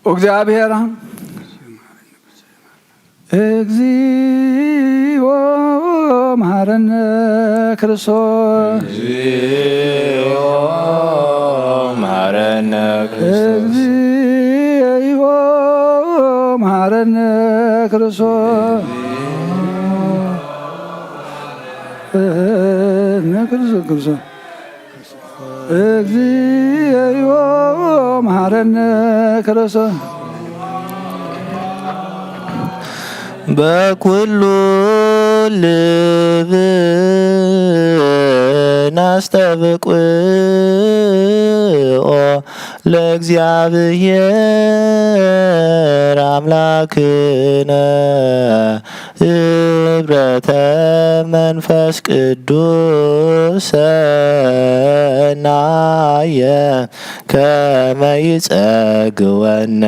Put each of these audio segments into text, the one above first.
እግዚአብሔር። እግዚኦ መሐረነ ክርስቶስ። እግዚኦ መሐረነ ክርስቶስ። እግዚኦ መሐረነ ክርስቶስ። መሐረነ ክርስቶስ። እግዚኦ መሐረነ ክርስቶስ። በኩሉ ልብ ናስተብቅኦ ለእግዚአብሔር አምላክነ ህብረተ መንፈስ ቅዱስ ሰናየ ከመ ይጸግወነ።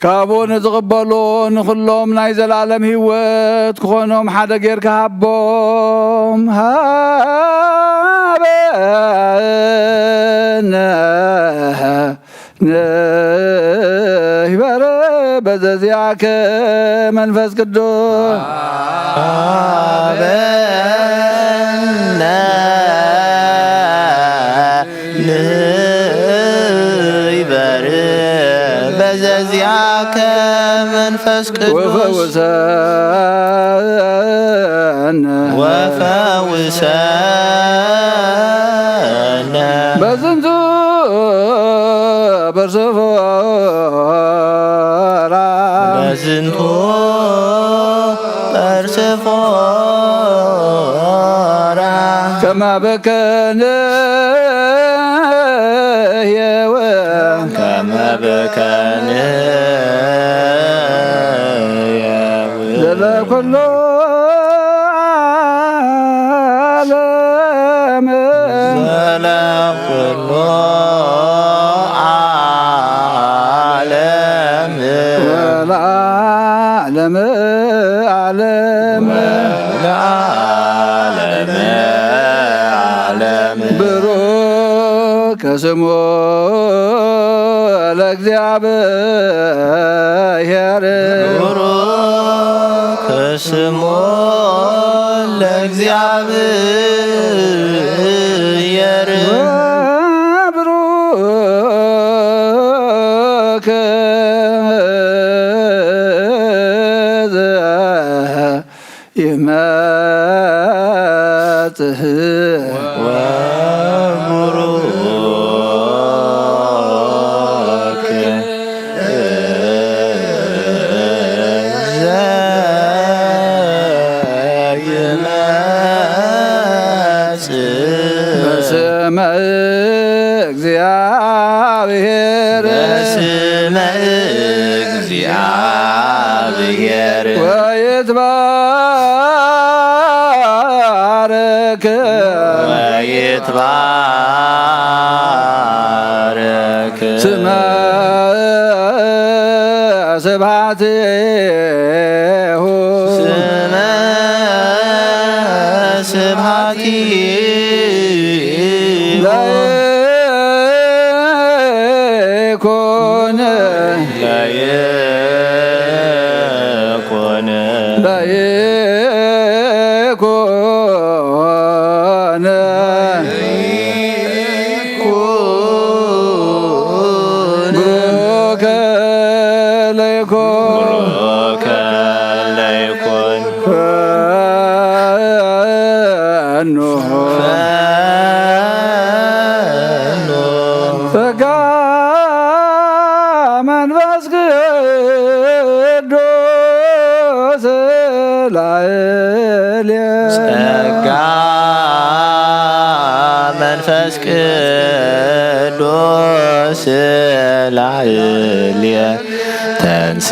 ካብኡ ንዝቕበሎ ንኹሎም ናይ ዘላለም ህይወት ክኾኖም ሓደ ጌርካ ሃቦም። ሃበነ ንህበረ በዘዚኣከ መንፈስ ቅዱስ። ሃበነ ንይበር በዘዚአከ መንፈስ ቅዱስ ወፈውሰነ። ወፈውሰነ። በዝንቱ በርሰፎራ። በዝንቱ በርሰፎራ። ከመ በከነ ህየወ። ከመ በከነ ህየወ። ዘለኩሎ ዓለም። ዘለኩሎ ዓለም። ወለዓለመ ዓለም። ለዓለመ ዓለም። ብሩክ ስሙ ለእግዚአብሔር። ብሩክ ስሙ ለእግዚአብሔር። ብሩክ ይመጽእ። ወቡሩክ ዘእመጽእ። በስመ እግዚአብሔር። በስመ እግዚአብሔር። ወይትባረክ። ወይትባረክ። ስመ ስብሐቲሁ። ስመ ስብሐቲሁ። ለይኩን። ለይኩን። ለይኩን። ብሩከ ለይኩን። ብሩከ ለይኩን። ፈኑ። ፈኑ። ጸጋ መንፈስ ቅዱስ ላዕሌ። ጸጋ መንፈስ ቅዱስ ላዕሌ ተንስ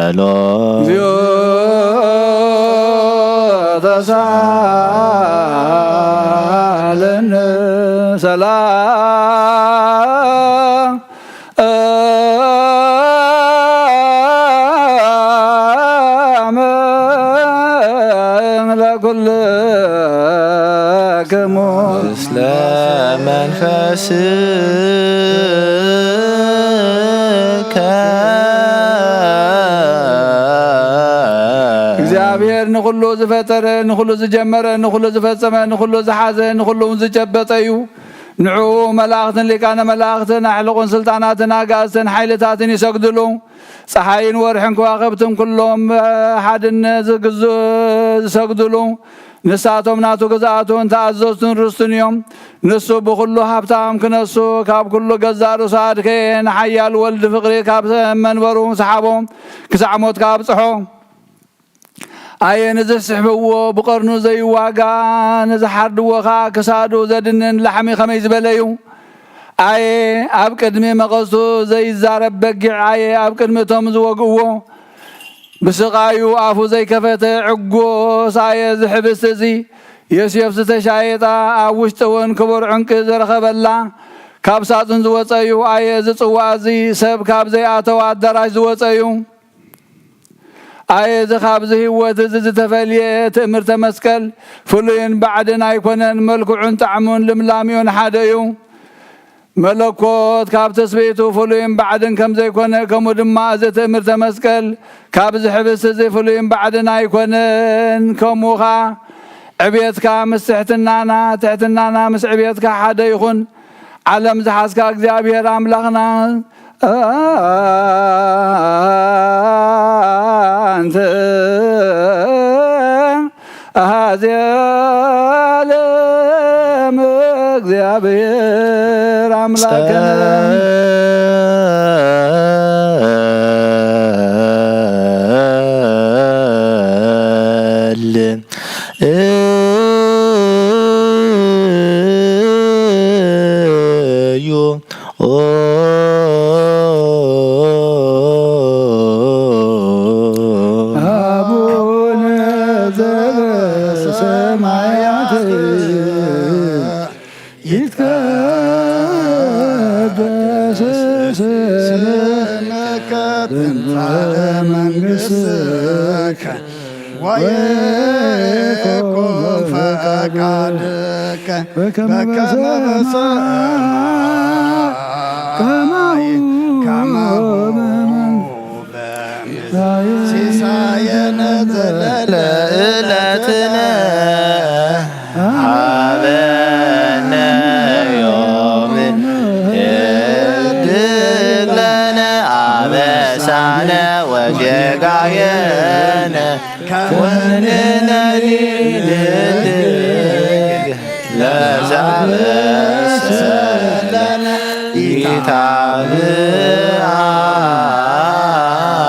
ጸሎት። እግዚኦ ተሳለነ ሰላም ለኩልክሙ ምስለ መንፈስከ። እግዚኣብሔር ንኹሉ ዝፈጠረ፣ ንኹሉ ዝጀመረ፣ ንኹሉ ዝፈጸመ፣ ንኹሉ ዝሓዘ፣ ንኹሉ እውን ዝጨበጠ እዩ። ንዕኡ መላእኽትን ሊቃነ መላእኽትን ኣሕልቑን ስልጣናትን ኣጋእዝትን ሓይልታትን ይሰግድሉ። ጸሓይን ወርሕን ከዋኽብትን ኩሎም ብሓድነት ዝግዙ ዝሰግድሉ። ንሳቶም ናቱ ግዝኣቱን ተኣዘዝቱን ርስቱን እዮም። ንሱ ብኹሉ ሃብታም ክነሱ ካብ ኩሉ ገዛእ ርእሱ ኣድከየ። ንሓያል ወልድ ፍቕሪ ካብ መንበሩ ሰሓቦ፣ ክሳዕ ሞት ከኣ ኣብጽሖ። ኣየ ንዝስሕብዎ ብቐርኑ ዘይዋጋ፣ ንዝሓርድዎ ኸኣ ክሳዱ ዘድንን ላሕሚ ኸመይ ዝበለ እዩ። ኣየ ኣብ ቅድሚ መቐስቱ ዘይዛረብ በጊዕ፣ ኣየ ኣብ ቅድሚ እቶም ዝወግእዎ ብስቓዩ ኣፉ ዘይከፈተ ዕጉስ፣ ኣየ እዚ ሕብስቲ እዚ ዮሴፍ ዝተሻየጣ፣ ኣብ ውሽጢ እውን ክቡር ዕንቂ ዝረኸበላ፣ ካብ ሳጹን ዝወጸ እዩ። ኣየ እዚ ጽዋእ እዚ ሰብ ካብ ዘይኣተወ ኣዳራሽ ዝወጸ እዩ። ኣየ እዚ ካብዚ ህይወት እዚ ዝተፈልየ ትእምርተ መስቀል ፍሉይን ባዕድን ኣይኮነን፣ መልክዑን ጣዕሙን ልምላሚኡን ሓደ እዩ። መለኮት ካብ ትስብእቱ ፍሉይን ባዕድን ከም ዘይኮነ፣ ከምኡ ድማ እዚ ትእምርተ መስቀል ካብዚ ሕብስቲ እዚ ፍሉይን ባዕድን ኣይኮነን። ከምኡ ኸኣ ዕብየትካ ምስ ትሕትናና፣ ትሕትናና ምስ ዕብየትካ ሓደ ይኹን። ዓለም ዝሓዝካ እግዚኣብሔር ኣምላኽና ኣንቲ ኣሃዜ ዓለም እግዚኣብሔር ኣምላክነ። ጸል እዩ። አቡነ ዘበሰማያት ይትቀደስ ስምከ ትምጻእ መንግሥትከ ወይኩን ፈቃድከ በከመ በሰማይ ከማሁ በምድር። ሲሳየነ ዘለለ ለዕለትነ ሀበነ ዮም ህድግ ለነ አበሳነ ወጌጋየነ ወንሕነኒ ንህድግ ለዘአበሰለነ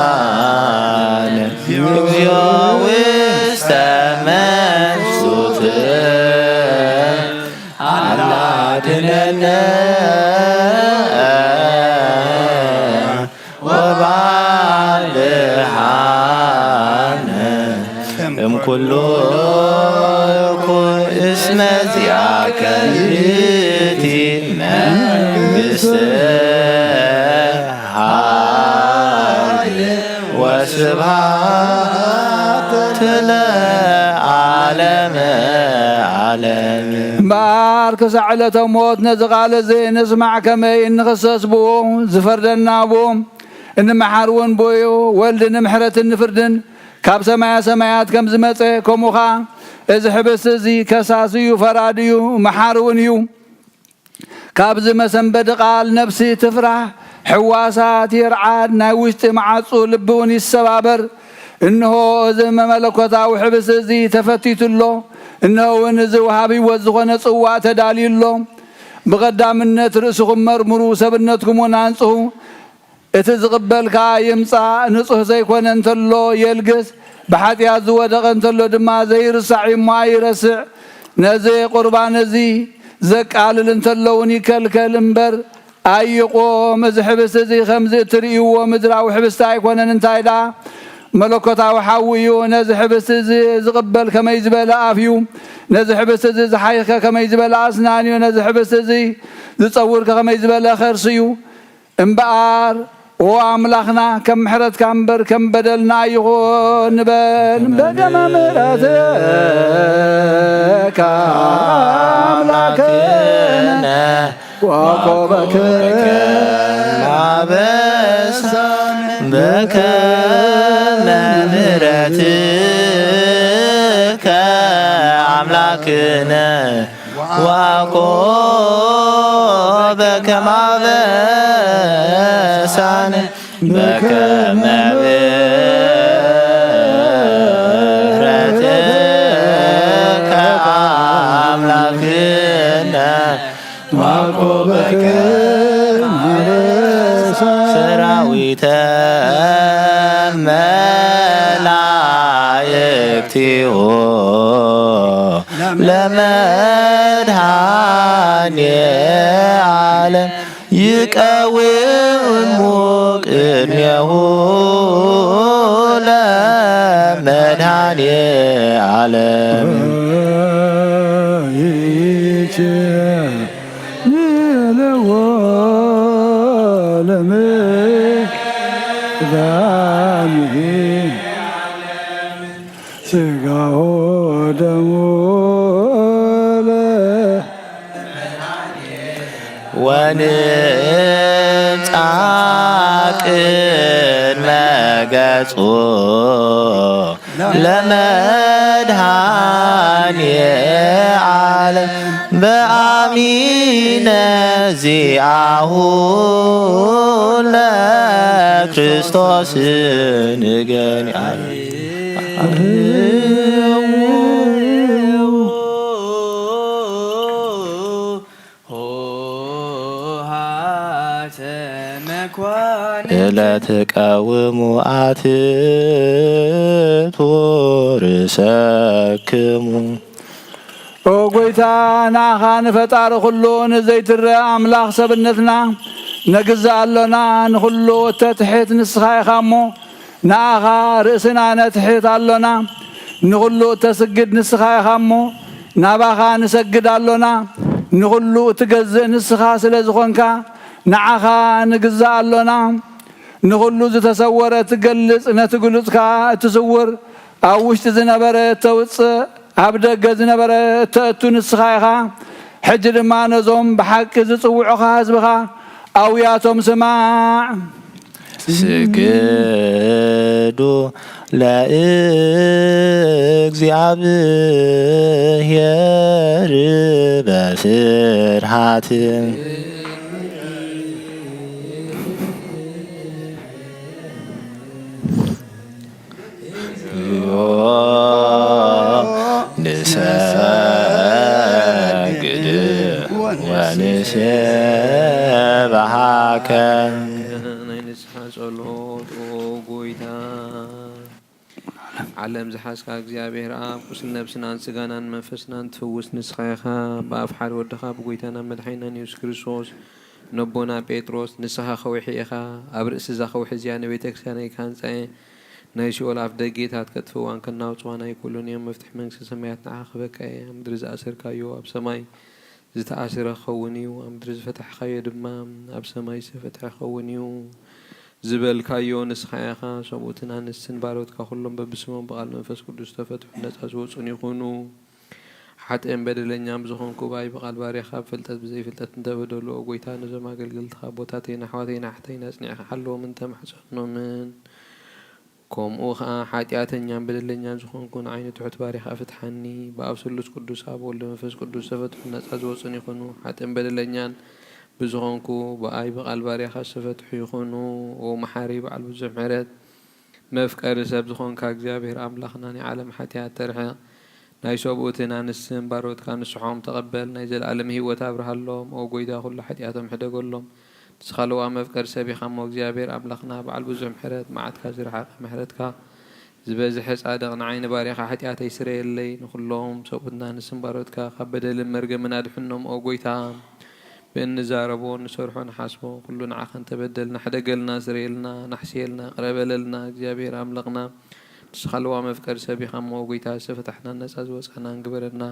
ኢታብአነ እግዚኦ ውስተ መንሱት አላ አድነነ ወባልሃነ እምኩሉ እኩይ እስመ ዚአከ ይእቲ መንግስት ኃይል ወስብሐት ለዓለመ ዓለም። እምበኣር ክሳዕ ዕለተ ሞት ነዚ ቃል እዚ ንስማዕ፣ ከመይ እንኽሰስ ብኡ፣ ዝፈርደና ብኡ፣ እንመሓር እውን ብኡ እዩ። ወልድ ንምሕረትን ንፍርድን ካብ ሰማያ ሰማያት ከም ዝመጸ፣ ከምኡ ኸኣ እዚ ሕብስቲ እዚ ከሳሲ እዩ፣ ፈራዲ እዩ፣ መሓሪ እውን እዩ። ካብዚ መሰንበዲ ቃል ነፍሲ ትፍራህ፣ ሕዋሳት ይርዓድ፣ ናይ ውሽጢ መዓጹ ልቢ እውን ይሰባበር። እንሆ እዚ መለኮታዊ ሕብስቲ እዚ ተፈቲቱ ኣሎ። እንሆ እውን እዚ ወሃብ ህይወት ዝኾነ ጽዋእ ተዳልዩ ኣሎ። ብቐዳምነት ርእስኹም መርምሩ፣ ሰብነትኩም እውን ኣንጽሁ። እቲ ዝቕበል ከኣ ይምጻእ፣ ንጹሕ ዘይኮነ እንተሎ የልግስ፣ ብሓጢኣት ዝወደቐ እንተሎ ድማ ዘይርሳዕ እዩ እሞ ኣይረስዕ። ነዚ ቁርባን እዚ ዘቃልል እንተሎ እውን ይከልከል እምበር ኣይቑም። እዚ ሕብስቲ እዚ ከምዚ እትርእይዎ ምድራዊ ሕብስቲ ኣይኮነን። እንታይ ደኣ መለኮታዊ ሓዊ እዩ። ነዚ ሕብስቲ እዚ ዝቕበል ከመይ ዝበለ ኣፍ እዩ። ነዚ ሕብስቲ እዚ ዝሓይኸ ከመይ ዝበለ ኣስናን እዩ። ነዚ ሕብስቲ እዚ ዝጸውር ከመይ ዝበለ ኸርሲ እዩ። እምበኣር ኦ ኣምላኽና፣ ከም ምሕረትካ እምበር ከም በደልና ኣይኹን ንበል። በደመ ምሕረትካ ኣምላኽነ ዋቆበከ ማበሳን በከመ ምሕረትከ ኣምላክነ ዋቆበከ ማበሳን በከመ ምሕረትከ ኣምላክነ ማቆበከ ማበሳ ሰራዊተ መላእክቲሁ ለመድኃኔ ዓለም ይቀውሙ ቅድሜሁ ለመድኃኔ ዓለም። ይቼ ንለዎ ለመድኃኒት ሥጋሁ ደሙ ለ ወንጻ ቅድመ ገጹ ለመድኃኔ ዓለም በአሚነ ዚአሁ ለክርስቶስ ንገኒ ኄተ መኳንንት እለ ትቀውሙ አትቱ ርእሰክሙ። ኦ ጐይታ፣ ንኣኻ ንፈጣሪ ኹሉ ንዘይትረአ ኣምላኽ ሰብነትና ነግዝእ ኣሎና። ንኹሉ እተትሕት ንስኻ ኢኻ እሞ፣ ንኣኻ ርእስና ነትሕት ኣሎና። ንኹሉ እተስግድ ንስኻ ኢኻ እሞ፣ ናባኻ ንሰግድ ኣሎና። ንኹሉ እትገዝእ ንስኻ ስለ ዝኾንካ፣ ንዓኻ ንግዛእ ኣሎና። ንኹሉ ዝተሰወረ እትገልጽ፣ ነቲ ግሉጽ ከኣ እትስውር፣ ኣብ ውሽጢ ዝነበረ እተውጽእ፣ ኣብ ደገ ዝነበረ እተእቱ ንስኻ ኢኻ። ሕጂ ድማ ነዞም ብሓቂ ዝጽውዑኻ ህዝብኻ ኣውያቶም ስማዕ። ስግዱ ለእግዚኣብሔር በፍርሃት። ንሰግድ ወንሴብሐከ። ናይ ንስሓ ጸሎት። ኦ ጎይታ፣ ዓለም ዝሓዝካ እግዚኣብሔር ኣብ ቁስል ነብስናን ስጋናን መንፈስናን ትፍውስ ንስኻ ኢኻ። ብኣፍ ሓደ ወድኻ ብጎይታና መድሓኒናን የሱስ ክርስቶስ ነቦና ጴጥሮስ፣ ንስኻ ከውሒ ኢኻ፣ ኣብ ርእሲ እዛ ከውሒ እዚኣ ንቤተ ክርስቲያነይ ክሃንጻ እየ፣ ናይ ሲኦል ኣፍ ደጌታት ከጥፍእዋን ከናውጽዋን ኣይክእሉን እዮም፣ መፍትሒ መንግስተ ሰማያት ንዓኻ ክህበካ እየ፣ ኣብ ምድሪ ዝኣሰርካዮ ኣብ ሰማይ ዝተኣስረ ክኸውን እዩ፣ ኣብ ምድሪ ዝፈታሕካዮ ድማ ኣብ ሰማይ ዝተፈትሐ ክኸውን እዩ ዝበልካዮ ንስኻ ኢኻ። ሰብኡትን ኣንስትን ባሮትካ ኩሎም በብስሞም ብቓል መንፈስ ቅዱስ ዝተፈትሑን ነጻ ዝወጹን ይኹኑ። ሓጥእን በደለኛን ብዝኾንኩ ብኣይ ብቓል ባርያኻ ብፍልጠት ብዘይፍልጠት እንተበደሉ፣ ኦ ጐይታ፣ ነዞም ኣገልገልትኻ ኣቦታተይን ኣሕዋተይን ኣሕተይን ኣጽኒዕኻ ሓልዎምን ተማሕጸኖምን። ከምኡ ኸኣ ሓጢኣተኛን በደለኛን ዝኾንኩ ንዓይ ንትሑት ባርያኻ ፍትሓኒ። ብኣብ ስሉስ ቅዱስ ኣብ ወልድ መንፈስ ቅዱስ ዝተፈትሑን ነጻ ዝወጹን ይኹኑ። ሓጥእን በደለኛን ብዝኾንኩ ብኣይ ብቓል ባርያኻ ዝተፈትሑ ይኹኑ። ኦ መሓሪ በዓል ብዙሕ ምሕረት፣ መፍቀሪ ሰብ ዝኾንካ እግዚኣብሔር ኣምላኽና፣ ናይ ዓለም ሓጢኣት ተርሕቕ፣ ናይ ሰብኡትን ኣንስትን ባሮትካ ንስሖም ተቐበል፣ ናይ ዘለኣለም ህይወት ኣብርሃሎም። ኦ ጐይታ፣ ኩሉ ሓጢኣቶም ሕደገሎም። ንስኻ ለዋህ መፍቀሪ ሰብ ኢኻ እሞ፣ እግዚኣብሔር ኣምላኽና፣ በዓል ብዙሕ ምሕረት፣ መዓትካ ዝረሓቐ ምሕረትካ ዝበዝሐ ጻድቕ፣ ንዓይ ንባርያኻ ሓጢኣተይ ስረየለይ። ንኹሎም ሰብኡትን ኣንስትን ባሮትካ ካብ በደልን መርገምን ኣድሕኖም። ኦ ጐይታ፣ ብእንዛረቦ፣ እንሰርሖ፣ ንሓስቦ፣ ኩሉ ንዓኻ እንተበደልና፣ ሕደገልና፣ ስረየልና፣ ናሕስየልና፣ ቅረ በለልና። እግዚኣብሔር ኣምላኽና፣ ንስኻ ለዋም መፍቀሪ ሰብ ኢኻ እሞ፣ ጎይታ፣ ዝተፈታሕናን ነጻ ዝወጻናን ግበረና።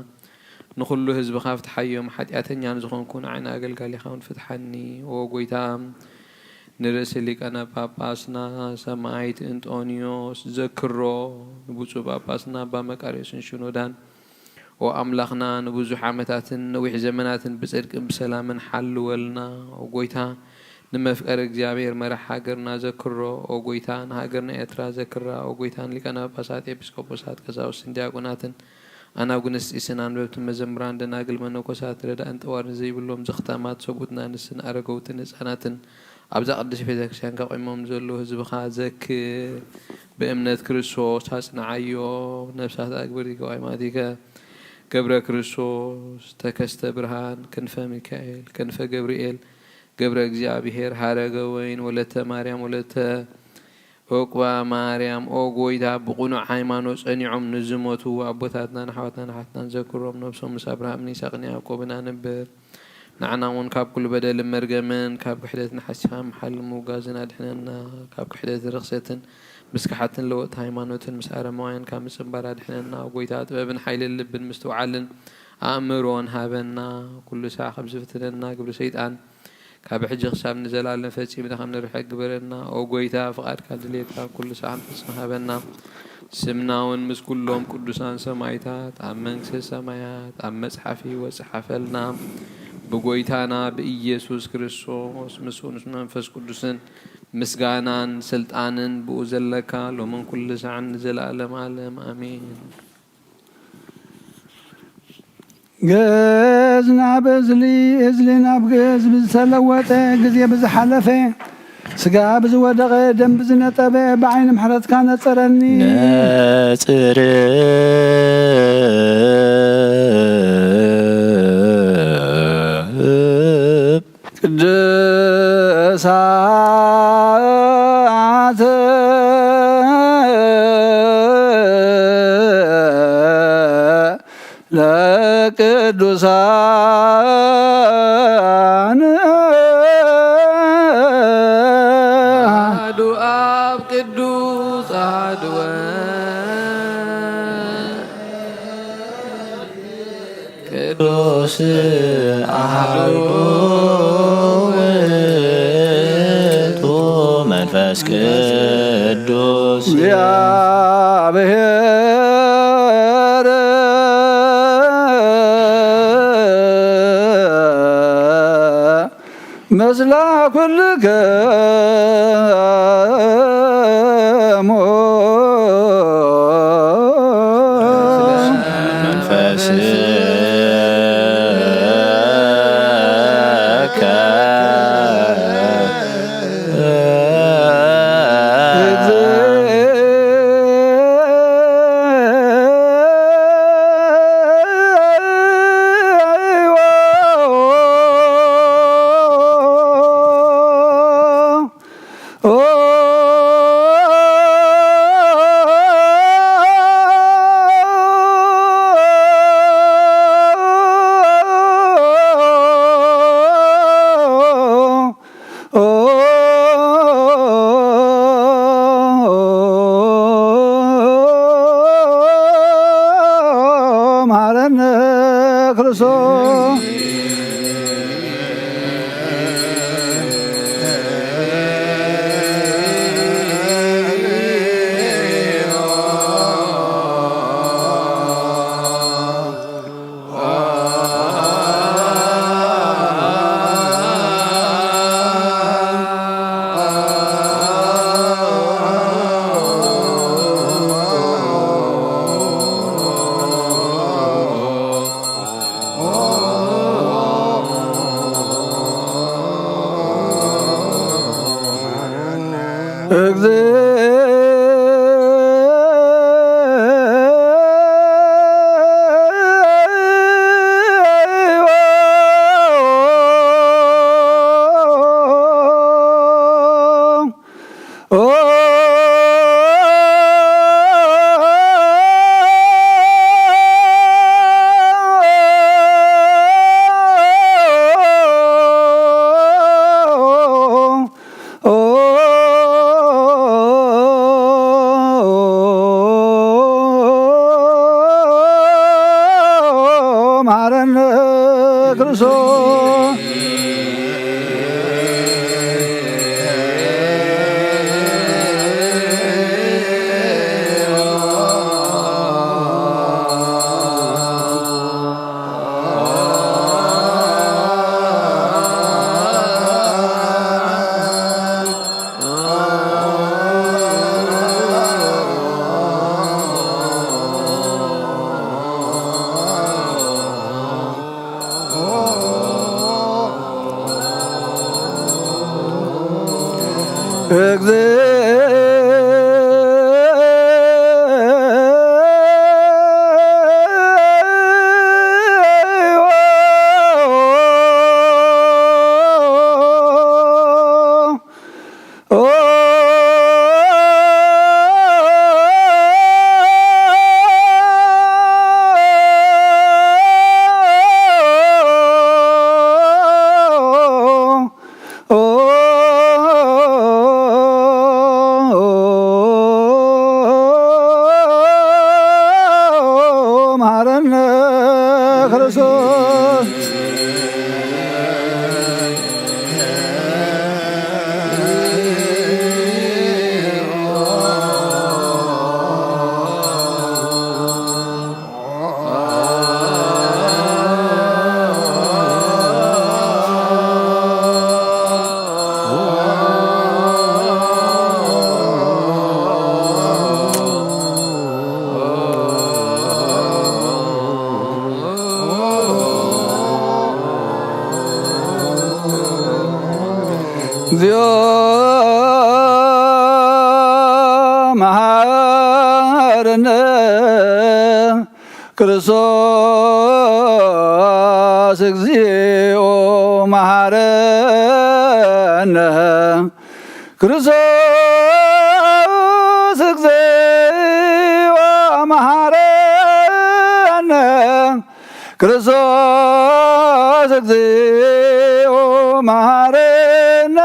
ንኹሉ ህዝብኻ ፍትሓዮም፣ ሓጢኣተኛ ንዝኾንኩ ንዓይን ኣገልጋሊኻ እውን ፍትሓኒ። ኦ ጎይታ፣ ንርእሲ ሊቀነ ጳጳስና ሰማዕት እንጦንዮስ ዘክሮ፣ ንብፁዕ ጳጳስና ኣባ መቃርዮስን ሽኖዳን፣ ኦ ኣምላኽና፣ ንብዙሕ ዓመታትን ነዊሕ ዘመናትን ብጽድቅን ብሰላምን ሓልወልና። ኦ ጎይታ፣ ንመፍቀሪ እግዚኣብሔር መራሕ ሃገርና ዘክሮ። ኦ ጎይታ፣ ንሃገርና ኤርትራ ዘክራ። ኦ ጎይታ፣ ንሊቃነ ጳጳሳት፣ ኤጲስቆጶሳት፣ ቀሳውስትን ዲያቆናትን፣ ኣናጉንስጢስን፣ ኣንበብትን መዘምራን፣ ደናግል፣ መነኮሳት፣ ረዳእን ጠዋርን ዘይብሎም ዘኽታማት፣ ሰብኡትን ኣንስትን፣ ኣረገውትን ህጻናትን፣ ኣብዛ ቅድስት ቤተ ክርስቲያን ከቂሞም ዘለዉ ህዝብኻ ዘክር። ብእምነት ክርስቶስ ኣጽንዓዮም። ነፍሳት ኣግብርቲ ቀዋይማቲከ ገብረ ክርስቶስ፣ ተከስተ ብርሃን፣ ክንፈ ሚካኤል፣ ክንፈ ገብርኤል፣ ገብረ እግዚኣብሔር፣ ሃረገ ወይን፣ ወለተ ማርያም፣ ወለተ ዑቅባ ማርያም። ኦ ጎይታ፣ ብቕኑዕ ሃይማኖት ጸኒዖም ንዝሞቱ ኣቦታትናን ኣሕዋትናን ኣሓትናን ዘክሮም። ነብሶም ምስ ኣብርሃምን ይስሐቅን ያዕቆብን ኣንብር። ንዓና እውን ካብ ኩሉ በደልን መርገምን ካብ ክሕደትን ሓሲኻ ምሓልን ምውጋዝን ኣድሕነና። ካብ ክሕደትን ርኽሰትን ምስ ከሓድትን ለወጥቲ ሃይማኖትን ምስ ኣረማውያን ካብ ምጽንባር ኣድሕነና። ጎይታ፣ ጥበብን ሓይልን ልብን ምስትውዓልን ኣእምሮን ሃበና። ኩሉ ሳዕ ካብ ዝፍትነና ግብሪ ሰይጣን ካብ ሕጂ ክሳብ ንዘላለም ፈጺምና ከም ንርሕቅ ግበረና። ኦ ጎይታ፣ ፍቓድካን ድሌትካን ኩሉ ሳዕ ንፈጽም ሃበና። ስምና እውን ምስ ኩሎም ቅዱሳን ሰማይታት ኣብ መንግስቲ ሰማያት ኣብ መጽሓፍ ህይወት ጸሓፈልና። ብጎይታና ብኢየሱስ ክርስቶስ፣ ምስኡን ምስ መንፈስ ቅዱስን ምስጋናን ስልጣንን ብኡ ዘለካ፣ ሎምን ኩሉ ሳዕን ንዘለኣለም ዓለም። ኣሜን። ግእዝ ናብ እዝሊ፣ እዝሊ ናብ ግእዝ ብዝተለወጠ፣ ግዜ ብዝሓለፈ፣ ስጋ ብዝወደቐ፣ ደም ብዝነጠበ፣ ብዓይኒ ምሕረትካ ነጽረኒ። ነጽር ቅዱሳት ለቅዱሳን። አሐዱ አብ ቅዱስ አሐዱ ወልድ ቅዱስ አሐዱ ውእቱ መንፈስ ቅዱስ። እግዚአብሔር ምስለ ኩልክሙ። መንፈስከ መሐረነ ክርስቶስ። መሐረነ ክርስቶስ። መሐረነ ክርስቶስ። እግዚኦ መሐረነ ክርስቶስ፣ እግዚኦ መሐረነ ክርስቶስ፣ እግዚኦ መሐረነ ክርስቶስ፣ እግዚኦ መሐረነ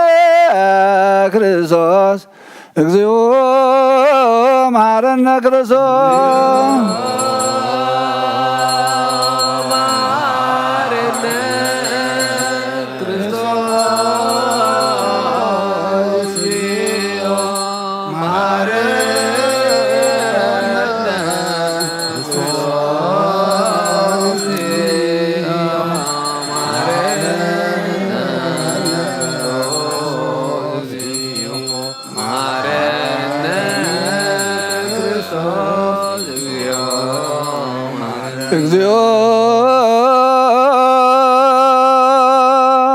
ክርስቶስ፣ እግዚኦ መሐረነ ክርስቶስ። እግዚኦ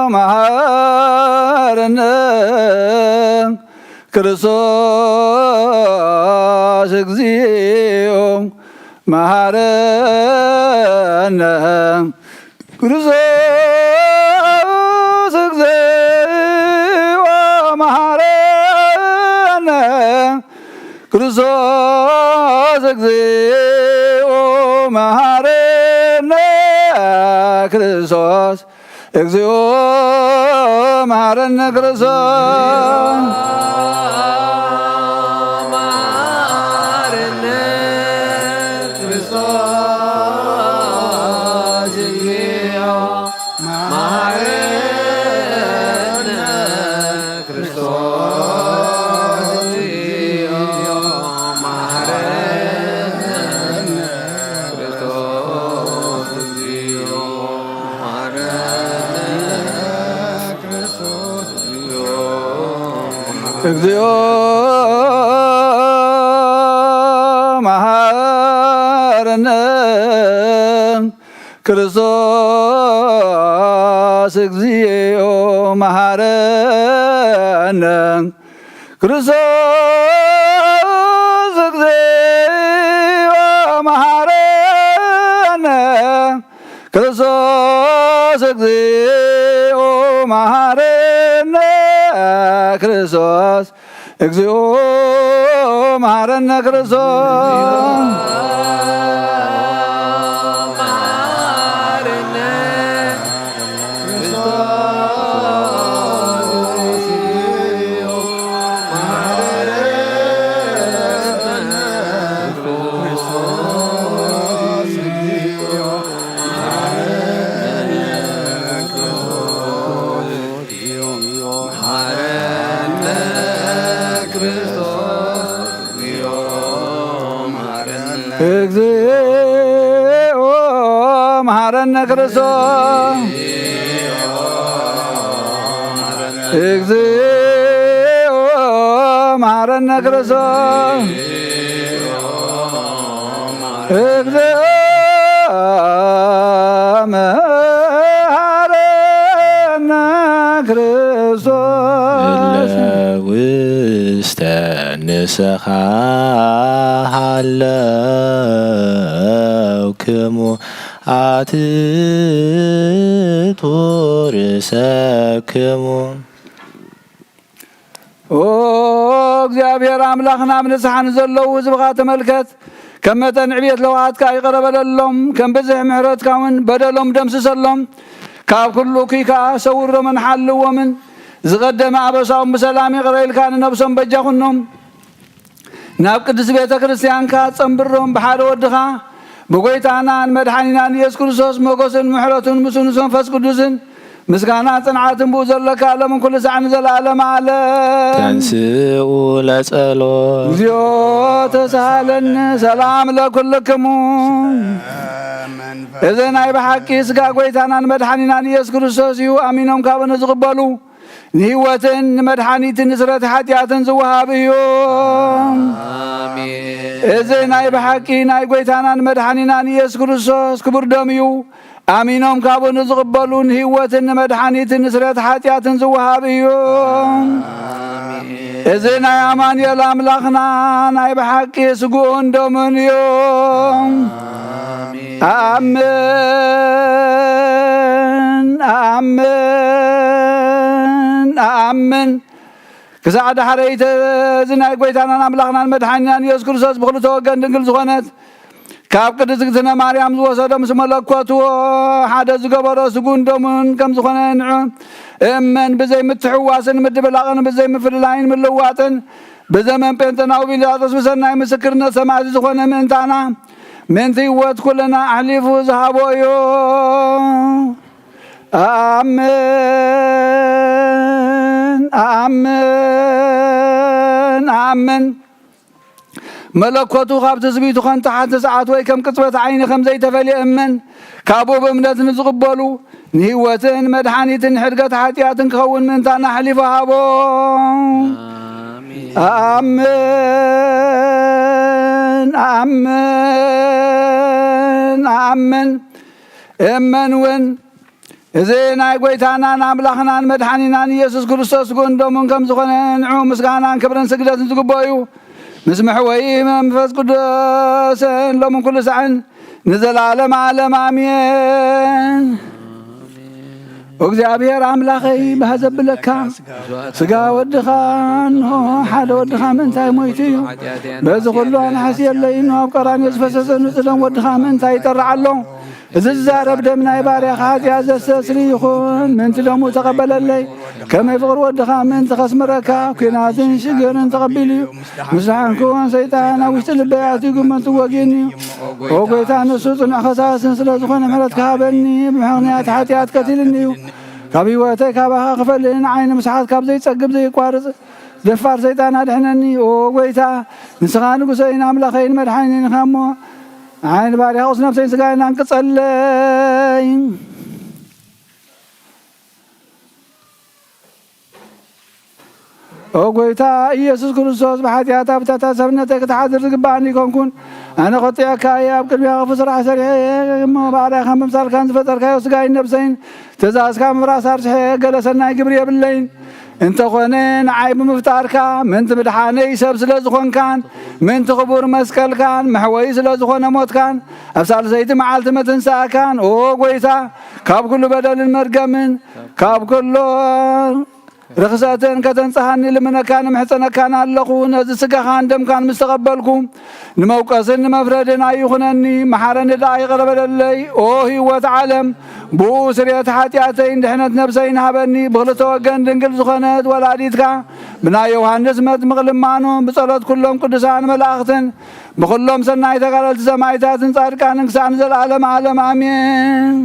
መሐረነ ክርስቶስ፣ እግዚኦ መሐረነ ክርስቶስ፣ እግዚኦ መሐረነ ክርስቶስ፣ እግዚኦ መሐረነ ክርስቶስ፣ እግዚኦ መሐረነ ክርስቶስ። እግዚኦ መሐረነ ክርስቶስ፣ እግዚኦ መሐረነ ክርስቶስ፣ እግዚኦ መሐረነ ክርስቶስ፣ እግዚኦ መሐረነ ክርስቶስ፣ እግዚኦ መሐረነ ክርስቶስ። መሐረነ ክርስቶስ። እግዚኦ መሐረነ ክርስቶስ። እግዚኦ መሐረነ ክርስቶስ። እለ ውስተ ንስኻ ሃለውክሙ ኣትቱ ርእሰክሙ። ኦ እግዚኣብሔር ኣምላኽና፣ ኣብ ንስሓ ንዘለዉ ህዝብኻ ተመልከት። ከም መጠን ዕብየት ለውሃትካ ይቕረ በለሎም፣ ከም ብዝሒ ምሕረትካ እውን በደሎም ደምስሰሎም። ካብ ኩሉ እኩይ ከኣ ሰውሮምን ሓልዎምን። ዝቐደመ ኣበሳኦም ብሰላም ይቕረ ኢልካ ንነብሶም በጃ ኩኖም። ናብ ቅድስቲ ቤተ ክርስቲያንካ ጸንብሮም፣ ብሓደ ወድኻ ብጎይታናን መድሓኒናን ኢየሱስ ክርስቶስ ሞገስን ምሕረቱን ምስኡ ምስ መንፈስ ቅዱስን ምስጋና ጽንዓትን ብኡ ዘለካ ዓለምን ኩሉ ሳዕ ንዘለዓለመ ዓለም። ተንስኡ ለጸሎት። እግዚኦ ተሳሃለኒ። ሰላም ለኩልክሙ። እዚ ናይ ብሓቂ ስጋ ጎይታናን መድሓኒናን ኢየሱስ ክርስቶስ እዩ። ኣሚኖም ካብኡ ንዝቕበሉ ንህይወትን ንመድሓኒትን ንስረት ሓጢኣትን ዝወሃብ እዩ። ኣሜን። እዚ ናይ ብሓቂ ናይ ጎይታናን መድሓኒናን ኢየሱስ ክርስቶስ ክቡር ደም እዩ። ኣሚኖም ካብኡ ንዝቕበሉ ንህይወትን ንመድሓኒትን ንስረት ሓጢኣትን ዝወሃብ እዩ። ኣሜን። እዚ ናይ ኣማኑኤል ኣምላኽና ናይ ብሓቂ ስግኡን ደሙን እዩ። ኣሜን። ኣኣምን፣ ኣኣምን፣ ኣኣምን። ክሳዕ ዳሕረይተ እዚ ናይ ጐይታናን ኣምላኽናን መድሓኒናን ኢየሱስ ክርስቶስ ብኽልተ ወገን ድንግል ዝኾነት ካብ ቅድስት እግዝእትነ ማርያም ዝወሰዶ ምስ መለኮትዎ ሓደ ዝገበሮ ስጉን ደሙን ከም ዝኾነ ንዑ እመን። ብዘይ ምትሕዋስን ምድብላቕን ብዘይ ምፍልላይን ምልዋጥን ብዘመን ጴንጠናዊ ቢላጦስ ብሰናይ ምስክርነት ሰማዕቲ ዝኾነ ምእንታና ምእንቲ ህይወት ኩልና ኣሕሊፉ ዝሃቦ እዩ። ኣኣምን፣ ኣኣምን፣ ኣኣምን። መለኮቱ ካብ ትስብእቱ ከም ተሓተ ሰዓት ወይ ከም ቅጽበት ዓይኒ ከም ዘይተፈልየ እመን። ካብኡ ብእምነት ንዝቕበሉ ንህይወትን መድሓኒትን ንሕድገት ሓጢኣትን ክኸውን ምእንታና ኣሕሊፉ ሃቦ። ኣሜን። ኣኣምን፣ ኣኣምን፣ ኣኣምን። እመን እውን እዚ ናይ ጐይታናን ኣምላኽናን መድሓኒናን ኢየሱስ ክርስቶስ ስግኡን ደሙን ከም ዝኾነ ንዑ ምስጋናን ክብርን ስግደትን ዝግብኦ እዩ። ምስ መሕወዪ መንፈስ ቅዱስን ሎምን ኩሉ ሳዕን ንዘለዓለም ዓለም ኣሜን። እግዚኣብሔር ኣምላኸይ፣ ባህ ዘብለካ ስጋ ወድኻ፣ እንሆ፣ ሓደ ወድኻ ምእንታይ ሞይቱ እዩ። በዚ ኩሉ ኣናሕሲ የለይ፣ እንሆ፣ ኣብ ቀራንዮ ዝፈሰሰ ንጹህ ደም ወድኻ ምእንታይ ይጠርዕ ኣሎ። እዚ ዝዛረብ ደም ናይ ባርያኻ ሓጢኣት ዘስተስሪ ይኹን፣ ምእንቲ ደሙ ተቐበለለይ። ከመይ ፍቕሪ ወድኻ ምእንቲ ከስምረካ፣ ኲናትን ሽግርን ተቐቢሉ እዩ። ምስ ደሓንኩ እውን ሰይጣን ኣብ ውሽጢ ልበይ ኣትዩ ግመቱ ወጊኡኒ እዩ። ኦ ጐይታ፣ ንሱ ጽኑዕ ከሳስን ስለ ዝኾነ ምሕረትካ ሃበኒ። ብምኽንያት ሓጢኣት ቀቲልኒ እዩ። ካብ ህይወተይ ካባኻ ክፈልእን ዓይኒ ምስሓት ካብ ዘይጸግብ ዘይቋርጽ ደፋር ሰይጣን ኣድሕነኒ። ኦ ጐይታ፣ ንስኻ ንጉሰይን ኣምላኸይን መድሓኒን ኢኻ እሞ፣ ዓይኒ ባርያኻ ቁስ ነፍሰይን ስጋይን ኣንቅጸለይ። ኦ ጐይታ ኢየሱስ ክርስቶስ፣ ብሓጢኣት ኣብ ታሕታ ሰብነተይ ክትሓድር ዝግብኣኒ ኣይኮንኩን። ኣነ ኸጢኣካ እየ፣ ኣብ ቅድሚኻ ክፉእ ስራሕ ሰሪሐ እየ እሞ፣ ባርያኻ ምምሳልካን ዝፈጠርካዮ ስጋይን ነብሰይን ትእዛዝካ ምፍራስ ኣርሲሐ እየ። ገለ ሰናይ ግብሪ የብለይን። እንተኾነ ንዓይ ብምፍጣርካ፣ ምእንቲ ምድሓነይ ሰብ ስለ ዝኾንካን፣ ምእንቲ ክቡር መስቀልካን፣ መሕወዪ ስለ ዝኾነ ሞትካን፣ ኣብ ሳልሰይቲ መዓልቲ ምትንሳእካን፣ ኦ ጐይታ፣ ካብ ኩሉ በደልን መርገምን፣ ካብ ኩሉ ርኽሰትን ከተንጽሃኒ ልምነካን እምሕጸነካን ኣለኹ። ነዚ ስጋኻን ደምካን ምስ ተቐበልኩ፣ ንመውቀስን ንመፍረድን ኣይኹነኒ፣ መሓረኒ ደኣ ይቕረ በለለይ። ኦ ህይወት ዓለም፣ ብኡ ስርየት ሓጢኣተይን ድሕነት ነብሰይን ሃበኒ። ብኽልተ ወገን ድንግል ዝኾነት ወላዲትካ፣ ብናይ ዮሃንስ መጥምቕ ልማኖ፣ ብጸሎት ኩሎም ቅዱሳን መላእኽትን፣ ብኹሎም ሰናይ ተጋደልቲ ሰማዕታትን ጻድቃንን ክሳዕ ንዘለዓለም ዓለም ኣሜን።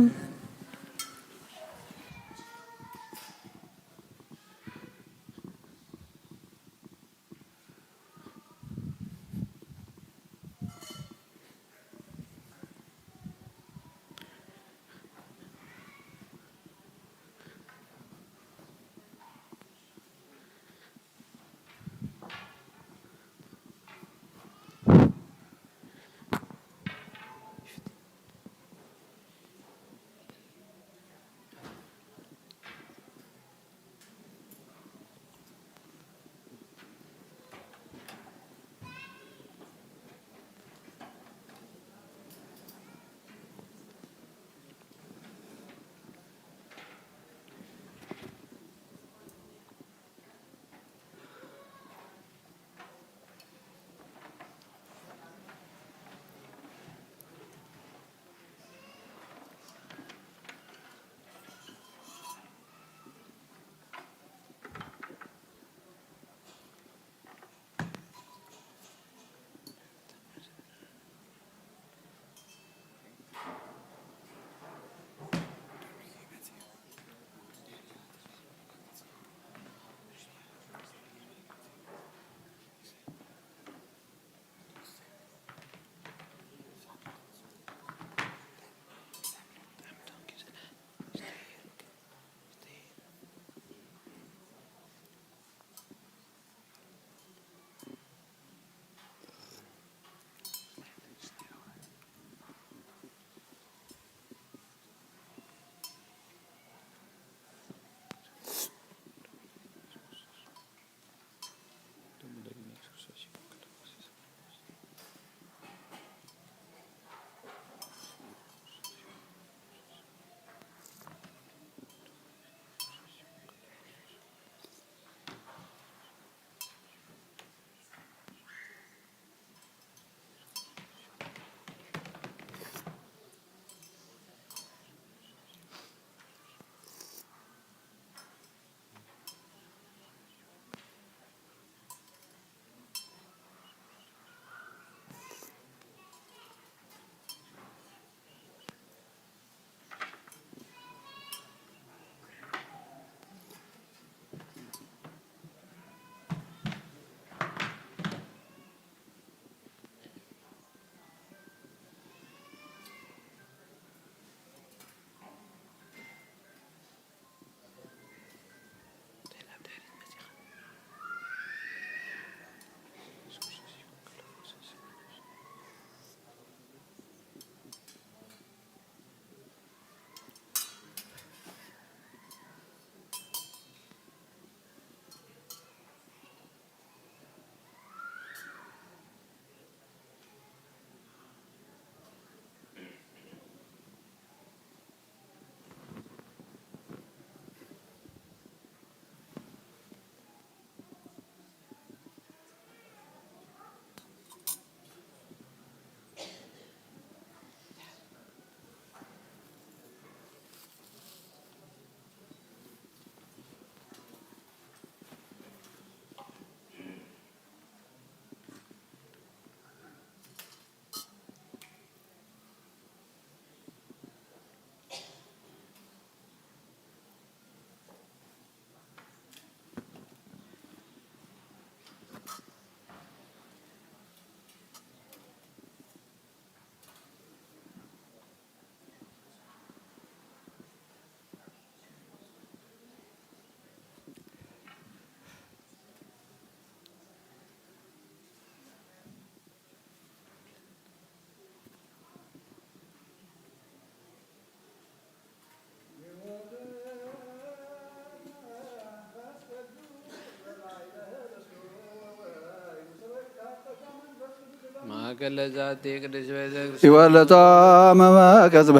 ይወለጦም መቀጽበ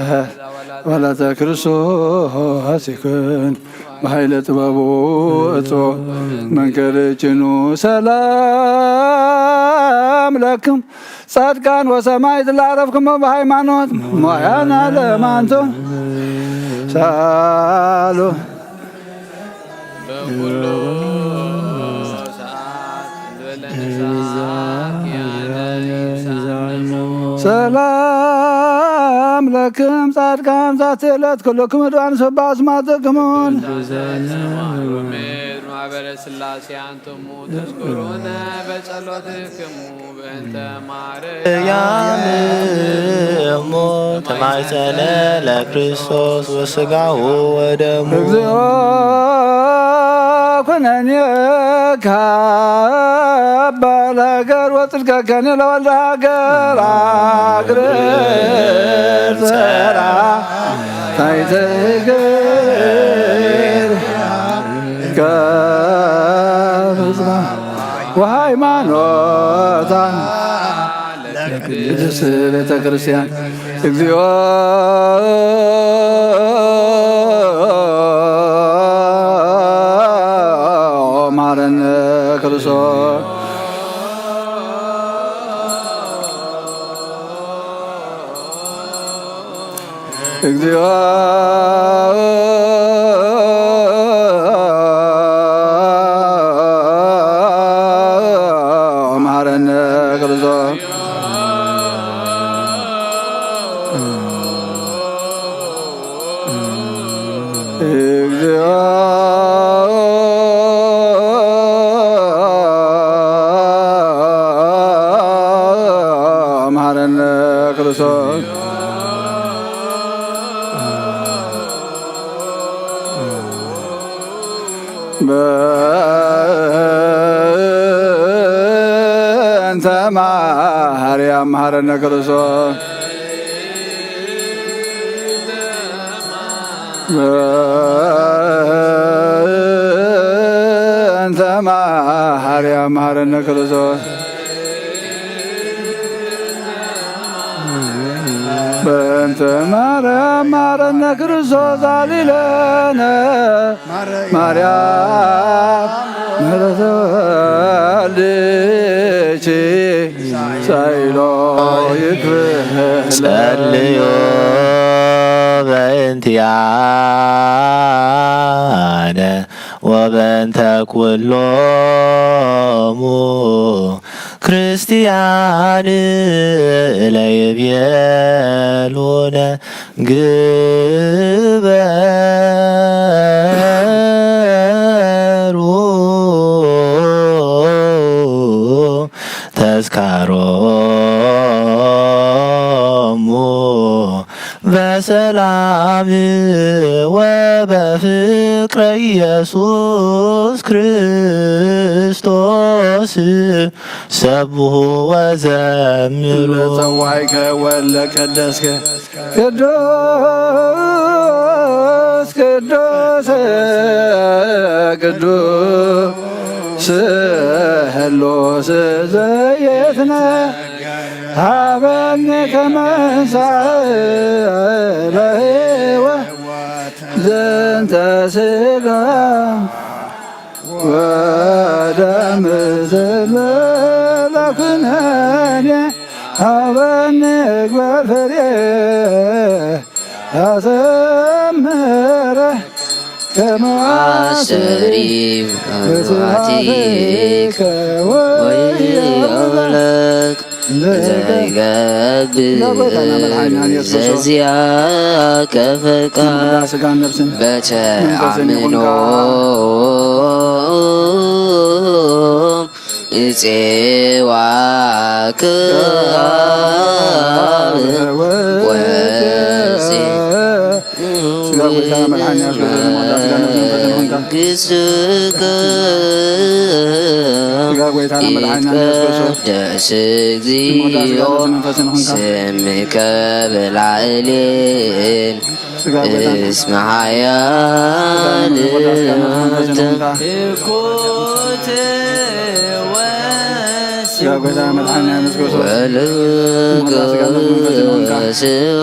ወለተ ክርስቶስ ይኩን በኃይለ ጥበቡ እጹ መንክር ችኑ ሰላም ለክም ጻድቃን ወሰማዕት ለዐረፍክሞ ብሃይማኖት ሞያና ለማንቶ ሳሉ በኩሉ ሰዓት እንበለ ንስሓ ኪያነ ይሳለሙ። ሰላም ለክም ጻድቃን ዛቲ ዕለት ኩልክም እድዋን ሰባ አስማትክሙን። ቅዱሳን ሰማይ ወምድር ማህበረ ስላሴ አንትሙ ተዝክሩነ በጸሎትክሙ በእንተ ማርያም እሙ ተማይጸነ ለክርስቶስ ወስጋሁ ወደሙ። እግዚኦ ኩነኔ ካባ ለሀገር ወጽድቀከኒ ለወልደ ሀገር አግርር ጸራ ታይትግር ከፍጽማ ወሃይማኖታ ለቅድስት ቤተ ክርስቲያን። እግዚኦ መሐረነ ክርስቶስ። እግዚኦ መሐረነ ክርስቶስ። እግዚኦ መሐረነ ክርስቶስ። በእንተ ማርያም መሐረነ ክርስቶስ። በእንተ ማርያም መሐረነ ክርስቶስ። በእንተ ማርያም መሐረነ ክርስቶስ ዛሊለነ ማርያም ምሕረተ ወልድኪ ሳይሎ ይክፍል ጸልዮ በእንቲአነ ወበእንተ ኩሎሙ ክርስቲያን ለይቤሉነ ግበሩ ተዝካሮሙ በሰላም ወበፍቅረ ኢየሱስ ክርስቶስ ሰብሑ ወዘምሩ። ለጸዋዕከ ወለቀደስከ ቅዱስ ቅዱስ ቅዱስ ሥሉስ ዘየትነ ሀበኒ ከመ እንሳእ ለሕይወት ዘንተ ሥጋ ወደም ዘበለ ኩነኔ ሀበኒ እግበር ፍሬ አሰምረ ከመ አሰሪ በስብሐቲከ ወኢአምላክ ዘይገብር ዘዚአከ ፈቃድ በተአምኖ እፄዋከ አብ ወወልድ ስጋ ጎይታ መድኃኒዓለም ስጋ ዘንሞላ ስጋ ነፍስ መንፈስን ሆንካ። መንግሥትከ ስጋ ጎይታ መድኃኒዓለም ኢየሱስ ክርስቶስ ይትቀደስ እግዚኦ። ዘንሞላ ስጋ ነፍስ መንፈስን ሆንካ። ስምከ በላዕሌን ስጋ ጎይታ እስመ ኃያል ስጋ ጎይታ ስጋ ነፍስ መንፈስን ሆንካ። እኮ ተወስነ ጎይታ መድሓኒና የሱስ ክርስቶስ፣ ወልከ ስብሐት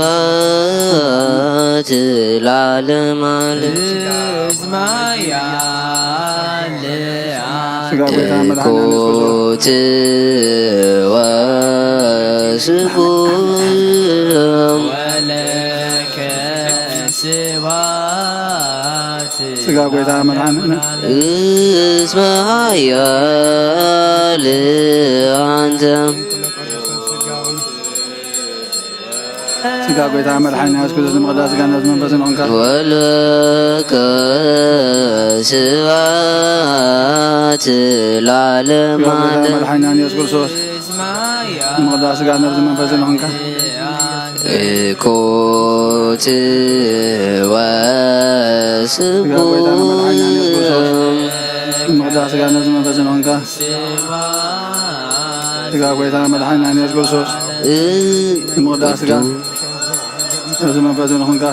ለዓለመ ዓለም። ስጋ ጎይታ መድሓኒና የሱስ ክርስቶስ። ኮት ወስቡሕ ስጋ ጎይታ መድሓኒና እስመ ኃያል ኣንተ። ስጋ ጎይታ መድሓኒና የሱስ ክርስቶስ ንምቕዳስ ስጋ ነፍስ መንፈስ ንኹንካ። ወለከ ስብሐት ለዓለመ ስጋ ጎይታ ዓለም። መድሓኒና የሱስ ክርስቶስ ንምቕዳስ ስጋ ነፍስ መንፈስ ንኹንካ። እኮት ስጋ ጎይታ መድሓኒና የሱስ ክርስቶስ ወስቡሕ ንምቕዳስ ስጋ ነፍስ መንፈስ ንኹንካ። ስጋ ጎይታ መድሓኒና የሱስ ክርስቶስ ንምቕዳስ ስጋ ነፍስ መንፈስ ንኹንካ።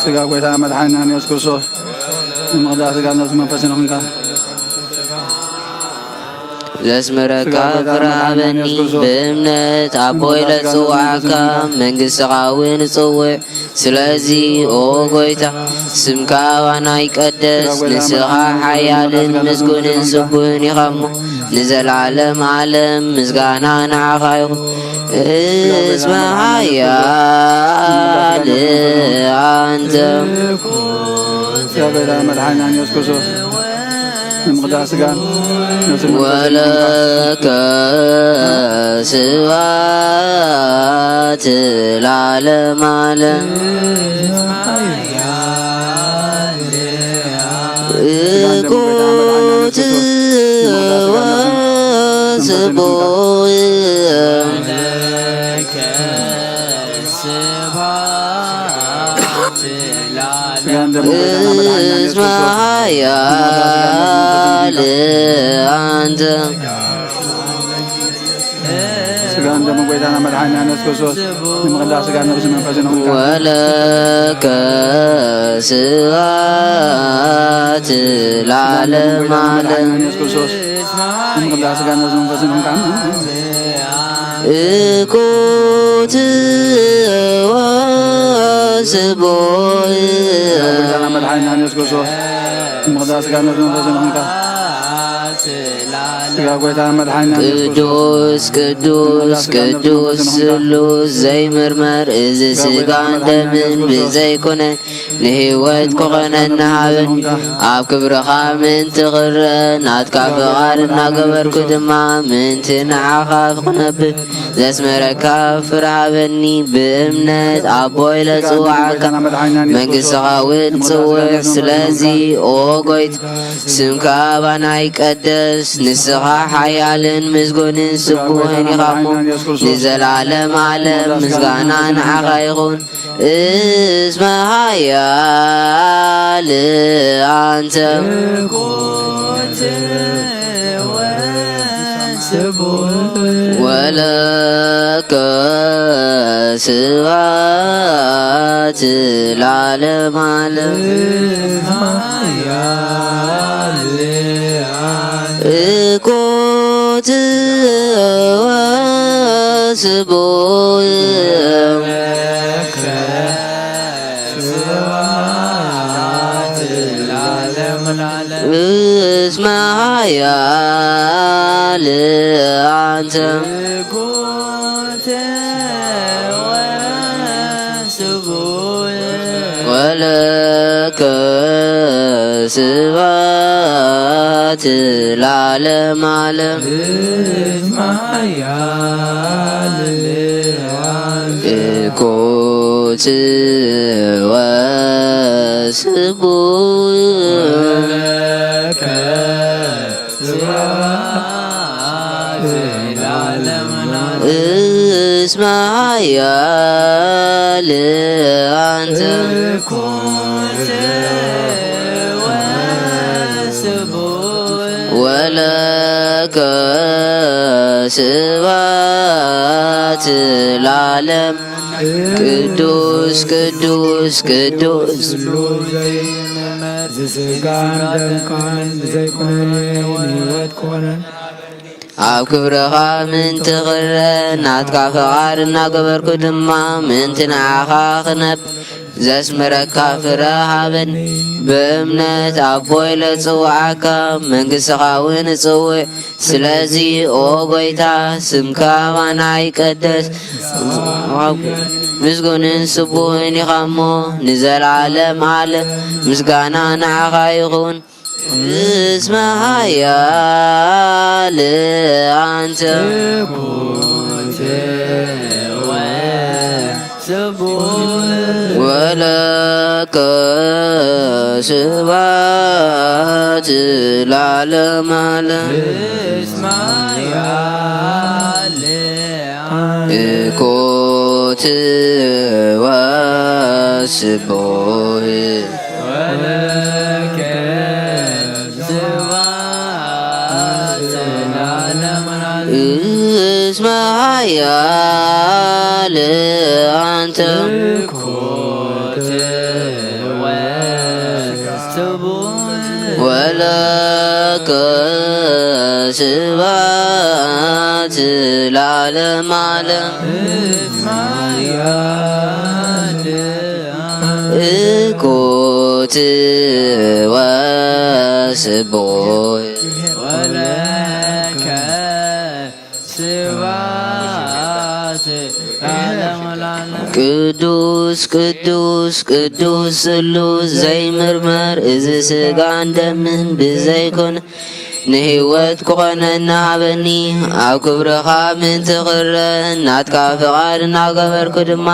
ስጋ ጎይታ መድሓኒና የሱስ ክርስቶስ ንምቕዳስ ስጋ ነፍስ መንፈስ ንኹንካ። ዘስመረካ ስጋ ጎይታ ፍርሃበኒ መድሓኒና የሱስ ክርስቶስ ብእምነት ኣቦይ ንምቕዳስ ስጋ ነፍስ መንፈስ ለጽዋዕካ ንኹንካ። መንግሥትኻ እውን እጽውዕ። ስለዚ ኦ ጎይታ ስምካ ኣባና ይቀደስ፣ ንስኻ ሓያልን ምስጉንን ስቡህን ኢኻ እሞ ንዘለዓለም ዓለም ምስጋና ንዓኻ ይኹን። እስመ ኃያል ኣንተ። ስጋ ጎይታ መድሓኒና የሱስ ክርስቶስ ንምቕዳስ ስጋ ነፍስ መንፈስ ወለከ ስብሐት ለዓለመ ዓለም። እኮት ወስቡሕ ስጋን ደምን ጎይታና መድሓኒና ኢየሱስ እስመ ክርስቶስ ኃያል ኣንተ። ስጋን ደምን ጎይታና መድሓኒና ኢየሱስ ክርስቶስ ንምቕዳስ ስጋ ነብሲ መንፈስ ንኹንካ። ወለከ ስብሐት ስጋን ደምን ለዓለመ ጎይታና ዓለም። መድሓኒና ኢየሱስ ክርስቶስ ንምቕዳስ ስጋ ነብሲ መንፈስ ንኹንካ። እኩት ወስቡሕ። ስጋ ጎይታና መድሓኒና ኢየሱስ ክርስቶስ ንምቕዳስ ስጋ ነብሲ መንፈስ ንኹንካ። ስጋ ጎይታ መድሓኒና ኢየሱስ ክርስቶስ ቅዱስ፣ ቅዱስ፣ ቅዱስ፣ ስሉስ ዘይምርመር፣ እዚ ስጋን ደምን ብዘይኮነ ንህይወት ክኾነና ሃበኒ። ኣብ ክብርኻ ምእንቲ ክረአ ናትካ ፍቓድ እናገበርኩ ድማ ምእንቲ ንዓኻ ክነብር ዘስመረካ ፍረ ሃበኒ። ብእምነት ኣቦ ኢለ ጽዋዓካ፣ መንግሥትኻ እውን ጽውዕ። ስለዚ ኦ ጎይታ ስምካ ኣባና ይቀደስ። ንስኻ ሓያልን ምስጉንን ስቡሕን ኢኻ እሞ ንዘለዓለም ዓለም ምስጋና ንዓኻ ይኹን። እስመ ኃያል ኣንተ። ወለከ ስብሐት ለዓለመ ዓለም። እኩት ወስቡሕ። እስመ ኃያል ኣንተ። ወለከ ስብሐት ለዓለመ ዓለም። እኩት ወስቡሕ። እስመ ኃያል ኣንተ። ወለከ ስብሐት ለዓለም። ቅዱስ፣ ቅዱስ፣ ቅዱስ። እዚ ስጋን ደምካን ብዘይኩነኔ ንህይወት ክኾነን። ኣብ ክብርኻ ምእንቲ ክረአ ናትካ ፍቓድ እናገበርኩ ድማ ምእንቲ ንዓኻ ክነብ ዘስምረካ ፍረ ሃበኒ። ብእምነት ኣቦይ ለጽውዓካ መንግሥትኻ እውን እጽውዕ። ስለዚ ኦ ጎይታ ስምካ ኣባና ይቀደስ። ምስጉንን ስቡህን ኢኻ እሞ ንዘለዓለም ዓለም ምስጋና ንዓኻ ይኹን። እስመ ኃያል ኣንተ ወለከ ስብሐት ለዓለመ ዓለም። እኮት ወስቡህ እስመ ኃያል ኣንተ ወለከ ስብሐት ለዓለመ ዓለም። እኮት ወስቡህ ቅዱስ ቅዱስ ቅዱስ ጽሉስ ዘይምርመር እዚ ስጋን ደምን ብዘይኮነ ንህይወት ክኾነና ሃበኒ። ኣብ ክብርኻ ምእንቲ ክረ ናትካ ፍቓድ እናገበርኩ ድማ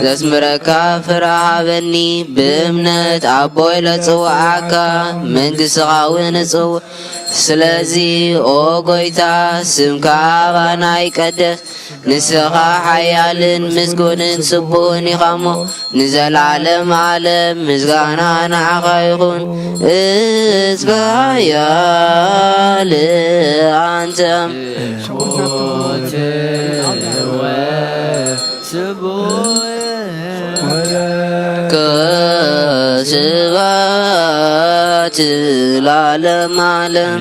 ዘስምረካ ፍረ ሃበኒ። ብእምነት ኣቦይ ለጽውዓካ መንግሥትኻ እውን እጽው ስለዚ ኦ ጎይታ ስምካ ኣባና ይቀደስ። ንስኻ ሓያልን ምስጉንን ስቡህን ኢኻ እሞ ንዘለዓለም ዓለም ምስጋና ንዓኻ ይኹን። እስመ ኃያል ኣንተ ከስባት ለዓለም ዓለም።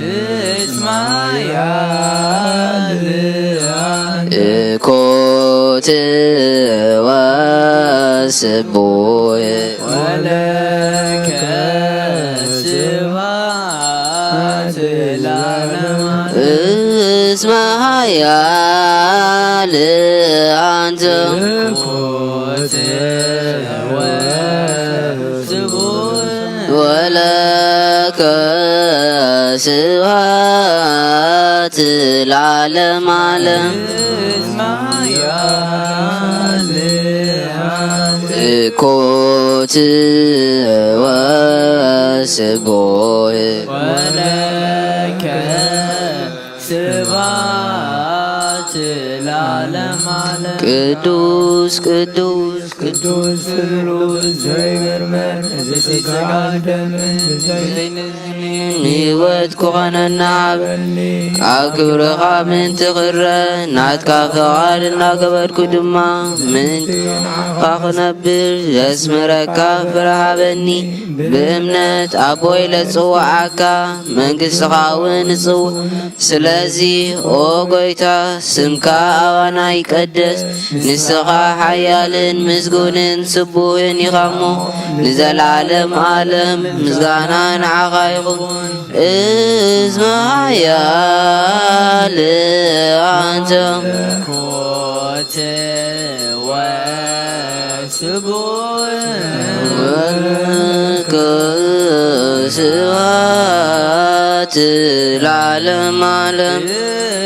እኮት ወስቡህ እስመ ኃያል አንተ ወለከ ስብሐት ለዓለም ዓለም። እኮት ወስቡህ ወለከ ስብሐት ለዓለም ዓለም። ቅዱስ ቅዱስ ቅዱስ ስሉስ ዘይምርመር እዚ ስጋን ደምን ብዘይ ንህይወት ክኾነና ሃበኒ። ኣብ ክብርኻ ምእንቲ ክረ ናትካ ፍቓድ እናገበርኩ ድማ ምእንቲ ንዓኻ ክነብር ዘስምረካ ፍረ ሃበኒ። ብእምነት ኣቦይ ለጽውዓካ መንግሥትኻ እውን እጽውዕ። ስለዚ ኦ ጐይታ ስምካ ኣባና ይቀደስ። ንስኻ ሓያልን ምስጉንን ስቡህን ኢኻ እሞ ንዘለዓለም ዓለም ምስጋና ንዓኻ ይኹን። እስመ ኃያል ኣንተ ኮተ ወስቡህ ወለከ ስብሐት ለዓለም ዓለም።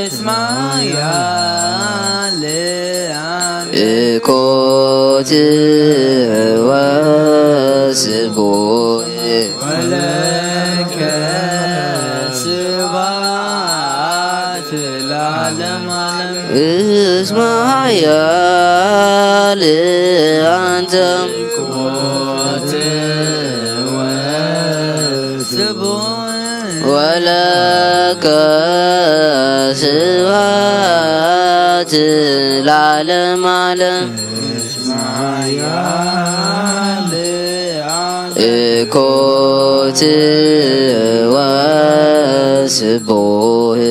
እስመ ኃያል እኮት ወስቡህ ወለከ ስብሐት ለዓለም ዓለም። እስመ ኃያል አንተ እኮት ወስቡህ ወለከ ስብሐት ለዓለም ዓለም። እኮት ወስቡህ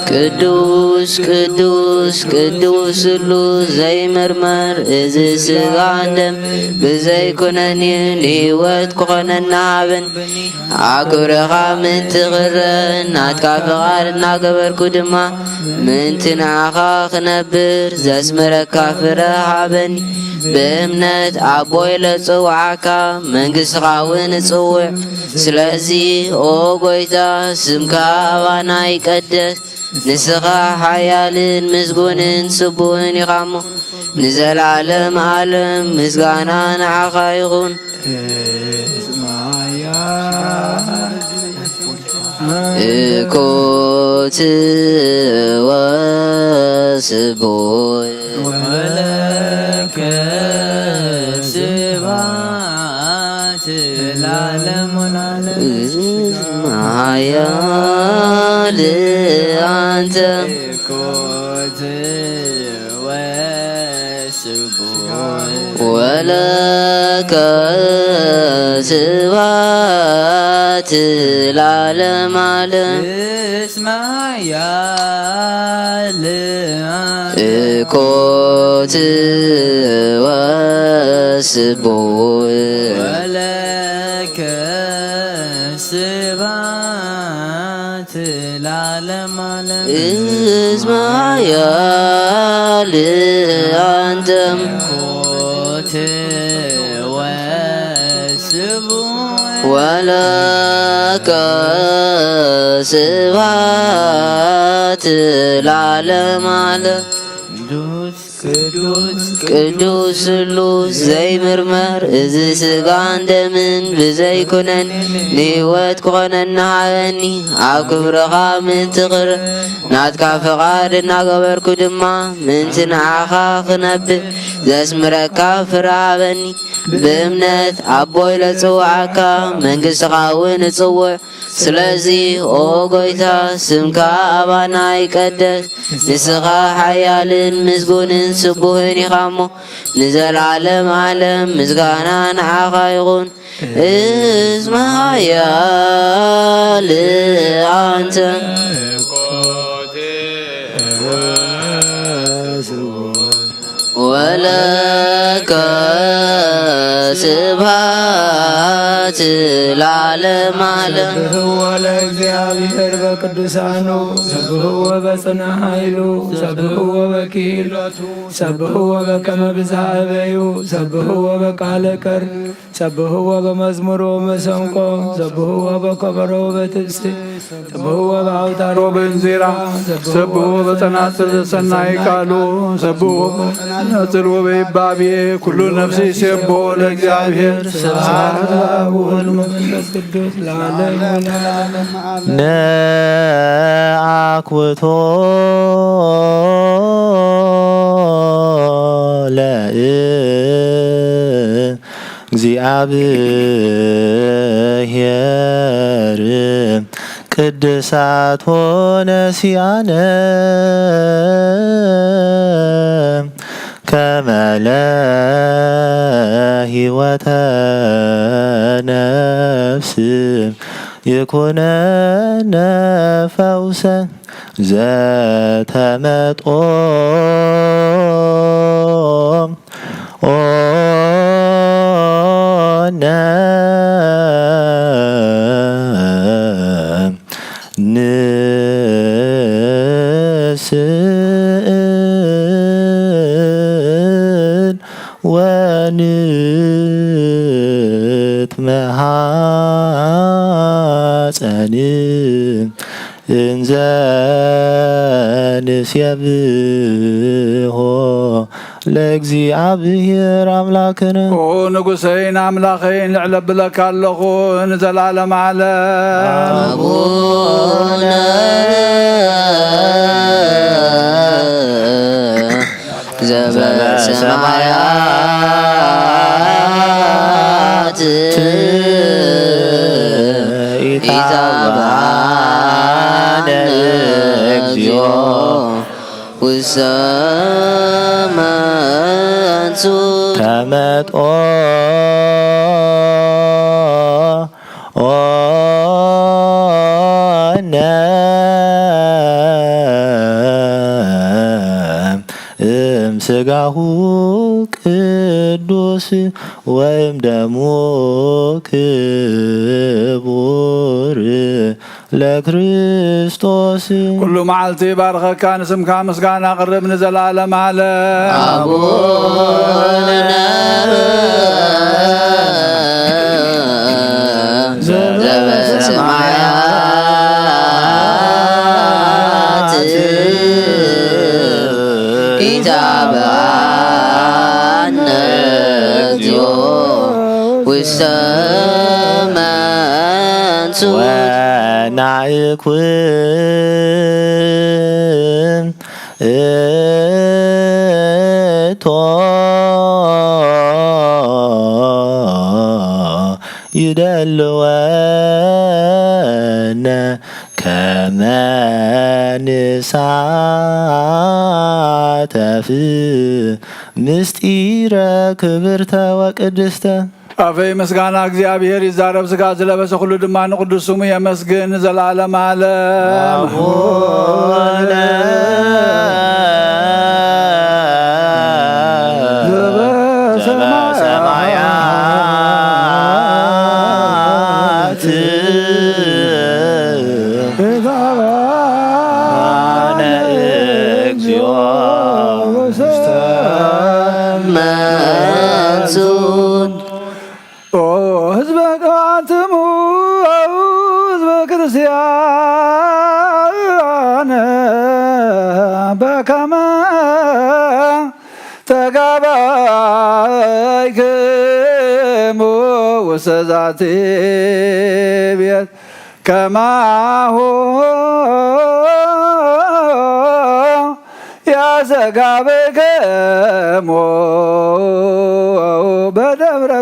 ቅዱስ ቅዱስ ቅዱስ ስሉስ ዘይምርመር፣ እዚ ስጋን ደም ብዘይኮነኒ ንህይወት ክኾነና ሃበኒ። ኣብ ክብርኻ ምእንቲ ክረአ ናትካ ፍቓድ እናገበርኩ ድማ ምእንቲ ንዓኻ ክነብር ዘስምረካ ፍረ ሃበኒ። ብእምነት ኣቦይ ለጽውዓካ መንግሥትኻ እውን እጽውዕ። ስለዚ ኦ ጎይታ ስምካ ኣባና ይቀደስ። ንስኻ ሓያልን ምስጉንን ስቡህን ኢኻ እሞ ንዘለዓለም ዓለም ምስጋና ንዓኻ ይኹን። እኮት ወስቡህ ወለከ ስብሐት ለዓለሙ ለዓለም። ኃያል አንተ እኮት ወስቡህ ወለከ ስብሐት ለዓለመ ዓለም። እስመ ኃያል እኮት ወስቡህ ወለከ ስብሐት ለዓለመ ዓለም። እስመ ኃያል አንተ እኮት ወስቡህ ወለከ ስብሐት ለዓለመ ዓለም። ቅዱስ ቅዱስ ስሉስ ዘይምርመር፣ እዚ ስጋን ደምን ብዘይኩነን ንህይወት ክኾነና ሃበኒ። ኣብ ክብርኻ ምእንቲ ክረ ናትካ ፍቓድ እናገበርኩ ድማ ምእንቲ ንዓኻ ክነብር ዘስምረካ ፍረ ሃበኒ። ብእምነት ኣቦይ ለጽውዓካ መንግሥትኻ እውን እጽውዕ። ስለዚ ኦ ጎይታ ስምካ ኣባና ይቀደስ። ንስኻ ሓያልን ምስጉንን ስቡህን ኢኻ እሞ ንዘለዓለም ዓለም ምስጋና ንዓኻ ይኹን። እስመ ኃያል አንተ ወለከ ስብሐት ለዓለመ ዓለም። ሰብሕዎ ለእግዚኣብሔር በቅዱሳኑ፣ ሰብሕዎ በጽንዕ ኃይሉ፣ ሰብሕዎ በክሂሎቱ፣ ሰብሕዎ በከመ ብዝሃ እበዩ፣ ሰብሕዎ በቃለ ቀርኒ፣ ሰብሕዎ በመዝሙር ወመሰንቆ፣ ሰብሕዎ በከበሮ ወበትብስት፣ ሰብሕዎ በአውታር ወበእንዚራ፣ ሰብሕዎ በጸናጽል ሰናይ ቃሉ፣ ሰብሕዎ በጸናጽል ወበይባቤ፣ ኩሉ ነፍሲ ይሴብሖ ለእግዚኣብሔር። ስብሐት ለአብ ወወልድ ወመንፈስ ቅዱስ ለዓለመ ዓለም። ነአኩቶ ለእግዚኣብሔር ቅድሳት ሆነሲያነ ከመ ለህይወተ ነፍስ ይኩነነ ፈውሰ ዘተመጦ ኦነ ንስእል ወንትመሃጸን እንዘ ንሴብሖ ለእግዚኣብሔር ኣምላክነ። ኦ ንጉሰይን ኣምላኸይን፣ ልዕል ኣብለካ ኣለኹ ንዘላለም ዓለም። ኣቡነ ዘበሰማያት ኢታብአነ እግዚኦ ውሰ መንሱት ተመጦ ኦነ እምስጋሁ ቅዱስ ወይም ደሙ ክቡር ለክርስቶስ። ኩሉ መዓልቲ ባርኸካ፣ ንስምካ ምስጋና ኣቕርብ ንዘለዓለም ዓለም። ኣቡነ ዘበሰማያት ኢታብአነ እግዚኦ ውስተ መንሱት ወናእኩን እቶ ይደልወነ ከመ ንሳተፍ ምስጢረ ክብርተ ወቅድስተ። ኣፈይ ምስጋና እግዚኣብሔር ይዛረብ፣ ስጋ ዝለበሰ ኩሉ ድማ ንቅዱስ ስሙ የመስግን ንዘለዓለም ዓለም። ኣቡነ ዘበሰማያት አነ እግዚኦ ውስተ መንሱት። ኦ ህዝበ ቅባትሙ ህዝበ ክርስቲያን በከመ ተጋባይክሙ ውስተ ዛቲ ቤት ከማሁ ያዘጋበከሞ በደብረ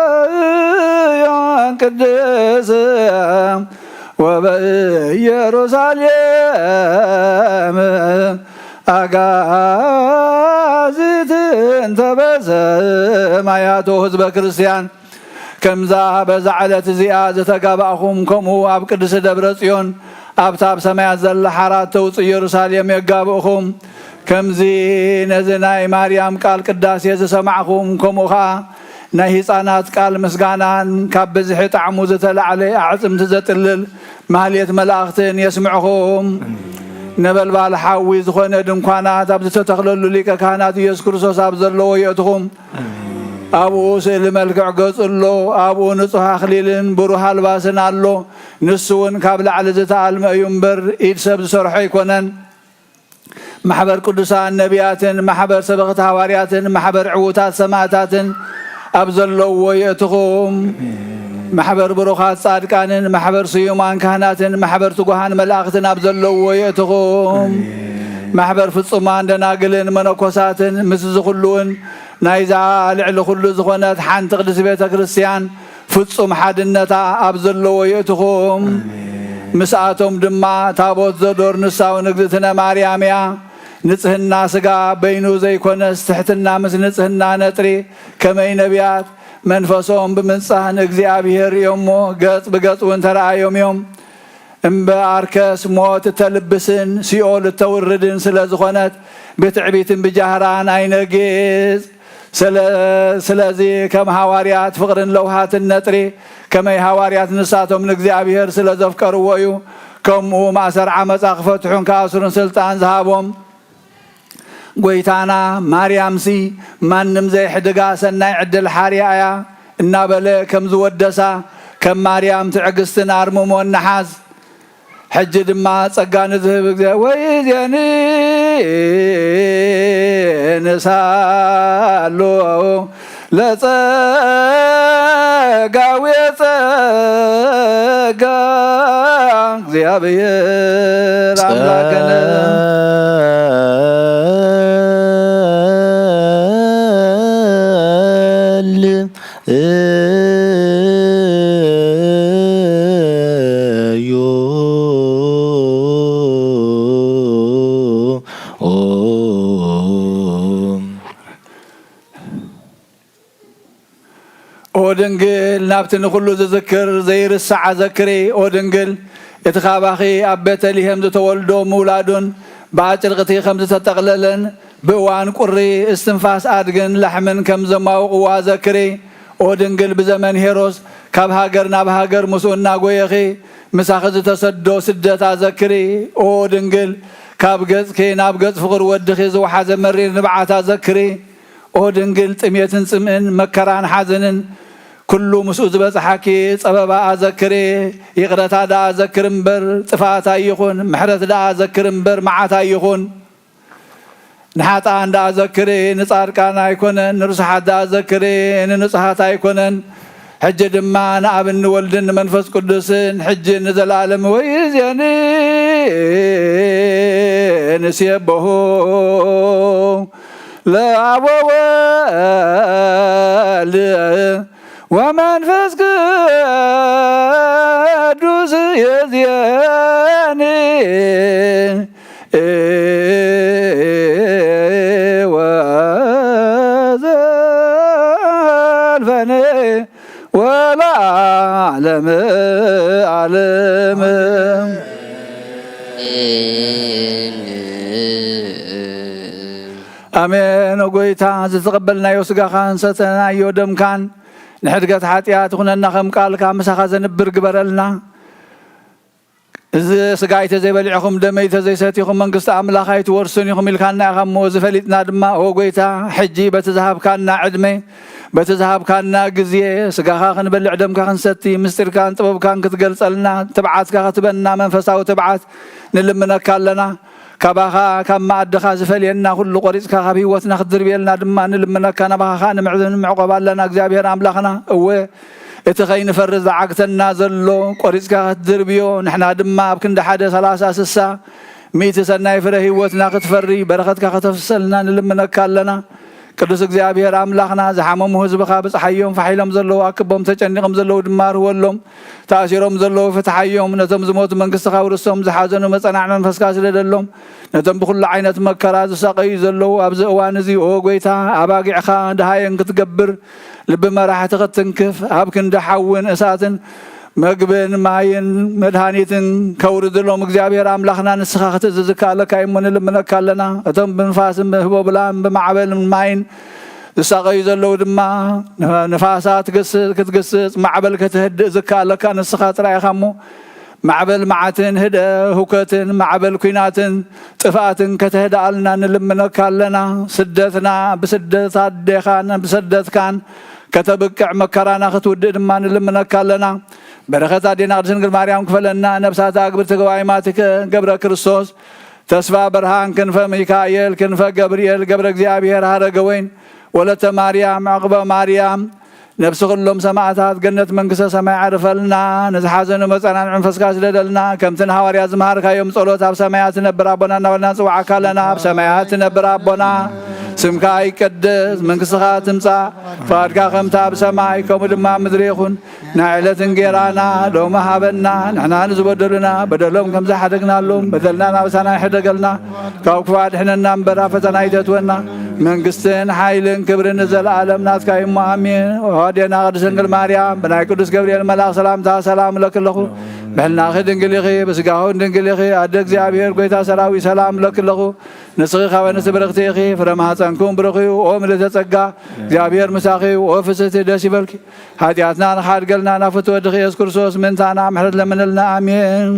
ጽዮን ቅድስ ወበኢየሩሳሌም አጋዚት እንተ በሰማያቱ። ህዝበ ክርስቲያን ከምዛ በዛ ዕለት እዚኣ ዝተጋባእኹም፣ ከምኡ ኣብ ቅድስቲ ደብረ ጽዮን ኣብታ ኣብ ሰማያት ዘላ ሓራት ተውጽእ ኢየሩሳሌም የጋብእኹም። ከምዚ ነዚ ናይ ማርያም ቃል ቅዳሴ ዝሰማዕኹም፣ ከምኡ ኸኣ ናይ ህፃናት ቃል ምስጋናን ካብ ብዝሒ ጣዕሙ ዝተላዕለ ኣዕጽምቲ ዘጥልል ማህሌት መላእኽትን የስምዕኹም። ነበልባል ሓዊ ዝኾነ ድንኳናት ኣብ ዝተተኽለሉ ሊቀ ካህናት ኢየሱስ ክርስቶስ ኣብ ዘለዎ የእትኹም። ኣብኡ ስእሊ መልክዕ ገጹ ኣሎ። ኣብኡ ንጹሕ ኣኽሊልን ብሩህ ኣልባስን ኣሎ። ንሱ እውን ካብ ላዕሊ ዝተኣልመ እዩ እምበር፣ ኢድ ሰብ ዝሰርሖ ኣይኮነን። ማሕበር ቅዱሳን ነቢያትን፣ ማሕበር ሰበኽቲ ሃዋርያትን፣ ማሕበር ዕዉታት ሰማዕታትን ኣብ ዘለውዎ የእትኹም። ማሕበር ብሩኻት ጻድቃንን፣ ማሕበር ስዩማን ካህናትን፣ ማሕበር ትጉሃን መላእኽትን ኣብ ዘለውዎ የእትኹም። ማሕበር ፍጹማን ደናግልን መነኮሳትን፣ ምስ እዚ ኹሉውን ናይዛ ልዕሊ ኹሉ ዝኾነት ሓንቲ ቅድስቲ ቤተ ክርስቲያን ፍጹም ሓድነታ ኣብ ዘለዎ የእትኹም። ምስኣቶም ድማ ታቦት ዘዶር ንሳውን እግዝእትነ ማርያም እያ። ንጽህና ስጋ በይኑ ዘይኮነስ፣ ትሕትና ምስ ንጽህና ነጥሪ፣ ከመይ ነቢያት መንፈሶም ብምንጻህ ንእግዚኣብሔር ርእዮሞ፣ ገጽ ብገጽ እውን ተረኣዮም እዮም። እምበኣርከስ ሞት እተልብስን ሲኦል እተውርድን ስለ ዝኾነት፣ ብትዕቢትን ብጃህራን ኣይነግጽ። ስለ-፣ ስለዚ ከም ሃዋርያት ፍቕርን ለውሃትን ነጥሪ፣ ከመይ ሃዋርያት ንሳቶም ንእግዚኣብሔር ስለ ዘፍቀርዎ እዩ። ከምኡ ማእሰር ዓመጻ ክፈትሑን ክኣስሩን ስልጣን ዝሃቦም። ጎይታና ማርያምሲ ማንም ዘይሕድጋ ሰናይ ዕድል ሓርያ እያ እናበለ ከም ዝወደሳ፣ ከም ማርያም ትዕግስትን ኣርምሞን ንሓዝ። ሕጂ ድማ ጸጋ ንዝህብ እግዚኣብሔር። ወይዜኒ ንሳሉ ለጸጋዊ ጸጋ እግዚኣብሔር ኣምላክነ። ጸል እዩ ድንግል ናብቲ ንኹሉ ዝዝክር ዘይርሳዕ ኣዘክሪ። ኦ ድንግል፣ እቲ ካባኺ ኣብ ቤተልሔም ዝተወልዶ ምውላዱን ብኣጭርቕቲ ከም ዝተጠቕለለን ብእዋን ቁሪ እስትንፋስ ኣድግን ላሕምን ከም ዘማውቕዎ ኣዘክሪ። ኦ ድንግል፣ ብዘመን ሄሮስ ካብ ሃገር ናብ ሃገር ምስኡ እናጎየኺ ምሳኺ ዝተሰዶ ስደት ኣዘክሪ። ኦ ድንግል፣ ካብ ገጽኪ ናብ ገጽ ፍቕር ወድኺ ዝወሓዘ መሪር ንብዓት ኣዘክሪ። ኦ ድንግል፣ ጥሜትን ጽምእን መከራን ሓዘንን ኩሉ ምስኡ ዝበጽሓኪ ጸበባ ኣዘክሪ። ይቕረታ ደኣ ዘክር እምበር ጥፍኣት ኣይኹን፣ ምሕረት ደኣ ዘክር እምበር መዓት ኣይኹን። ንሓጥኣን ደኣ ዘክሪ፣ ንጻድቃን ኣይኮነን። ንርሱሓት ደኣ ዘክሪ፣ ንንጹሃት ኣይኮነን። ሕጂ ድማ ንኣብን ንወልድን ንመንፈስ ቅዱስን፣ ሕጂ ንዘለኣለም ወይእዜኒ ንሴብሖ ለአብ ወወልድ ወመንፈስ ቅዱስ ይእዜኒ ወዘልፈኒ ወለዓለመ ዓለም። ኣሜን። ኦ ጎይታ፣ ዝተቐበልናዮ ስጋኻን ሰተናዮ ደምካን ንሕድገት ሓጢኣት ይኹነና፣ ከም ቃልካ ምሳኻ ዘንብር ግበረልና። እዚ ስጋይ ተዘይበሊዕኹም ደመይ ተዘይሰቲኹም መንግስቲ ኣምላኽ ኣይትወርሱን ኢኹም ኢልካና ኢኻ እሞ፣ እዚ ፈሊጥና ድማ፣ ኦ ጎይታ፣ ሕጂ በቲ ዝሃብካና ዕድመ፣ በቲ ዝሃብካና ግዜ፣ ስጋኻ ክንበልዕ ደምካ ክንሰቲ፣ ምስጢርካን ጥበብካን ክትገልጸልና፣ ትብዓትካ ክትበና፣ መንፈሳዊ ትብዓት ንልምነካ ኣለና። ካባኻ ካብ መኣድኻ ዝፈልየና ኩሉ ቆሪጽካ ካብ ህይወትና ክትድርብየልና ድማ ንልምነካ፣ ናባኻ ኸኣ ንምዕዘን ምዕቆብ ኣለና። እግዚኣብሔር ኣምላኽና፣ እወ፣ እቲ ኸይንፈሪ ዝዓግተና ዘሎ ቆሪጽካ ክትድርብዮ፣ ንሕና ድማ ኣብ ክንዲ ሓደ ሰላሳ፣ ስሳ፣ ሚእቲ ሰናይ ፍረ ህይወትና ክትፈሪ በረኸትካ ከተፍሰልና ንልምነካ ኣለና። ቅዱስ እግዚኣብሔር ኣምላኽና፣ ዝሓመሙ ህዝብኻ ብጽሓዮም፣ ፋሕ ኢሎም ዘለዉ ኣክቦም፣ ተጨኒቖም ዘለዉ ድማ ርህወሎም፣ ተኣሲሮም ዘለዉ ፍትሓዮም፣ ነቶም ዝሞቱ መንግስትኻ ውርሶም፣ ዝሓዘኑ መጸናዕን መንፈስካ ስደደሎም፣ ነቶም ብኹሉ ዓይነት መከራ ዝሳቐዩ ዘለዉ ኣብዚ እዋን እዚ፣ ኦ ጎይታ፣ ኣባጊዕኻ ደሃየን ክትገብር፣ ልቢ መራሕቲ ክትትንክፍ፣ ኣብ ክንዲ ሓውን እሳትን መግብን ማይን መድሃኒትን ከውርድሎም እግዚኣብሔር ኣምላኽና ንስኻ ክትእዝዝ ዝከኣለካ እዩ እሞ ንልምነካ ኣለና። እቶም ብንፋስን ብህቦብላን ብማዕበልን ማይን ዝሳቐዩ ዘለዉ ድማ ንፋሳት ክትግስጽ ማዕበል ከተህድእ ዝከኣለካ ንስኻ ጥራይ ኢኻ እሞ ማዕበል መዓትን ህደ ህውከትን ማዕበል ኲናትን ጥፍኣትን ከተህድኣልና ንልምነካ ኣለና። ስደትና ብስደት ኣዴኻን ብስደትካን ከተብቅዕ መከራና ክትውድእ ድማ ንልምነካ ኣለና። በረኸት ኣዴና ቅድስት ድንግል ማርያም ክፈለና። ነፍሳት ኣግብርቲ ገባይ ማትከ ገብረ ክርስቶስ ተስፋ ብርሃን ክንፈ ሚካኤል ክንፈ ገብርኤል ገብረ እግዚኣብሔር ሃረገ ወይን ወለተ ማርያም ዕቕበ ማርያም ነፍሲ ኩሎም ሰማዕታት ገነት መንግስተ ሰማይ ዓርፈልና። ንዝሓዘኑ መጸናንዒ መንፈስካ ስደደልና። ከምቲ ንሃዋርያት ዝመሃርካዮም ጸሎት ኣብ ሰማያት ትነብር ኣቦና እናበልና ንጽውዓካ ኣለና። ኣብ ሰማያት ትነብር ኣቦና ስምካ ይቀደስ፣ መንግስትኻ ትምጻእ፣ ፍቓድካ ከምቲ ኣብ ሰማይ ከምኡ ድማ ኣብ ምድሪ ይኹን። ናይ ዕለት እንጌራና ሎሚ ሃበና። ንሕና ንዝበደሉና በደሎም ከም ዝሓደግናሎም በደልና ናብሳና ይሕደገልና። ካብ ክፉእ ኣድሕነና እምበር ኣብ ፈተና ኣይተእትወና። መንግስትን ሓይልን ክብርን ንዘለኣለም ናትካ እዩ እሞ ኣሜን። ኦ ኣዴና ቅድስት ድንግል ማርያም ብናይ ቅዱስ ገብርኤል መልኣኽ ሰላምታ ሰላም እለኪ ኣለኹ። ብሕልናኺ ድንግል ኢኺ፣ ብስጋኹን ድንግል ኢኺ። ኣደ እግዚኣብሔር ጎይታ ሰራዊት ሰላም እለኪ ኣለኹ። ንስኺ ካብ ኣንስቲ ብርኽቲ ኢኺ፣ ፍረ ማህፀንኩም ብሩኽ እዩ። ኦ ምልእተ ጸጋ እግዚኣብሔር ምሳኺ እዩ። ኦ ፍስህቲ ደስ ይበልኪ። ሓጢኣትና ንኻድገልና ናብ ፍትወ ወድኺ የሱስ ክርስቶስ ምእንታና ምሕረት ለምንልና። ኣሜን።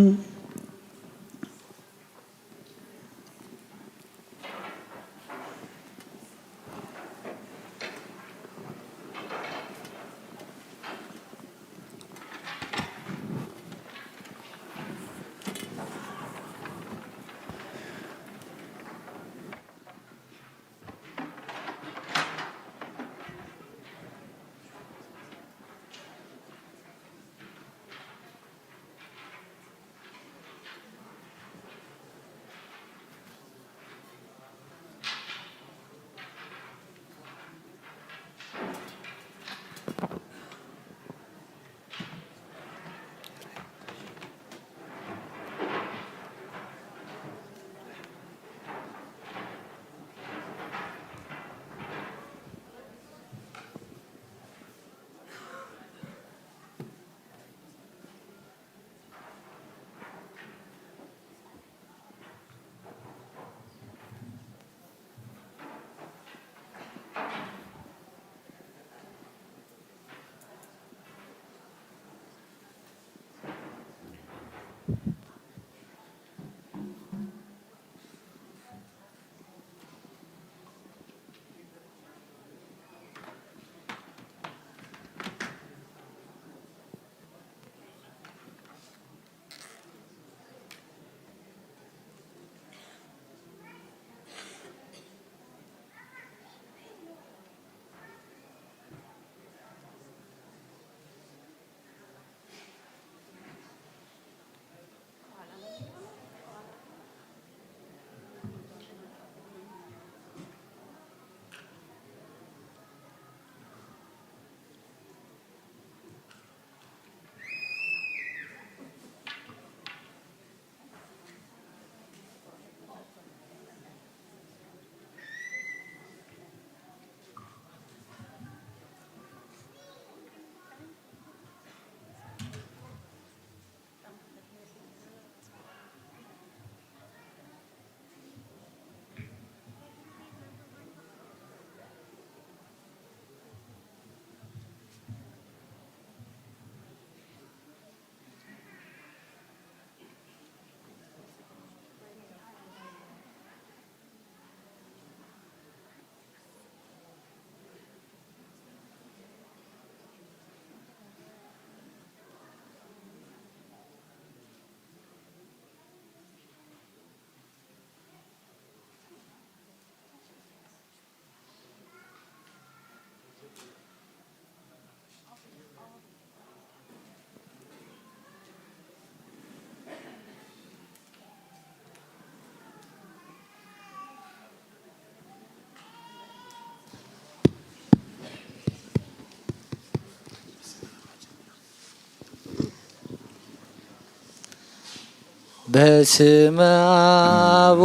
በስመ አብ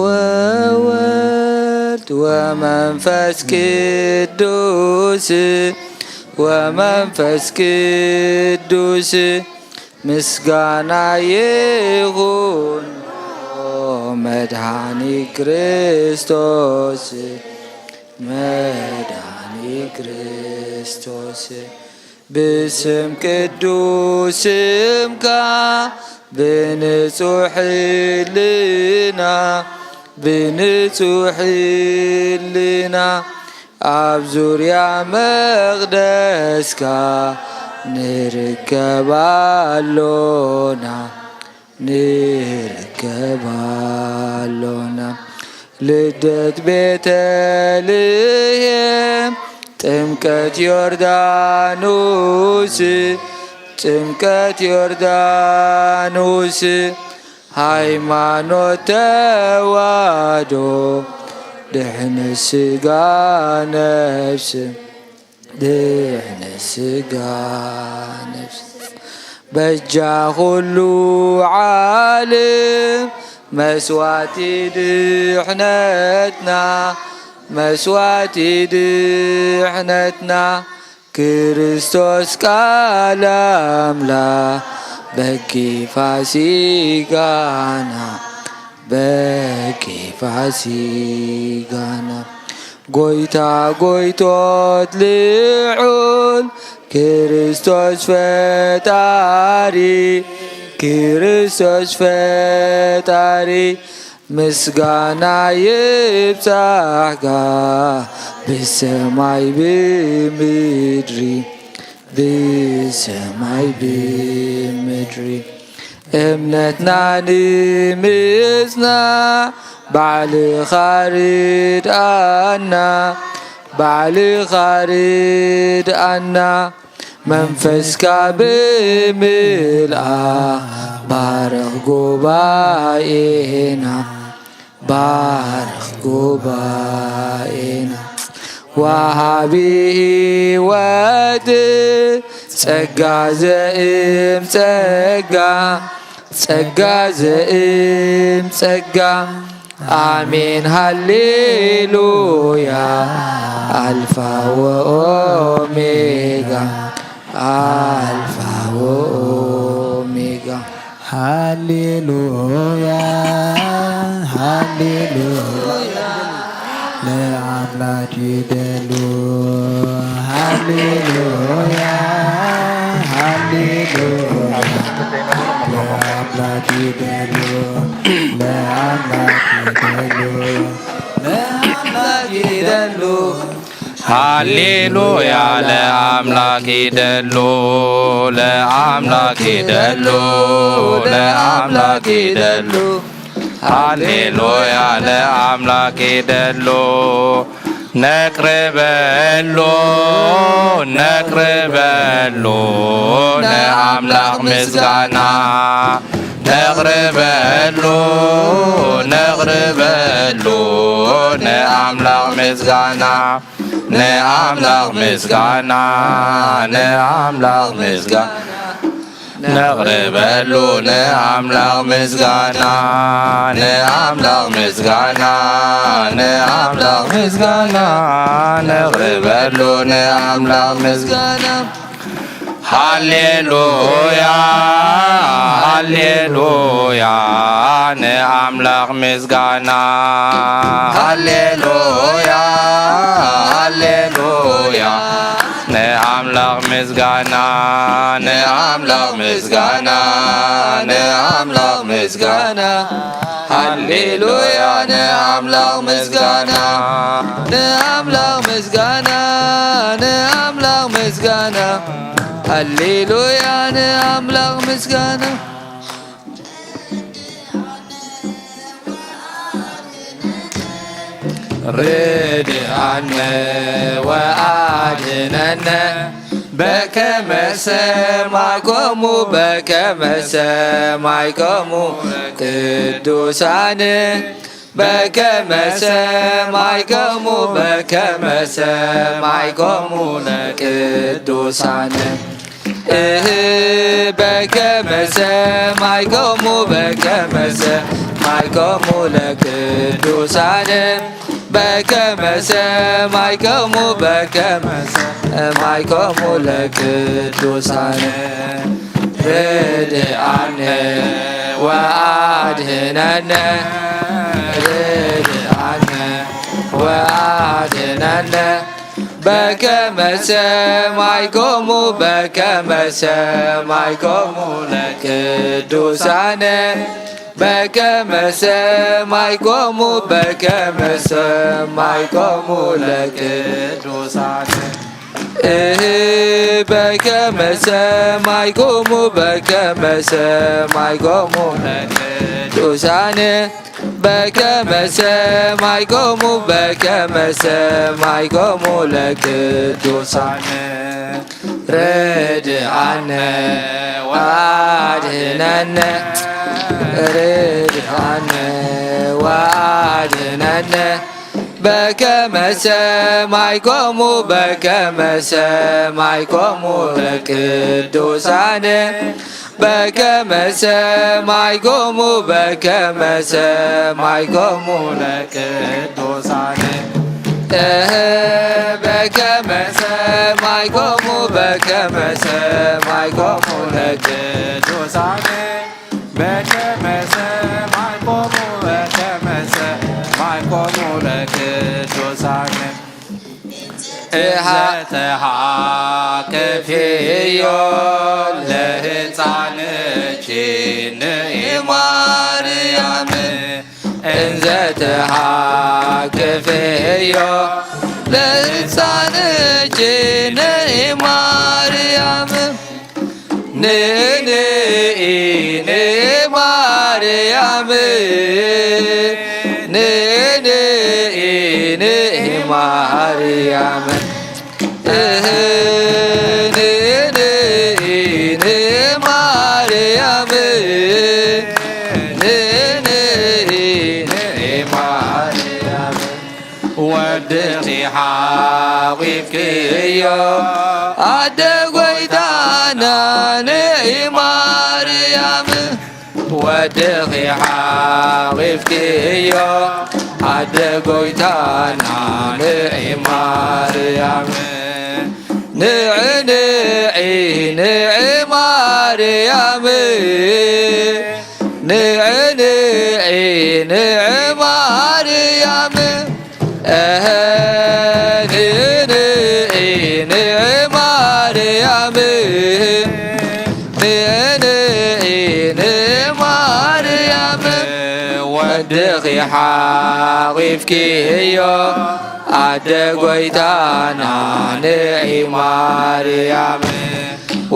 ወወልድ ወመንፈስ ቅዱስ ወመንፈስ ቅዱስ ምስጋና ይኹን መድኃኒ ክርስቶስ መድኃኒ ክርስቶስ ብስም ቅዱስ ስምካ ብንጹሕ ሕልና ብንጹሕ ሕልና ኣብ ዙርያ መቕደስካ ንርከብ ኣሎና ንርከብ ኣሎና። ልደት ቤተልሔም ጥምቀት ዮርዳኖስ ጥምቀት ዮርዳኖስ ሃይማኖት ተዋህዶ ድሕነት ስጋ ነፍስ ድሕነት ስጋ ነፍስ በጃ ኩሉ ዓለም መስዋዕቲ ድሕነትና መስዋዕቲ ድሕነትና ክርስቶስ ቃል ኣምላኽ በኪ ፋሲካና በኪ ፋሲካና ጎይታ ጎይቶት ልዑል ክርስቶስ ፈጣሪ ክርስቶስ ፈጣሪ ምስጋና ይብጻሕካ ብሰማይ ብምድሪ ብሰማይ ብምድሪ እምነትና ንምጽና ባዕልኻ ርድኣና ባዕልኻ ርድኣና መንፈስካ ብምልኣ ባርኽ ጉባኤና ባርኽ ጉባኤና ወሃቢ ሕይወት ጸጋ ዘእም ጸጋ ጸጋ ዘእም ጸጋ ኣሜን ሃሌሉያ ኣልፋ ወኦሜጋ ኣልፋ ወኦሜጋ ሃሌሉያ ሃሌሉያ ለአምላክ ይደሉ ሃሌሉያ ሃሌሉያ ለአምላክ ይደሉ ለአምላክ ይደሉ ለአምላክ ይደሉ ሃሌሉያ ለአምላክ ይደሉ ለአምላክ ይደሉ ለአምላክ ይደሉ ሃሌሉያ ለአምላክ ይደሉ ነቅርበሉ ነቅርበሉ ነአምላኽ ምስጋና ነቅርበሉ ነቅርበሉ ነአምላኽ ምስጋና ነአምላኽ ምስጋና ነአምላኽ ምስጋና ነቕርበሉ ንኣምላኽ ምስጋና ንኣምላኽ ምስጋና ንኣምላኽ ምስጋና ነቕርበሉ ንኣምላኽ ምስጋና ሃሌሉያ ሃሌሉያ ንኣምላኽ ምስጋና ሃሌሉያ ሃሌሉያ ንኣምላኽ ምስጋና ንኣምላኽ ምስጋና ንኣምላኽ ምስጋና ሃሌሉያ ንኣምላኽ ምስጋና ንኣምላኽ ምስጋና ንኣምላኽ ምስጋና ሃሌሉያ ንኣምላኽ ምስጋና ርድኣነ ወኣድነነ በከመ ሰማዕኮሙ በከመ ሰማዕኮሙ ቅዱሳን በከመ ሰማዕኮሙ በከመ ሰማዕኮሙ ለቅዱሳን እህ በከመ ሰማይኮሙ በከመ ሰማይኮሙ ለቅዱሳነ በከመ ሰማይኮሙ በከመ ሰማይኮሙ ለቅዱሳነ ርድኣነ ወአድህነነ ርድኣነ ወአድህነነ በከመ ሰማይኮሙ በከመ ሰማይኮሙ ለቅዱሳነ በከመ ሰማይኮሙ በከመ ሰማይኮሙ ለቅዱሳነ እህ በከመ ሰማይኮሙ በከመ ሰማይኮሙ ለቅዱሳነ በከመ ሰማይኮሙ በከመ ሰማይኮሙ ለቅዱሳነ ርድኣነ ወአድህነነ ርድኣነ ወአድህነነ በከመ ሰማይኮሙ በከመ ሰማይኮሙ ለቅዱሳነ በከመ ሰማይኮሙ በከመ ሰማይኮሙ ለቅዱሳነ እህ በከመ ሰማይኮሙ በከመ ሰማይኮሙ ለቅዱሳነ በከመ ሰማይኮሙ በከመ ሰማይኮሙ ለቅዱሳነ እሃ ተሃቅፍዮ ለህፃንኪ ንኢ ማርያም እንዘ ተሃቅፍዮ ለህፃንኪ ንኢ ማርያም ንንኢ ንማርያም ንንኢ ንማርያም እህ ንንኢ ንማርያም ንንኢ ንማርያም ወድኺ ሓቂፍክዮ ኣደ ጎይታና ንዒ ማርያም ወድኺ ሓቂፍክዮ ኣደ ጎይታና ንዒ ማርያም ንዒ ንዒ ንዒ ማርያም ንዒ ንዒ ንዒ ማርያም እህ ንንኢ ንዒ ማርያም ንንኢ ንዒ ማርያም ወድኺ ሓቂፍክዮ ኣደ ጎይታና ንዒ ማርያም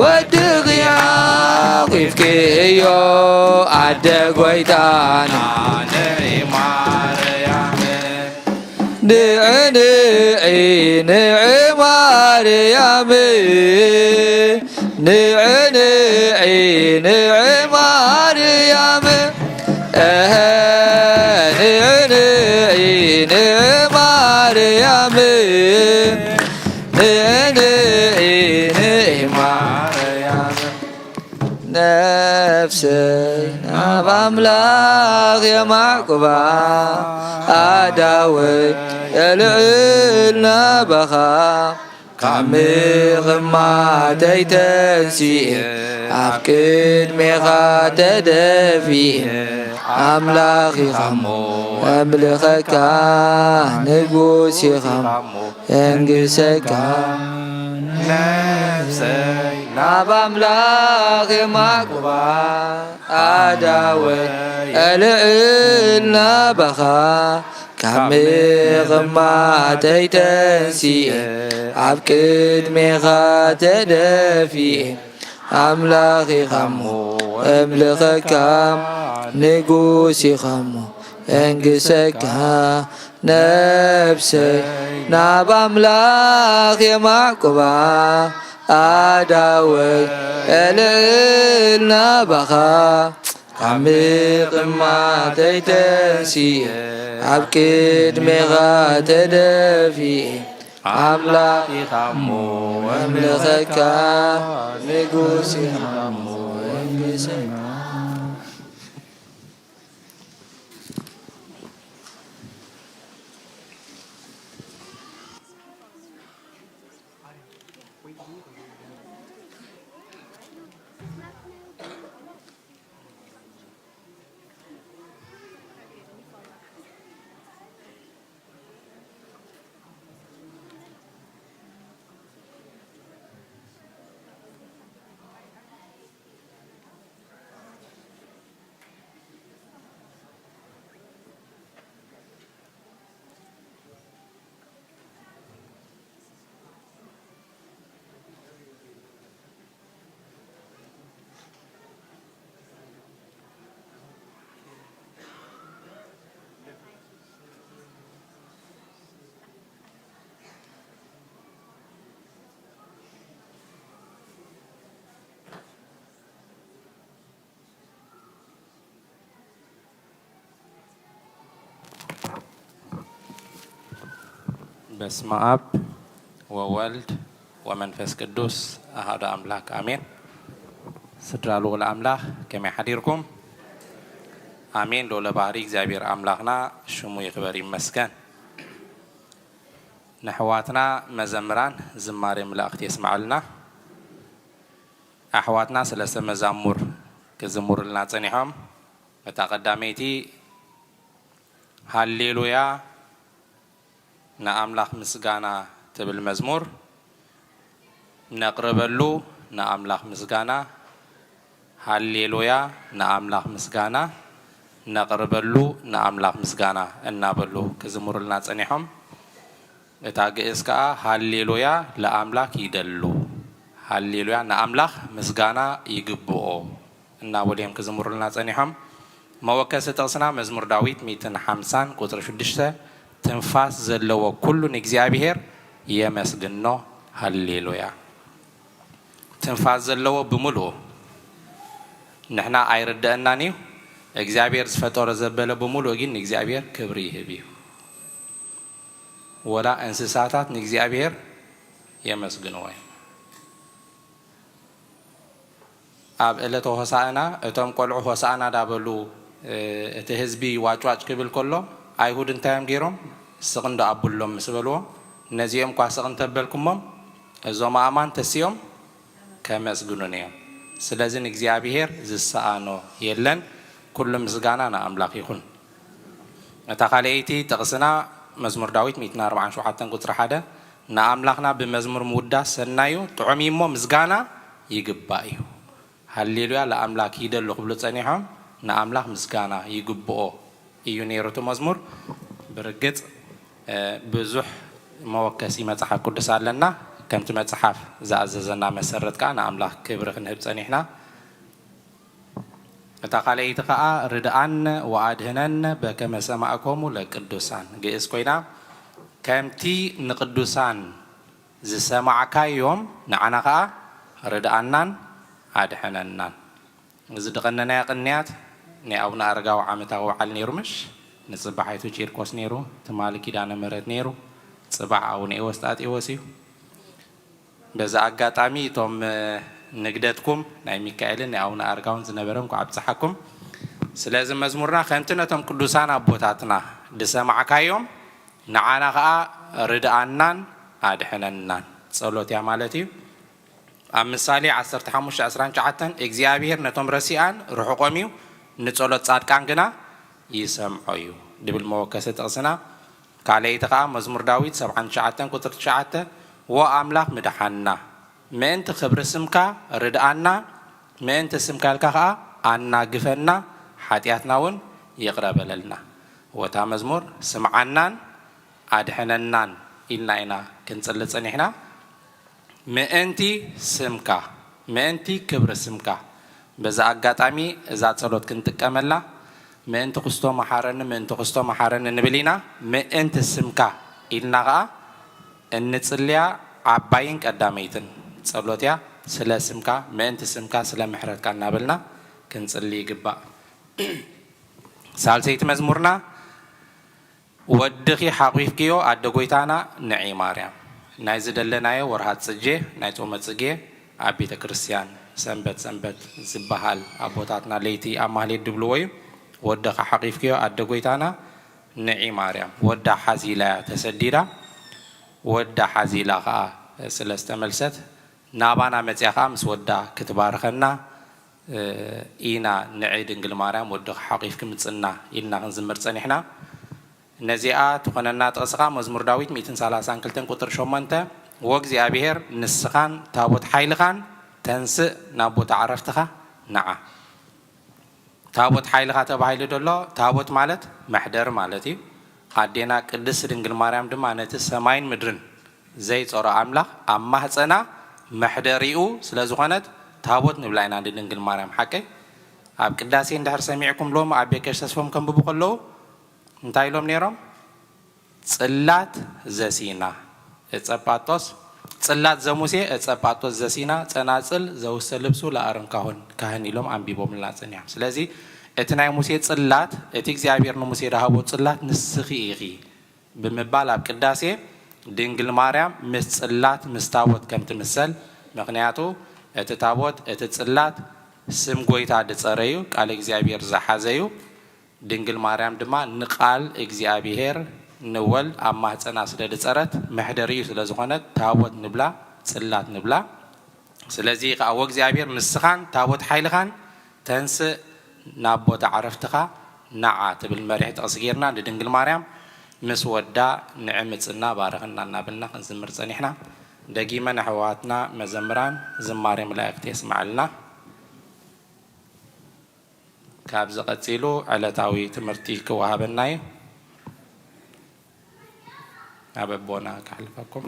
ወድኺ ሓቂፍክዮ ኣደ ጎይታና ንዒ ማርያም ንዒ ንዒ ንዒ ማርያም ንዒ ንዒ ንዒ ማርያም እህ ንዒ ንዒ ንዒ ማርያም ንንኢ ንኢ ማርያም ነፍሰይ ናብ ኣምላኽ የማዕቁባ ኣዳወይ የልዕል ናባኻ ካብ ምቕማተይ ተንሲኤ ኣብ ቅድሜኻ ተደፊኤ ኣምላኽ ኢኻ እሞ እምልኸካ ንጉስ ኢኻ እሞ የንግሰካ ነፍሰይ ናብ ኣምላኽ የማዕቁባ ኣዳወይ ኣልዕል ናባኻ ካብ ምቕማተይ ተንሲኤ ኣብ ቅድሜኻ ተደፊኤ ኣምላኽ ኢኻ እሞ እምልኸካ ንጉስ ኢኻ እሞ የንግሰካ ነፍሰይ ናብ ኣምላኽ የማዕቁባ ኣዳወይ እልል ናባኻ ካብ ምቕማተይ ተንሲኤ ኣብ ቅድሜኻ ተደፊኤ ኣምላኽ ኢኻ እሞ ወምልኸካ፣ ንጉስ ኢኻ እሞ ወንግሰካ። በስመ አብ ወወልድ ወመንፈስ ቅዱስ አሐዱ አምላክ አሜን። ስድራ ልዑል ኣምላኽ ከመይ ሓዲርኩም? ኣሜን። ልዑለ ባህሪ እግዚኣብሔር ኣምላኽና ሽሙ ይኽበር ይመስገን። ንኣሕዋትና መዘምራን ዝማሬ መላእክት የስምዓልና። ኣሕዋትና ሰለስተ መዛሙር ክዝምሩልና ጸኒሖም። እታ ቀዳመይቲ ሃሌሉያ ንኣምላኽ ምስጋና ትብል መዝሙር፣ ነቕርበሉ ንኣምላኽ ምስጋና፣ ሃሌሉያ ንኣምላኽ ምስጋና፣ ነቕርበሉ ንኣምላኽ ምስጋና እናበሉ ክዝምሩልና ጸኒሖም። እታ ግእዝ ከኣ ሃሌሉያ ለኣምላክ ይደሉ፣ ሃሌሉያ ንኣምላኽ ምስጋና ይግብኦ እናበሉ እዮም ክዝምሩልና ጸኒሖም። መወከሲ ጥቕስና መዝሙር ዳዊት ሚእትን ሓምሳን ቁጽሪ ሽዱሽተ፣ ትንፋስ ዘለዎ ኩሉ ንእግዚኣብሔር የመስግኖ፣ ሃሌሉያ። ትንፋስ ዘለዎ ብምልኡ ንሕና ኣይርደአናን እዩ። እግዚኣብሔር ዝፈጠሮ ዘበለ ብምልኡ ግን ንእግዚኣብሔር ክብሪ ይህብ እዩ። ወላ እንስሳታት ንእግዚኣብሔር የመስግንዎ እዮም። ኣብ ዕለተ ሆሳእና እቶም ቆልዑ ሆሳእና ዳበሉ፣ እ፣ እቲ ህዝቢ ዋጭዋጭ ክብል ከሎ፣ ኣይሁድ እንታይ እዮም ገይሮም? ስቕ እንዶ ኣብሎም ምስ በልዎ፣ ነዚኦም እኳ ስቕ እንተበልኩሞም፣ እዞም ኣእማን ተሲኦም ከመስግኑን እዮም። ስለዚ ንእግዚኣብሔር ዝሰኣኖ የለን። ኩሉ ምስጋና ንኣምላኽ ይኹን። እታ ካልኣይቲ ጥቕስና መዝሙር ዳዊት ሚእትን ኣርባዓን ሸውዓተን ቁጽሪ ሓደ፣ ንኣምላኽና ብመዝሙር ምውዳስ ሰናዩ ጥዑም እዩ እሞ ምስጋና ይግባእ እዩ። ሃሌሉያ ለኣምላክ ይደሉ ክብሉ ጸኒሖም፣ ንኣምላኽ ምስጋና ይግብኦ እዩ ነይሩ እቲ መዝሙር። ብርግጽ፣ እ፣ ብዙሕ መወከሲ መጽሓፍ ቅዱስ ኣለና። ከምቲ መጽሓፍ ዝኣዘዘና መሰረት ከኣ ንኣምላኽ ክብሪ ክንህብ ጸኒሕና። እታ ካልኣይቲ ኸኣ ርድኣነ ወኣድህነነ በከመ ሰማዕኮሙ ለቅዱሳን ግእዝ ኮይና፣ ከምቲ ንቅዱሳን ዝሰማዕካዮም ንዓና ኸኣ ርድኣናን ኣድሕነናን። እዚ ዝቐነናዮ ቅንያት ናይ ኣቡነ ኣረጋዊ ዓመታዊ በዓል ነይሩ፣ ምሽ ንጽባሕ ኣይቱ ቂርቆስ ነይሩ፣ ትማሊ ኪዳነ ምሕረት ነይሩ፣ ጽባሕ ኣቡነ ኤዎስጣቴዎስ እዩ። በዚ ኣጋጣሚ እቶም፣ እ፣ ንግደትኩም ናይ ሚካኤልን ናይ ኣቡነ ኣረጋውን ዝነበረ እንኳዕ ኣብጽሓኩም። ስለዚ መዝሙርና ከምቲ ነቶም ቅዱሳን ኣቦታትና ዝሰማዕካዮም ንዓና ኸኣ ርድኣናን ኣድሕነናን ጸሎት እያ ማለት እዩ። ኣብ ምሳሌ ዓሰርተ ሓሙሽተ ዕስራን ትሽዓተን እግዚኣብሔር ነቶም ረሲኣን ርሑቖም እዩ፣ ንጸሎት ጻድቃን ግና ይሰምዖ እዩ ድብል መወከሲ ጥቕስና። ካልኣይቲ ኸኣ መዝሙር ዳዊት ሰብዓን ትሽዓተን ቁጽሪ ትሽዓተ፣ "ዎ ኣምላኽ ምድሓና፣ ምእንቲ ክብሪ ስምካ ርድኣና፣ ምእንቲ ስምካ ኢልካ ኸኣ ኣናግፈና፣ ሓጢኣትና እውን ይቕረ በለልና።" ወታ መዝሙር ስምዓናን ኣድሕነናን ኢልና ኢና ክንጽሊ ጸኒሕና። ምእንቲ ስምካ፣ ምእንቲ ክብሪ ስምካ። በዛ ኣጋጣሚ እዛ ጸሎት ክንጥቀመላ፣ ምእንቲ ክስቶ መሓረኒ፣ ምእንቲ ክስቶ መሓረኒ ንብል ኢና። ምእንቲ ስምካ ኢልና ኸኣ እንጽልያ ዓባይን ቀዳመይትን ጸሎት እያ። ስለ ስምካ፣ ምእንቲ ስምካ፣ ስለ ምሕረትካ እናበልና ክንጽሊ ይግባእ። ሳልሰይቲ መዝሙርና፣ ወድኺ ሓቒፍክዮ ኣደ ጐይታና ንዒ ማርያም። ናይዚ ደለናዮ ወርሃ ጽጌ፣ ናይ ጾመ ጽጌ ኣብ ቤተ ክርስቲያን ሰንበት ሰንበት ዝበሃል ኣቦታትና ለይቲ ኣብ ማህሌት ድብልዎ እዩ። ወደኻ ሓቂፍክዮ ኣደ ጎይታና ንዒ ማርያም። ወዳ ሓዚላ እያ ተሰዲዳ። ወዳ ሓዚላ ኸኣ ስለ ዝተመልሰት ናባና መጽያ ኸኣ ምስ ወዳ ክትባርኸና ኢና። ንዒ ድንግል ማርያም ወድኺ ሓቂፍኪ ምጽና ኢልና ክንዝምር ጸኒሕና። ነዚኣ ትኾነና ጥቕስኻ መዝሙር ዳዊት ሚእትን ሰላሳን ክልተን ቁጥር ሸሞንተ፣ ወእግዚኣብሔር ንስኻን ታቦት ሓይልኻን ተንስእ ናብ ቦታ ዕረፍትኻ ንዓ። ታቦት ሓይልኻ ተባሂሉ ዘሎ፣ ታቦት ማለት መሕደሪ ማለት እዩ። ኣዴና ቅድስት ድንግል ማርያም ድማ ነቲ ሰማይን ምድርን ዘይጸሮ ኣምላኽ ኣብ ማህጸና መሕደሪኡ ስለ ዝኾነት ታቦት ንብላ ኢና ንድንግል ማርያም። ሓቀይ? ኣብ ቅዳሴ እንድሕር ሰሚዕኩም ሎም ኣብ ቤት ቀሺ ተስፎም ከንብቡ ከለዉ እንታይ ኢሎም ነይሮም? ጽላት ዘሲና እጸጳጦስ፣ ጽላት ዘሙሴ እጸጳጦስ ዘሲና ጸናጽል ዘውስተ ልብሱ ለኣሮን ካህን ኢሎም ኣንቢቦምልና ጸኒሖም። ስለዚ እቲ ናይ ሙሴ ጽላት፣ እቲ እግዚኣብሔር ንሙሴ ዝሃቦ ጽላት ንስኺ ኢኺ ብምባል ኣብ ቅዳሴ ድንግል ማርያም ምስ ጽላት ምስ ታቦት ከም ትምሰል፣ ምኽንያቱ እቲ ታቦት እቲ ጽላት ስም ጎይታ ዝጸረ እዩ፣ ቃል እግዚኣብሔር ዝሓዘ እዩ። ድንግል ማርያም ድማ ንቃል እግዚኣብሔር ንወልድ ኣብ ማህፀና ስለ ዝጸረት መሕደሪኡ ስለ ዝኾነት ታቦት ንብላ፣ ጽላት ንብላ። ስለዚ ከኣ ወእግዚኣብሔር ንስኻን ታቦት ሓይልኻን ተንስእ ናብ ቦታ ዕረፍትኻ ንዓ ትብል መሪሕ ጥቕሲ ጌርና ንድንግል ማርያም ምስ ወዳ ንዒ ምጽና ባርኽና እናበልና ክንዝምር ጸኒሕና። ደጊመ ንኣሕዋትና መዘምራን ዝማሬ መላእክት የስምዓልና። ካብዚ ቀጺሉ ዕለታዊ ትምህርቲ ክወሃበና እዩ። ናብ ኣቦና ከሕልፈኩም።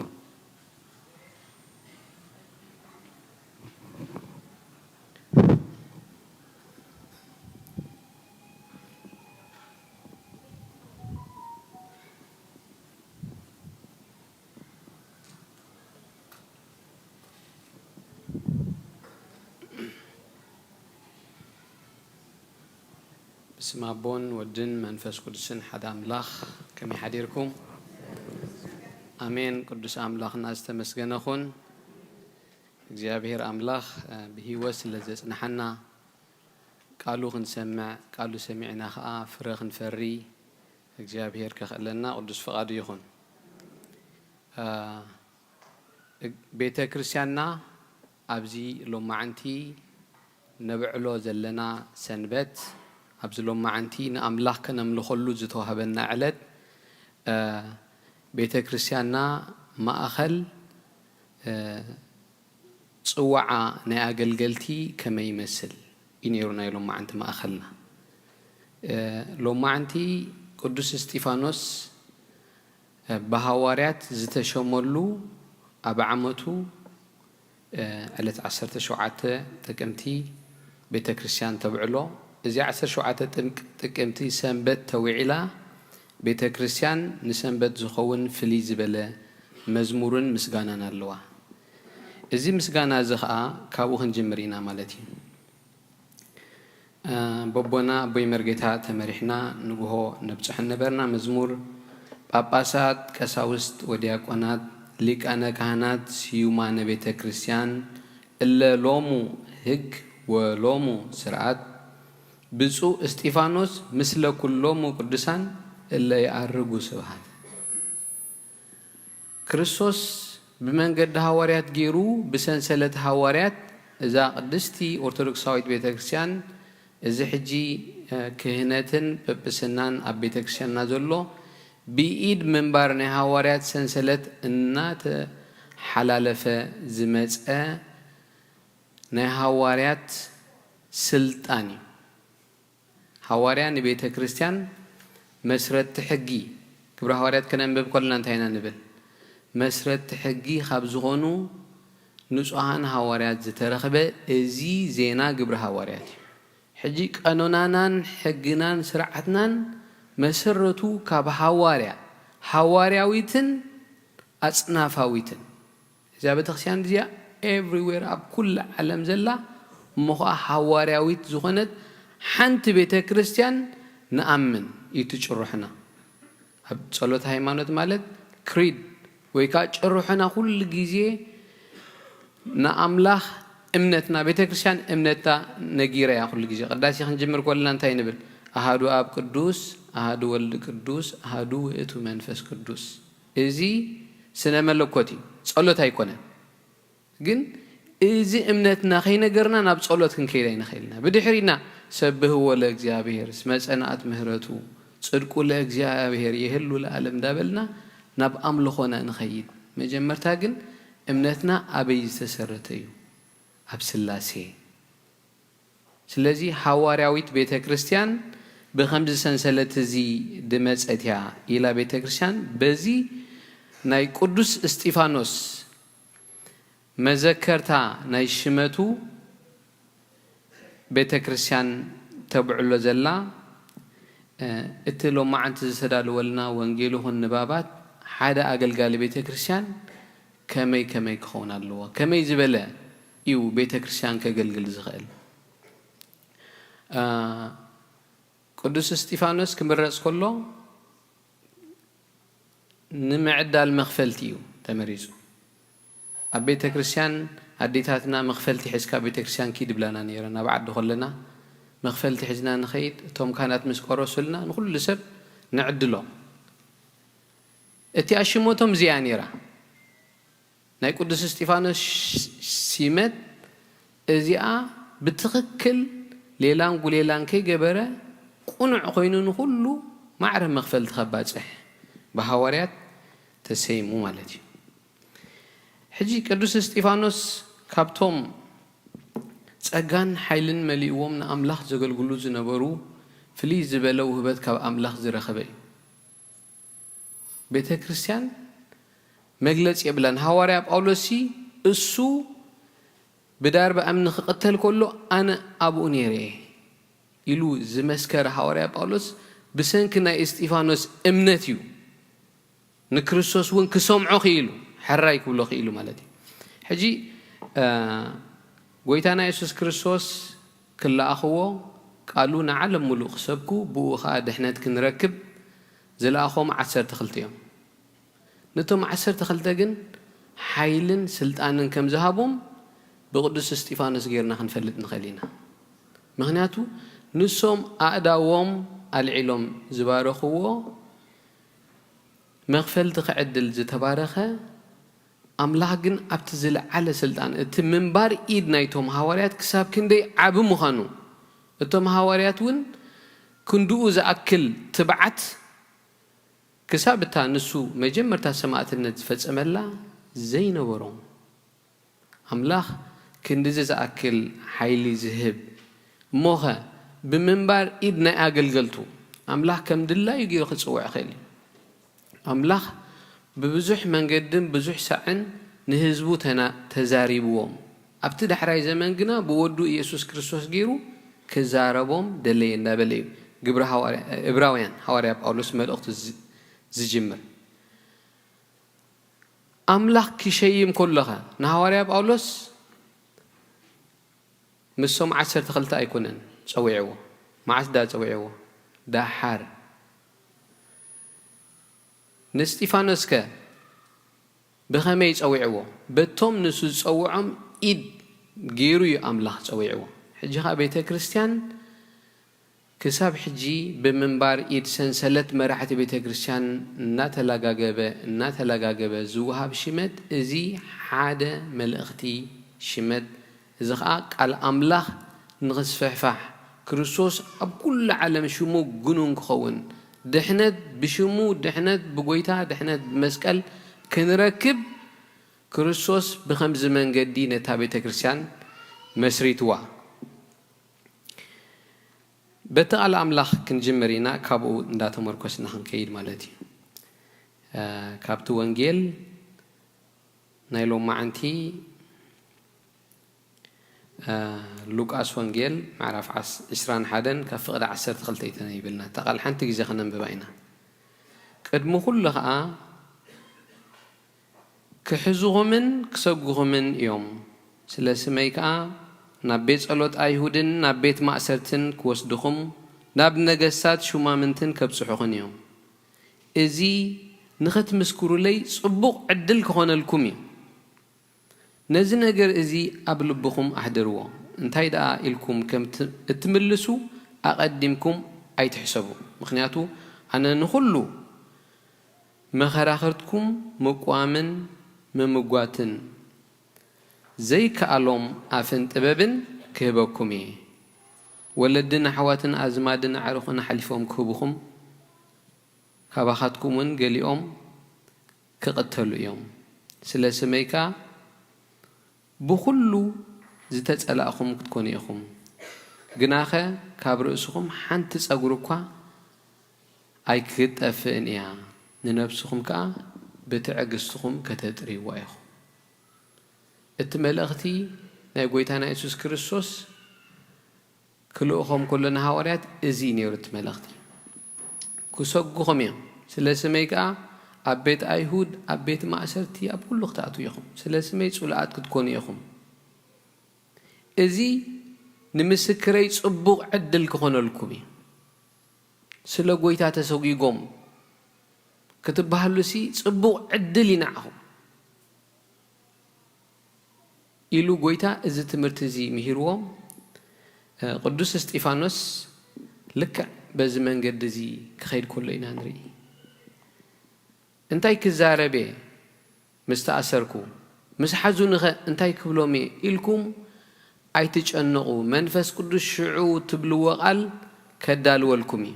ብስም ኣቦን ወድን መንፈስ ቅዱስን ሓደ ኣምላኽ። ከመይ ሓዲርኩም? ኣሜን። ቅዱስ ኣምላኽና ዝተመስገነ ኹን። እግዚኣብሔር ኣምላኽ፣ እ፣ ብህይወት ስለ ዘጽንሓና፣ ቃሉ ክንሰምዕ፣ ቃሉ ሰሚዕና ኸኣ ፍረ ክንፈሪ እግዚኣብሔር ከኽእለና ቅዱስ ፍቓዱ ይኹን። እ፣ ቤተ ክርስቲያንና ኣብዚ ሎማዓንቲ ነብዕሎ ዘለና ሰንበት፣ ኣብዚ ሎማዓንቲ ንኣምላኽ ከነምልኸሉ ዝተዋህበና ዕለት፣ እ፣ ቤተ ክርስቲያንና ማእኸል፣ እ፣ ጽዋዓ ናይ ኣገልገልቲ ከመይ ይመስል እዩ ነይሩ ናይ ሎማዓንቲ ማእኸልና። እ፣ ሎማዓንቲ ቅዱስ እስጢፋኖስ፣ እ፣ ብሃዋርያት ዝተሸመሉ ኣብ ዓመቱ፣ እ፣ ዕለት ዓሰርተ ሸውዓተ ጥቅምቲ ቤተ ክርስቲያን ተብዕሎ። እዚ ዓሰርተ ሸውዓተ ጥምቅ-፣ ጥቅምቲ ሰንበት ተዊዒላ ቤተ ክርስቲያን ንሰንበት ዝኸውን ፍልይ ዝበለ መዝሙርን ምስጋናን ኣለዋ። እዚ ምስጋና እዚ ኸኣ ካብኡ ክንጅምር ኢና ማለት እዩ። እ፣ በቦና ኣቦይ መርጌታ ተመሪሕና ንግሆ ነብጽሖ ነበርና። መዝሙር ጳጳሳት፣ ቀሳውስት ወዲያቆናት፣ ሊቃነ ካህናት፣ ስዩማነ ቤተ ክርስቲያን፣ እለ ሎሙ ህግ ወሎሙ ስርዓት፣ ብፁዕ እስጢፋኖስ ምስለ ኩሎሙ ቅዱሳን እለ የዐርጉ ስብሐት። ክርስቶስ ብመንገዲ ሃዋርያት ገይሩ፣ ብሰንሰለት ሃዋርያት፣ እዛ ቅድስቲ ኦርቶዶክሳዊት ቤተ ክርስቲያን፣ እዚ ሕጂ፣ እ፣ ክህነትን ጵጵስናን ኣብ ቤተ ክርስቲያንና ዘሎ፣ ብኢድ ምንባር ናይ ሃዋርያት ሰንሰለት እናተሓላለፈ ዝመጸ ናይ ሃዋርያት ስልጣን እዩ። ሃዋርያ ንቤተ ክርስቲያን መስረቲ ሕጊ፣ ግብረ ሃዋርያት ከነንብብ ከለና እንታይ ኢና ንብል? መስረቲ ሕጊ ካብ ዝኾኑ ንጹሃን ሃዋርያት ዝተረኽበ እዚ ዜና ግብረ ሃዋርያት እዩ። ሕጂ ቀኖናናን ሕግናን ስርዓትናን መሰረቱ ካብ ሃዋርያ፣ ሃዋርያዊትን ኣጽናፋዊትን። እዚኣ ቤተክርስትያን እዚኣ ኤቭሪዌር ኣብ ኩላ ዓለም ዘላ፣ እሞ ኸዓ ሃዋርያዊት ዝኾነት ሓንቲ ቤተክርስትያን ንኣምን እዩ እቲ ጭርሖና። ኣብ ጸሎት ሃይማኖት ማለት ክሪድ፣ ወይ ከዓ ጭርሖና ኩሉ ግዜ ንኣምላኽ እምነትና፣ ቤተ ክርስቲያን እምነታ ነጊራ እያ። ኩሉ ግዜ ቅዳሴ ክንጅምር ከለና እንታይ ንብል? ኣሃዱ ኣብ ቅዱስ፣ ኣሃዱ ወልድ ቅዱስ፣ ኣሃዱ ውእቱ መንፈስ ቅዱስ። እዚ ስነ መለኮት እዩ፣ ጸሎት ኣይኮነን። ግን እዚ እምነትና ከይነገርና ናብ ጸሎት ክንከይድ ኣይንኽእልና። ብድሕሪና ሰብህዎ ለእግዚኣብሔር እስመ ጸንዐት ምህረቱ፣ ጽድቁ ለእግዚኣብሔር የህሉ ለዓለም እንዳበልና ናብ ኣምልኾና ንኸይድ። መጀመርታ ግን እምነትና ኣበይ ዝተሰረተ እዩ? ኣብ ስላሴ። ስለዚ ሃዋርያዊት ቤተ ክርስቲያን ብኸምዚ ሰንሰለት እዚ ድመጸት እያ ኢላ ቤተ ክርስቲያን በዚ ናይ ቅዱስ እስጢፋኖስ መዘከርታ ናይ ሽመቱ ቤተ ክርስቲያን ተብዕሎ ዘላ። እቲ ሎማዓንቲ ዝተዳለወልና ወንጌል ይኹን ንባባት ሓደ ኣገልጋሊ ቤተ ክርስቲያን ከመይ ከመይ ክኸውን ኣለዎ? ከመይ ዝበለ እዩ ቤተ ክርስቲያን ከገልግል ዝኽእል? ቅዱስ እስጢፋኖስ ክምረጽ ከሎ ንምዕዳል መኽፈልቲ እዩ ተመሪጹ። ኣብ ቤተ ክርስቲያን ኣዴታትና መኽፈልቲ ሒዝካ ቤተ ክርስቲያን ኪድ ይብላና ነይረን። ኣብ ዓዲ ከለና መኽፈልቲ ሒዝና ንኸይድ፣ እቶም ካህናት ምስ ቆረሱልና ንኹሉ ሰብ ንዕድሎ። እቲኣ ሽመቶም እዚኣ ነይራ። ናይ ቅዱስ እስጢፋኖስ ሽመት እዚኣ ብትኽክል ሌላን ጉሌላን ከይገበረ ቅኑዕ ኮይኑ ንኹሉ ማዕረ መኽፈልቲ ከባጽሕ ብሃዋርያት ተሰይሙ ማለት እዩ። ሕጂ ቅዱስ እስጢፋኖስ ካብቶም ጸጋን ሓይልን መሊእዎም ንኣምላኽ ዘገልግሉ ዝነበሩ ፍልይ ዝበለ ውህበት ካብ ኣምላኽ ዝረኸበ እዩ። ቤተ ክርስቲያን መግለጺ የብላን። ሃዋርያ ጳውሎስ እሱ ብዳርባ እምኒ ክቕተል ከሎ ኣነ ኣብኡ ነይረ እየ ኢሉ ዝመስከረ ሃዋርያ ጳውሎስ ብሰንኪ ናይ እስጢፋኖስ እምነት እዩ ንክርስቶስ እውን ክሰምዖ ክኢሉ፣ ሕራይ ክብሎ ክኢሉ ማለት እዩ። ሕጂ ጎይታና የሱስ ክርስቶስ ክለኣኽዎ ቃሉ ንዓለም ሙሉእ ክሰብኩ ብኡ ኸኣ ድሕነት ክንረክብ ዝለኣኾም ዓሰርተ ክልተ እዮም። ነቶም ዓሰርተ ክልተ ግን ሓይልን ስልጣንን ከም ዝሃቦም ብቅዱስ እስጢፋኖስ ጌርና ክንፈልጥ ንኽእል ኢና። ምኽንያቱ ንሶም ኣእዳዎም ኣልዒሎም ዝባረኽዎ መኽፈልቲ ክዕድል ዝተባረኸ ኣምላኽ ግን ኣብቲ ዝለዓለ ስልጣን እቲ ምንባር ኢድ ናይቶም ሃዋርያት ክሳብ ክንደይ ዓቢ ምዃኑ እቶም ሃዋርያት እውን ክንድኡ ዝኣክል ትብዓት ክሳብ እታ ንሱ መጀመርታ ሰማእትነት ዝፈጸመላ ዘይነበሮም ኣምላኽ ክንድዚ ዝኣክል ሓይሊ ዝህብ እሞኸ ብምንባር ኢድ ናይ ኣገልገልቱ ኣምላኽ ከም ድላዩ ገይሩ ክጽውዕ ይኽእል እዩ። ኣምላኽ ብብዙሕ መንገድን ብዙሕ ሳዕን ንህዝቡ ተዛሪብዎም ኣብቲ ዳሕራይ ዘመን ግና ብወዱ ኢየሱስ ክርስቶስ ገይሩ ክዛረቦም ደለየ እንዳበለ እዩ ግብሪ እብራውያን ሃዋርያ ጳውሎስ መልእኽቱ ዝጅምር። ኣምላኽ ክሸይም ከሎኸ ንሃዋርያ ጳውሎስ ምስቶም ዓሰርተ ክልተ ኣይኮነን ጸዊዕዎ። መዓስ ዳ ጸዊዕዎ? ደሓር። ንእስጢፋኖስከ ብኸመይ ጸዊዕዎ? በቶም ንሱ ዝጸውዖም ኢድ ገይሩ እዩ ኣምላኽ ጸዊዕዎ። ሕጂ ኸኣ ቤተ ክርስቲያን ክሳብ ሕጂ ብምንባር ኢድ ሰንሰለት መራሕቲ ቤተ ክርስቲያን እናተላጋገበ እናተላጋገበ ዝወሃብ ሽመት እዚ ሓደ መልእኽቲ ሽመት እዚ ኸኣ ቃል ኣምላኽ ንኽስፍሕፋሕ ክርስቶስ ኣብ ኩሉ ዓለም ሽሙ ግኑን ክኸውን ድሕነት ብሽሙ ድሕነት ብጎይታ ድሕነት ብመስቀል ክንረክብ ክርስቶስ ብኸምዚ መንገዲ ነታ ቤተ ክርስቲያን መስሪትዋ። በቲ ቃል ኣምላኽ ክንጅምር ኢና፣ ካብኡ እንዳተመርኮስና ክንከይድ ማለት እዩ። ካብቲ ወንጌል ናይ ሎማዓንቲ ሉቃስ ወንጌል ምዕራፍ ዕስራን ሓደን ካብ ፍቕዲ ዓሰርተ ክልተ ይተነ ይብልና። እታ ቃል ሓንቲ ግዜ ከነንብባ ኢና። ቅድሚ ኩሉ ኸኣ ክሕዝኹምን ክሰጉኹምን እዮም። ስለ ስመይ ከኣ ናብ ቤት ጸሎት ኣይሁድን ናብ ቤት ማእሰርትን ክወስድኹም ናብ ነገስታት ሹማምንትን ከብጽሑኹን እዮም። እዚ ንኸትምስክሩለይ ጽቡቕ ዕድል ክኾነልኩም እዩ። ነዚ ነገር እዚ ኣብ ልብኹም ኣሕድርዎ። እንታይ ደኣ ኢልኩም ከም ት-፣ እትምልሱ ኣቐዲምኩም ኣይትሕሰቡ። ምኽንያቱ ኣነ ንኹሉ መኸራኽርትኩም ምቅዋምን ምምጓትን ዘይከኣሎም ኣፍን ጥበብን ክህበኩም እየ። ወለድን ኣሕዋትን ኣዝማድን ኣዕሩኽን ሓሊፎም ክህቡኹም፣ ካባኻትኩም እውን ገሊኦም ክቕተሉ እዮም። ስለ ስመይ ከኣ ብኹሉ ዝተጸላእኹም ክትኮኑ ኢኹም። ግናኸ ካብ ርእስኹም ሓንቲ ጸጉሪ እኳ ኣይክትጠፍእን እያ። ንነብስኹም ከኣ ብትዕግስትኹም ከተጥርይዋ ኢኹም። እቲ መልእኽቲ ናይ ጐይታና የሱስ ክርስቶስ ክልእኾም ከሎ ንሃዋርያት እዚ እዩ ነይሩ እቲ መልእኽቲ። ክሰጉኹም እዮም። ስለ ስመይ ከኣ ኣብ ቤት ኣይሁድ፣ ኣብ ቤት ማእሰርቲ፣ ኣብ ኩሉ ክትኣትዉ ኢኹም። ስለ ስመይ ጽሉኣት ክትኮኑ ኢኹም። እዚ ንምስክረይ ጽቡቕ ዕድል ክኾነልኩም እዩ። ስለ ጐይታ ተሰጒጎም ክትበሃሉሲ ጽቡቕ ዕድል እዩ ንዓኹም። ኢሉ ጐይታ እዚ ትምህርቲ እዚ ምሂርዎም። እ፣ ቅዱስ እስጢፋኖስ ልክዕ በዚ መንገዲ እዚ ክኸይድ ከሎ ኢና ንርኢ። እንታይ ክዛረብ እየ ምስ ተኣሰርኩ? ምስ ሓዙኒኸ እንታይ ክብሎም እየ ኢልኩም ኣይትጨነቑ። መንፈስ ቅዱስ ሽዑ ትብልዎ ቃል ከዳልወልኩም እዩ።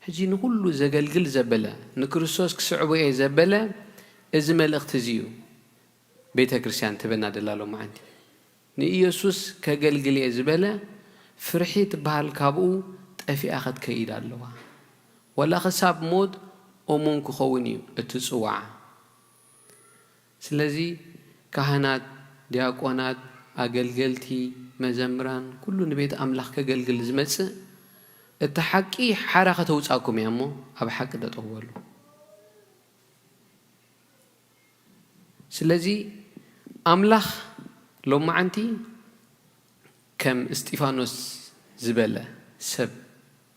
ሕጂ ንኹሉ ዘገልግል ዘበለ፣ ንክርስቶስ ክስዕቦ እየ ዘበለ፣ እዚ መልእኽቲ እዚ እዩ ቤተ ክርስቲያን ትበና ደላ ሎማዓንቲ። ንኢየሱስ ከገልግል እየ ዝበለ፣ ፍርሒ ትበሃል ካብኡ ጠፊኣ ክትከይድ ኣለዋ። ዋላ ክሳብ ሞት እሙን ክኸውን እዩ እቲ ጽዋዓ። ስለዚ ካህናት፣ ዲያቆናት፣ ኣገልገልቲ፣ መዘምራን፣ ኩሉ ንቤት ኣምላኽ ከገልግል ዝመጽእ፣ እቲ ሓቂ ሓራ ከተውጻኩም እያ እሞ፣ ኣብ ሓቂ ጠጠው በሉ። ስለዚ ኣምላኽ ሎማዓንቲ ከም እስጢፋኖስ ዝበለ ሰብ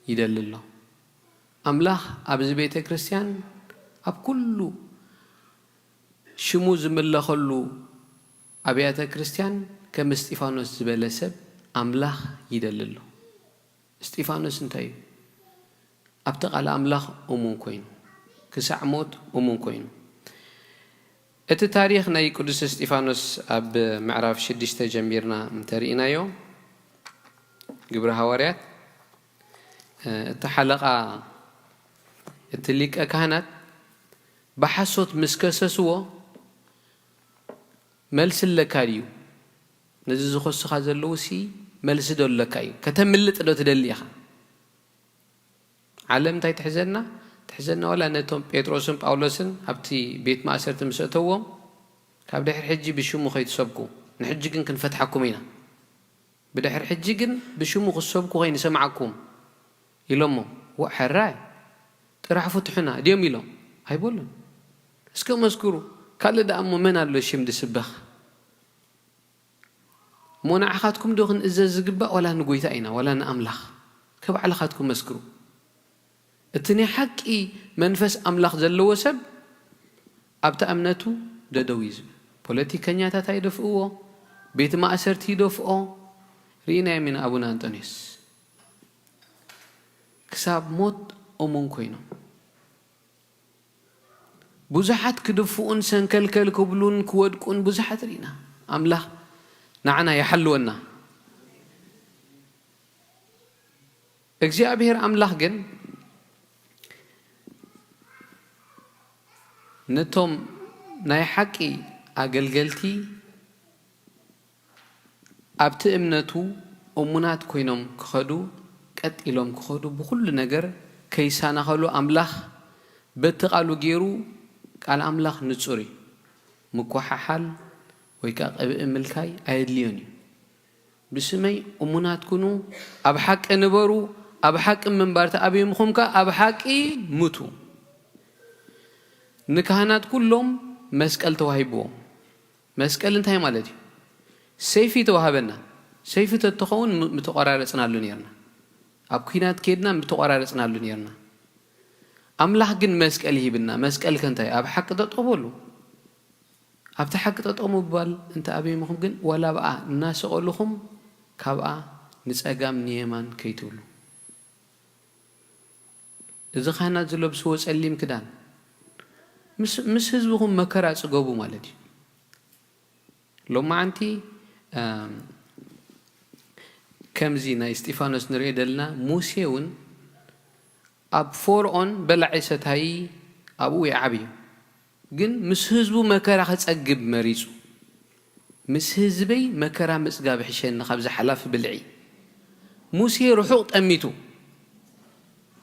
ይደሊ ኣሎ። ኣምላኽ ኣብዚ ቤተ ክርስቲያን፣ ኣብ ኩሉ ሽሙ ዝምለኸሉ ኣብያተ ክርስቲያን ከም እስጢፋኖስ ዝበለ ሰብ ኣምላኽ ይደሊ ኣሎ። እስጢፋኖስ እንታይ እዩ? ኣብቲ ቃል ኣምላኽ እሙን ኮይኑ፣ ክሳዕ ሞት እሙን ኮይኑ። እቲ ታሪኽ ናይ ቅዱስ እስጢፋኖስ ኣብ ምዕራፍ ሽዱሽተ ጀሚርና እንተርኢናዮ፣ ግብሪ ሃዋርያት፣ እ፣ እቲ ሓለቓ፣ እቲ ሊቀ ካህናት ብሓሶት ምስ ከሰስዎ፣ መልሲ ኣለካ ድዩ? ነዚ ዝኸሱኻ ዘለዉሲ መልሲ ዶ ኣለካ እዩ? ከተምልጥ ዶ ትደሊ ኢኻ? ዓለም እንታይ ትሕዘና? ትሕዘና ዋላ ነቶም ጴጥሮስን ጳውሎስን ኣብቲ ቤት ማእሰርቲ ምስ ኣእተዎም፣ ካብ ድሕሪ ሕጂ ብሽሙ ከይትሰብኩ፣ ንሕጂ ግን ክንፈትሓኩም ኢና። ብድሕሪ ሕጂ ግን ብሽሙ ክትሰብኩ ከይንሰምዓኩም ኢሎሞም። ዋእ ሕራይ፣ ጥራሕ ፍትሑና ድዮም ኢሎም? ኣይበሉን። እስከ መስክሩ። ካልእ ደኣ እሞ መን ኣሎ ሽም ዝስበኽ? እሞ ንዓኻትኩም ዶ ክንእዘዝ ዝግባእ ዋላ ንጎይታ ኢና ዋላ ንኣምላኽ? ከባዕልኻትኩም መስክሩ። እቲ ናይ ሓቂ መንፈስ ኣምላኽ ዘለዎ ሰብ ኣብታ እምነቱ ደደው እዩ ዝብል። ፖለቲከኛታት ኣይደፍእዎ፣ ቤት ማእሰርቲ ይደፍኦ። ርኢናዮም ኢና ኣቡነ ኣንጦንዮስ። ክሳብ ሞት እሙን ኮይኖም። ብዙሓት ክድፍኡን ሰንከልከል ክብሉን ክወድቁን ብዙሓት ርኢና። ኣምላኽ ንዓና ይሓልወና። እግዚኣብሔር ኣምላኽ ግን ነቶም ናይ ሓቂ ኣገልገልቲ ኣብቲ እምነቱ እሙናት ኮይኖም ክኸዱ፣ ቀጥ ኢሎም ክኸዱ፣ ብኹሉ ነገር ከይሰናኸሉ ኣምላኽ በቲ ቃሉ ገይሩ፣ ቃል ኣምላኽ ንጹር እዩ። ምኩሓሓል ወይ ከኣ ቅብኢ ምልካይ ኣየድልዮን እዩ። ብስመይ እሙናት ኩኑ፣ ኣብ ሓቂ ንበሩ፣ ኣብ ሓቂ ምንባር ተኣብዮም ኹም ከኣ ኣብ ሓቂ ሙቱ። ንካህናት ኩሎም መስቀል ተዋሂብዎም። መስቀል እንታይ ማለት እዩ? ሰይፊ ተዋህበና። ሰይፊ ተትኸውን ም-፣ ምተቆራረጽናሉ ነርና። ኣብ ኲናት ከድና ምተቆራረጽናሉ ነርና። ኣምላኽ ግን መስቀል ይሂብና። መስቀል ከ እንታይ? ኣብ ሓቂ ጠጠው በሉ። ኣብቲ ሓቂ ጠጠው ምባል እንተ ኣበይምኹም ግን፣ ዋላ ኣብኣ እናሰቐሉኹም ካብኣ ንጸጋም ንየማን ከይትብሉ። እዚ ካህናት ዝለብስዎ ጸሊም ክዳን፣ ምስ፣ ምስ ህዝብኹም መከራ ጽገቡ ማለት እዩ። ሎማዓንቲ፣ ኣም፣ ከምዚ ናይ እስጢፋኖስ ንሪኦ ደለና፣ ሙሴ እውን ኣብ ፈርዖን በላዒ ሰታዪ ኣብኡ ይዓብዩ። ግን ምስ ህዝቡ መከራ ክጸግብ መሪጹ። "ምስ ህዝበይ መከራ ምጽጋብ ይሕሸኒ ካብዚ ሓላፊ ብልዒ።" ሙሴ ርሑቕ ጠሚቱ፣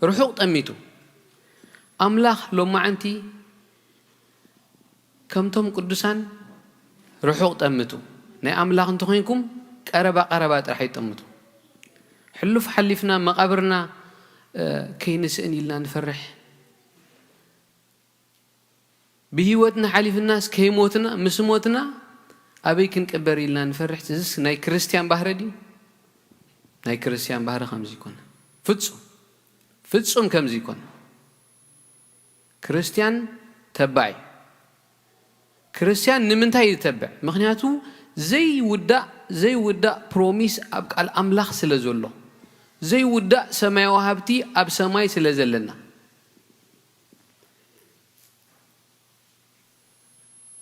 ርሑቕ ጠሚቱ። ኣምላኽ ሎማዓንቲ ከምቶም ቅዱሳን ርሑቕ ጠምቱ። ናይ ኣምላኽ እንተኾይንኩም ቀረባ ቀረባ ጥራሕ ይጠምቱ። ሕሉፍ ሓሊፍና መቓብርና፣ እ፣ ከይንስእን ኢልና ንፈርሕ። ብህይወትና ሓሊፍናስ ከይሞትና፣ ምስ ሞትና ኣበይ ክንቅበር ኢልና ንፈርሕ። እዚስ ናይ ክርስትያን ባህሪ ድዩ? ናይ ክርስትያን ባህሪ ከምዚ ይኮነ። ፍጹም፣ ፍጹም ከምዚ ይኮነ። ክርስትያን ተባዕ እዩ። ክርስትያን ንምንታይ እዩ ዝተብዕ? ምኽንያቱ ዘይውዳእ፣ ዘይውዳእ ፕሮሚስ ኣብ ቃል ኣምላኽ ስለ ዘሎ። ዘይውዳእ ሰማያዊ ሃብቲ ኣብ ሰማይ ስለ ዘለና።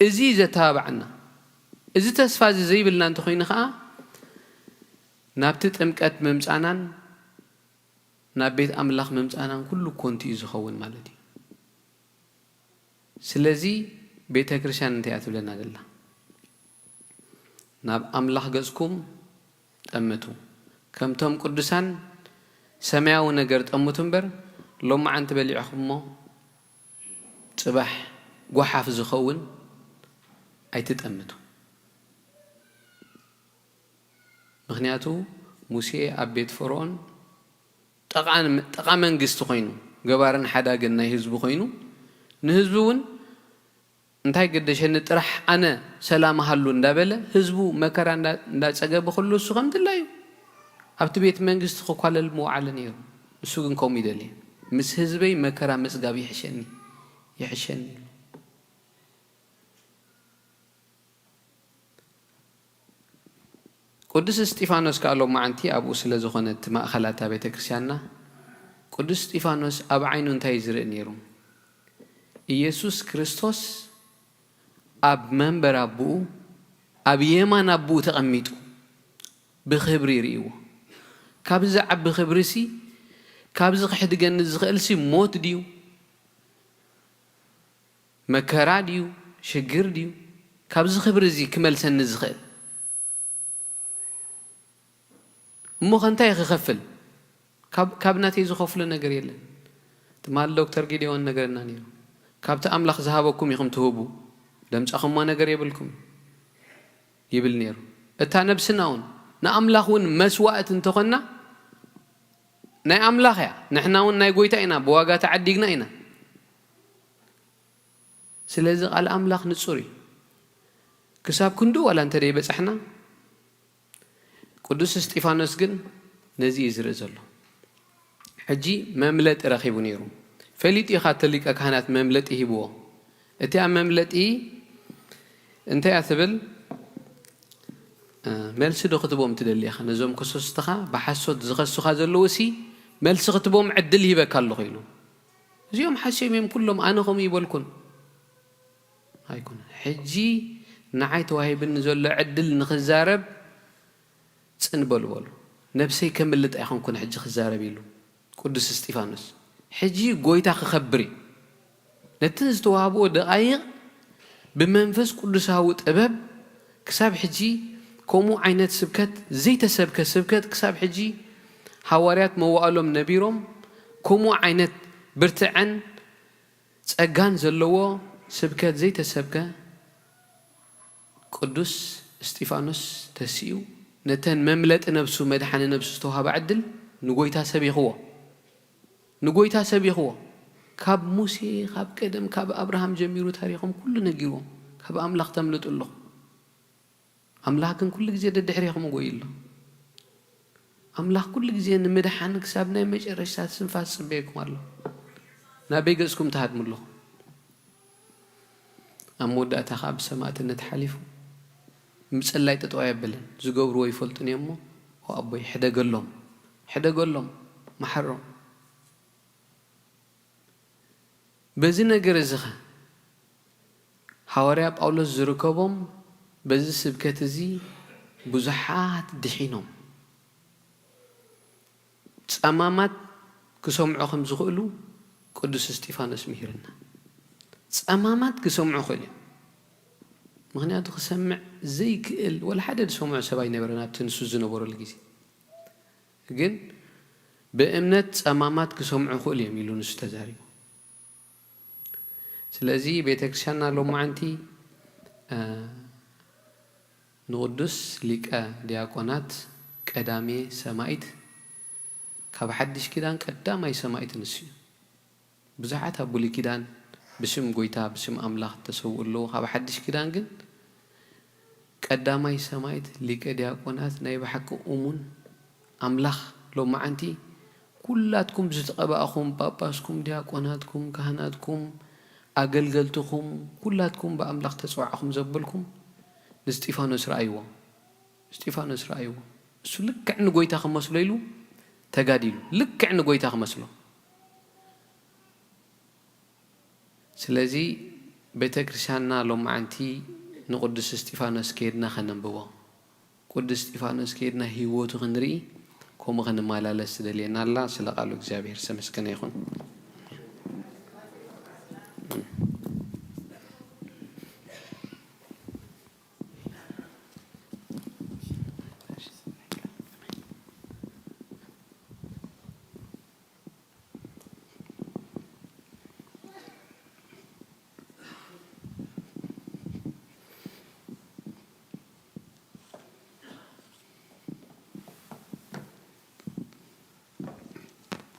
እዚ ዘተባብዓና፣ እዚ ተስፋ እዚ ዘይብልና እንተኾይኑ ኸዓ፣ ናብቲ ጥምቀት ምምጻናን ናብ ቤት ኣምላኽ ምምጻናን ኩሉ ኮንቱ እዩ ዝኸውን ማለት እዩ። ስለዚ ቤተ ክርስቲያን እንታይ እያ ትብለና ዘላ? "ናብ ኣምላኽ ገጽኩም ጠምቱ፣ ከምቶም ቅዱሳን ሰማያዊ ነገር ጠምቱ እምበር፣ ሎማዓንቲ በሊዕኹሞ ጽባሕ ጓሓፍ ዝኸውን ኣይትጠምቱ።" ምኽንያቱ ሙሴ ኣብ ቤት ፈርዖን ጠቓ-፣ ጠቓ መንግስቲ ኮይኑ፣ ገባርን ሓዳግን ናይ ህዝቡ ኮይኑ፣ ንህዝቡ እውን "እንታይ ገደሸኒ፣ ጥራሕ ኣነ ሰላም ሃሉ" እንዳበለ፣ ህዝቡ መከራ እንዳ-፣ እንዳጸገበ ከሎ እሱ ከም ድላዩ ኣብቲ ቤት መንግስቲ ክኳለል ምውዓለ ነይሩ። እሱ ግን ከምኡ ይደሊ፣ "ምስ ህዝበይ መከራ ምጽጋብ ይሕሸኒ፣ ይሕሸኒ" ኢሉ። ቅዱስ እስጢፋኖስ ከኣ ሎማዓንቲ ኣብኡ ስለ ዝኾነ እቲ ማእኸል እታ ቤተ ክርስቲያንና፣ ቅዱስ እስጢፋኖስ ኣብ ዓይኑ እንታይ እዩ ዝርኢ ነይሩ? ኢየሱስ ክርስቶስ ኣብ መንበር ኣቦኡ፣ ኣብ የማን ኣቦኡ ተቐሚጡ ብኽብሪ ይርእይዎ። ካብዚ ዝዓቢ ክብሪሲ፣ ካብዚ ክሕድገኒ ዝኽእልሲ ሞት ድዩ? መከራ ድዩ? ሽግር ድዩ? ካብዚ ክብሪ እዚ ክመልሰኒ ዝኽእል? እሞ ከ እንታይ ክኸፍል? ካብ፣ ካብ ናተይ ዝኸፍሎ ነገር የለን። ትማሊ ዶክተር ጊዴዎን ነገረና ነይሩ። "ካብቲ ኣምላኽ ዝሃበኩም ኢኹም ትህቡ፣ ደምጻኹሞ ነገር የብልኩም" ይብል ነይሩ። እታ ነብስና እውን ንኣምላኽ እውን መስዋእቲ እንተኾንና፣ ናይ ኣምላኽ እያ። ንሕና እውን ናይ ጎይታ ኢና፣ ብዋጋ ተዓዲግና ኢና። ስለዚ ቃል ኣምላኽ ንጹር እዩ። ክሳብ ክንዱ ዋላ እንተ ደይበጻሕና፣ ቅዱስ እስጢፋኖስ ግን ነዚ እዩ ዝርኢ ዘሎ። ሕጂ መምለጢ ረኺቡ ነይሩ። ፈሊጡ እዩ፣ ካብቲ ሊቀ ካህናት መምለጢ ሂብዎ። እቲኣ መምለጢ እንታይ እያ ትብል? እ፣ "መልሲ ዶ ክትቦም ትደሊ ኢኻ? ነዞም ከሰስትኻ፣ ብሓሶት ዝኸሱኻ ዘለዉ ሲ መልሲ ክትቦም ዕድል ይህበካ ኣለኹ" ኢሉ። እዚኦም ሓስዮም እዮም ኩሎም፣ ኣነ ከምኡ ይበልኩን። ኣይኮነን። ሕጂ ንዓይ ተዋሂብኒ ዘሎ ዕድል ንኽዛረብ ጽን በሉ በሉ። ነብሰይ ከምልጥ ኣይኮንኩን ሕጂ ክዛረብ ኢሉ ቅዱስ እስጢፋኖስ። ሕጂ ጎይታ ክኸብር እዩ። ነተን ዝተዋህብኦ ደቓይቕ ብመንፈስ ቅዱሳዊ ጥበብ ክሳብ ሕጂ ከምኡ ዓይነት ስብከት ዘይተሰብከ ስብከት ክሳብ ሕጂ ሃዋርያት መዋእሎም ነቢሮም ከምኡ ዓይነት ብርትዐን ጸጋን ዘለዎ ስብከት ዘይተሰብከ ቅዱስ እስጢፋኖስ ተሲኡ ነተን መምለጢ ነብሱ መድሓኒ ነብሱ ዝተዋህበ ዕድል ንጎይታ ሰቢኽዎ። ንጎይታ ሰቢኽዎ። ካብ ሙሴ፣ ካብ ቀደም፣ ካብ ኣብርሃም ጀሚሩ ታሪኾም ኩሉ ነጊርዎም። ካብ ኣምላኽ ተምልጡ ኣለኹም። ኣምላኽ ግን ኩሉ ግዜ ደድሕሬኹም ጎዩ ኣሎ። ኣምላኽ ኩሉ ግዜ ንምድሓን ክሳብ ናይ መጨረሽታ ትንፋስ ዝጽበየኩም ኣሎ። ናበይ ገጽኩም ትሃድሙ ኣለኹም? ኣብ መወዳእታ ኸዓ ብሰማእትነት ሓሊፉ ምጽላይ ጠጠው ኣየብልን። ዝገብርዎ ይፈልጡን እዮም እሞ፣ "ኦ ኣቦይ፣ ሕደገሎም፣ ሕደገሎም፣ መሓሮም።" በዚ ነገር እዚ ኸ፣ ሃዋርያ ጳውሎስ ዝርከቦም በዚ ስብከት እዚ ብዙሓት ድሒኖም። ጸማማት ክሰምዑ ከም ዝኽእሉ ቅዱስ እስጢፋኖስ ምሂርና። ጸማማት ክሰምዑ ይኽእሉ እዮም። ምኽንያቱ ክሰምዕ ዘይክእል ወላ ሓደ ዝሰምዖ ሰብ ኣይነበረን ኣብቲ ንሱ ዝነበረሉ ግዜ። ግን ብእምነት ጸማማት ክሰምዑ ይኽእሉ እዮም ኢሉ ንሱ ተዛሪቡ። ስለዚ ቤተክርስትያንና ሎማዓንቲ፣ እ፣ ንቅዱስ ሊቀ ዲያቆናት ቀዳሜ ሰማዕት፣ ካብ ሓድሽ ኪዳን ቀዳማይ ሰማዕት ንሱ እዩ። ብዙሓት ኣብ ብሉይ ኪዳን ብስም ጎይታ፣ ብስም ኣምላኽ ተሰውኡ ኣለዉ። ካብ ሓድሽ ኪዳን ግን ቀዳማይ ሰማዕት ሊቀ ዲያቆናት ናይ ብሓቂ እሙን ኣምላኽ ሎማዓንቲ ኩላትኩም ዝተቐባእኹም ጳጳስኩም፣ ዲያቆናትኩም፣ ካህናትኩም፣ ኣገልገልትኹም፣ ኩላትኩም ብኣምላኽ ተጸዋዕኹም ዘበልኩም ንስጢፋኖስ ረኣይዎ። ስጢፋኖስ ረኣይዎ። እሱ ልክዕ ንጎይታ ክመስሎ ኢሉ ተጋዲሉ። ልክዕ ንጎይታ ክመስሎ። ስለዚ ቤተ ክርስቲያንና ሎማዓንቲ ንቅዱስ እስጢፋኖስ ከይድና ከነንብቦ፣ ቅዱስ እስጢፋኖስ ከይድና ህይወቱ ክንርኢ፣ ከምኡ ክንመላለስ ትደልየና ኣላ። ስለ ቃሉ እግዚኣብሔር ዝተመስገነ ይኹን።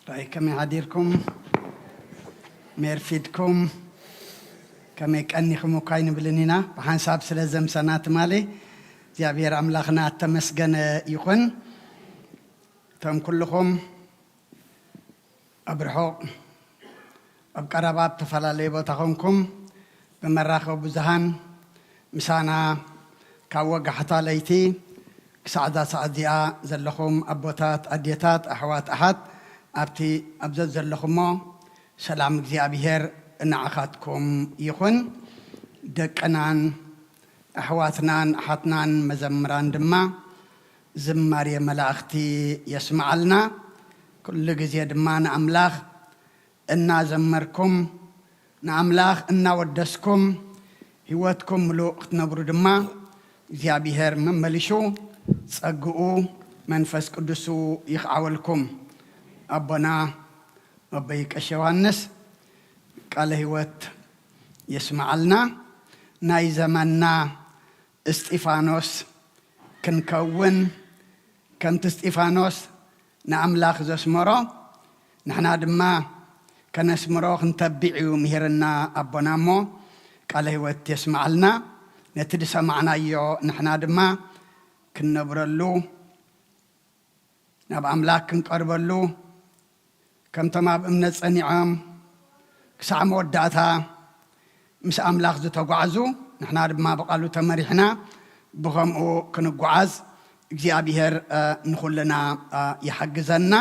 ራይ ከመይ ሓዲርኩም? ሜርፊድኩም? ከመይ ቀኒኹም እኳ ኣይንብልን ኢና። ብሓንሳብ ስለ ዘምሰና ትማሊ እግዚኣብሔር ኣምላኽና እተመስገነ ይኹን። እቶም ኩልኹም ኣብ ርሑቕ ኣብ ቀረባ ኣብ ተፈላለየ ቦታ ኾንኩም ብመራኸቢ ብዙሃን ምሳና ካብ ወጋሕታ ለይቲ ክሳዕ እዛ ሰዓት እዚኣ ዘለኹም ኣቦታት፣ ኣዴታት፣ ኣሕዋት፣ ኣሓት ኣብቲ ኣብ ዘዘለኹሞ ሰላም እግዚኣብሔር ንዓኻትኩም ይኹን። ደቅናን ኣሕዋትናን ኣሓትናን መዘምራን ድማ ዝማሬ መላእኽቲ የስምዓልና። ኩሉ ግዜ ድማ ንኣምላኽ እናዘመርኩም ንኣምላኽ እናወደስኩም ህይወትኩም ምሉእ ክትነብሩ ድማ እግዚኣብሔር መመሊሹ ጸግኡ መንፈስ ቅዱሱ ይኽዓወልኩም። ኣቦና ኣቦይ ቀሺ ዮሃንስ ቃለ ህይወት የስምዓልና። ናይ ዘመንና እስጢፋኖስ ክንከውን ከምቲ እስጢፋኖስ ንኣምላኽ ዘስመሮ ንሕና ድማ ከነስምሮ ክንተብዕ እዩ ምሂርና ኣቦና እሞ ቃለ ህይወት የስምዓልና። ነቲ ዝሰማዕናዮ ንሕና ድማ ክንነብረሉ ናብ ኣምላኽ ክንቀርበሉ ከምቶም ኣብ እምነት ጸኒዖም ክሳዕ መወዳእታ ምስ ኣምላኽ ዝተጓዕዙ ንሕና ድማ ብቓሉ ተመሪሕና ብኸምኡ ክንጓዓዝ እግዚኣብሔር ንኹልና ይሓግዘና።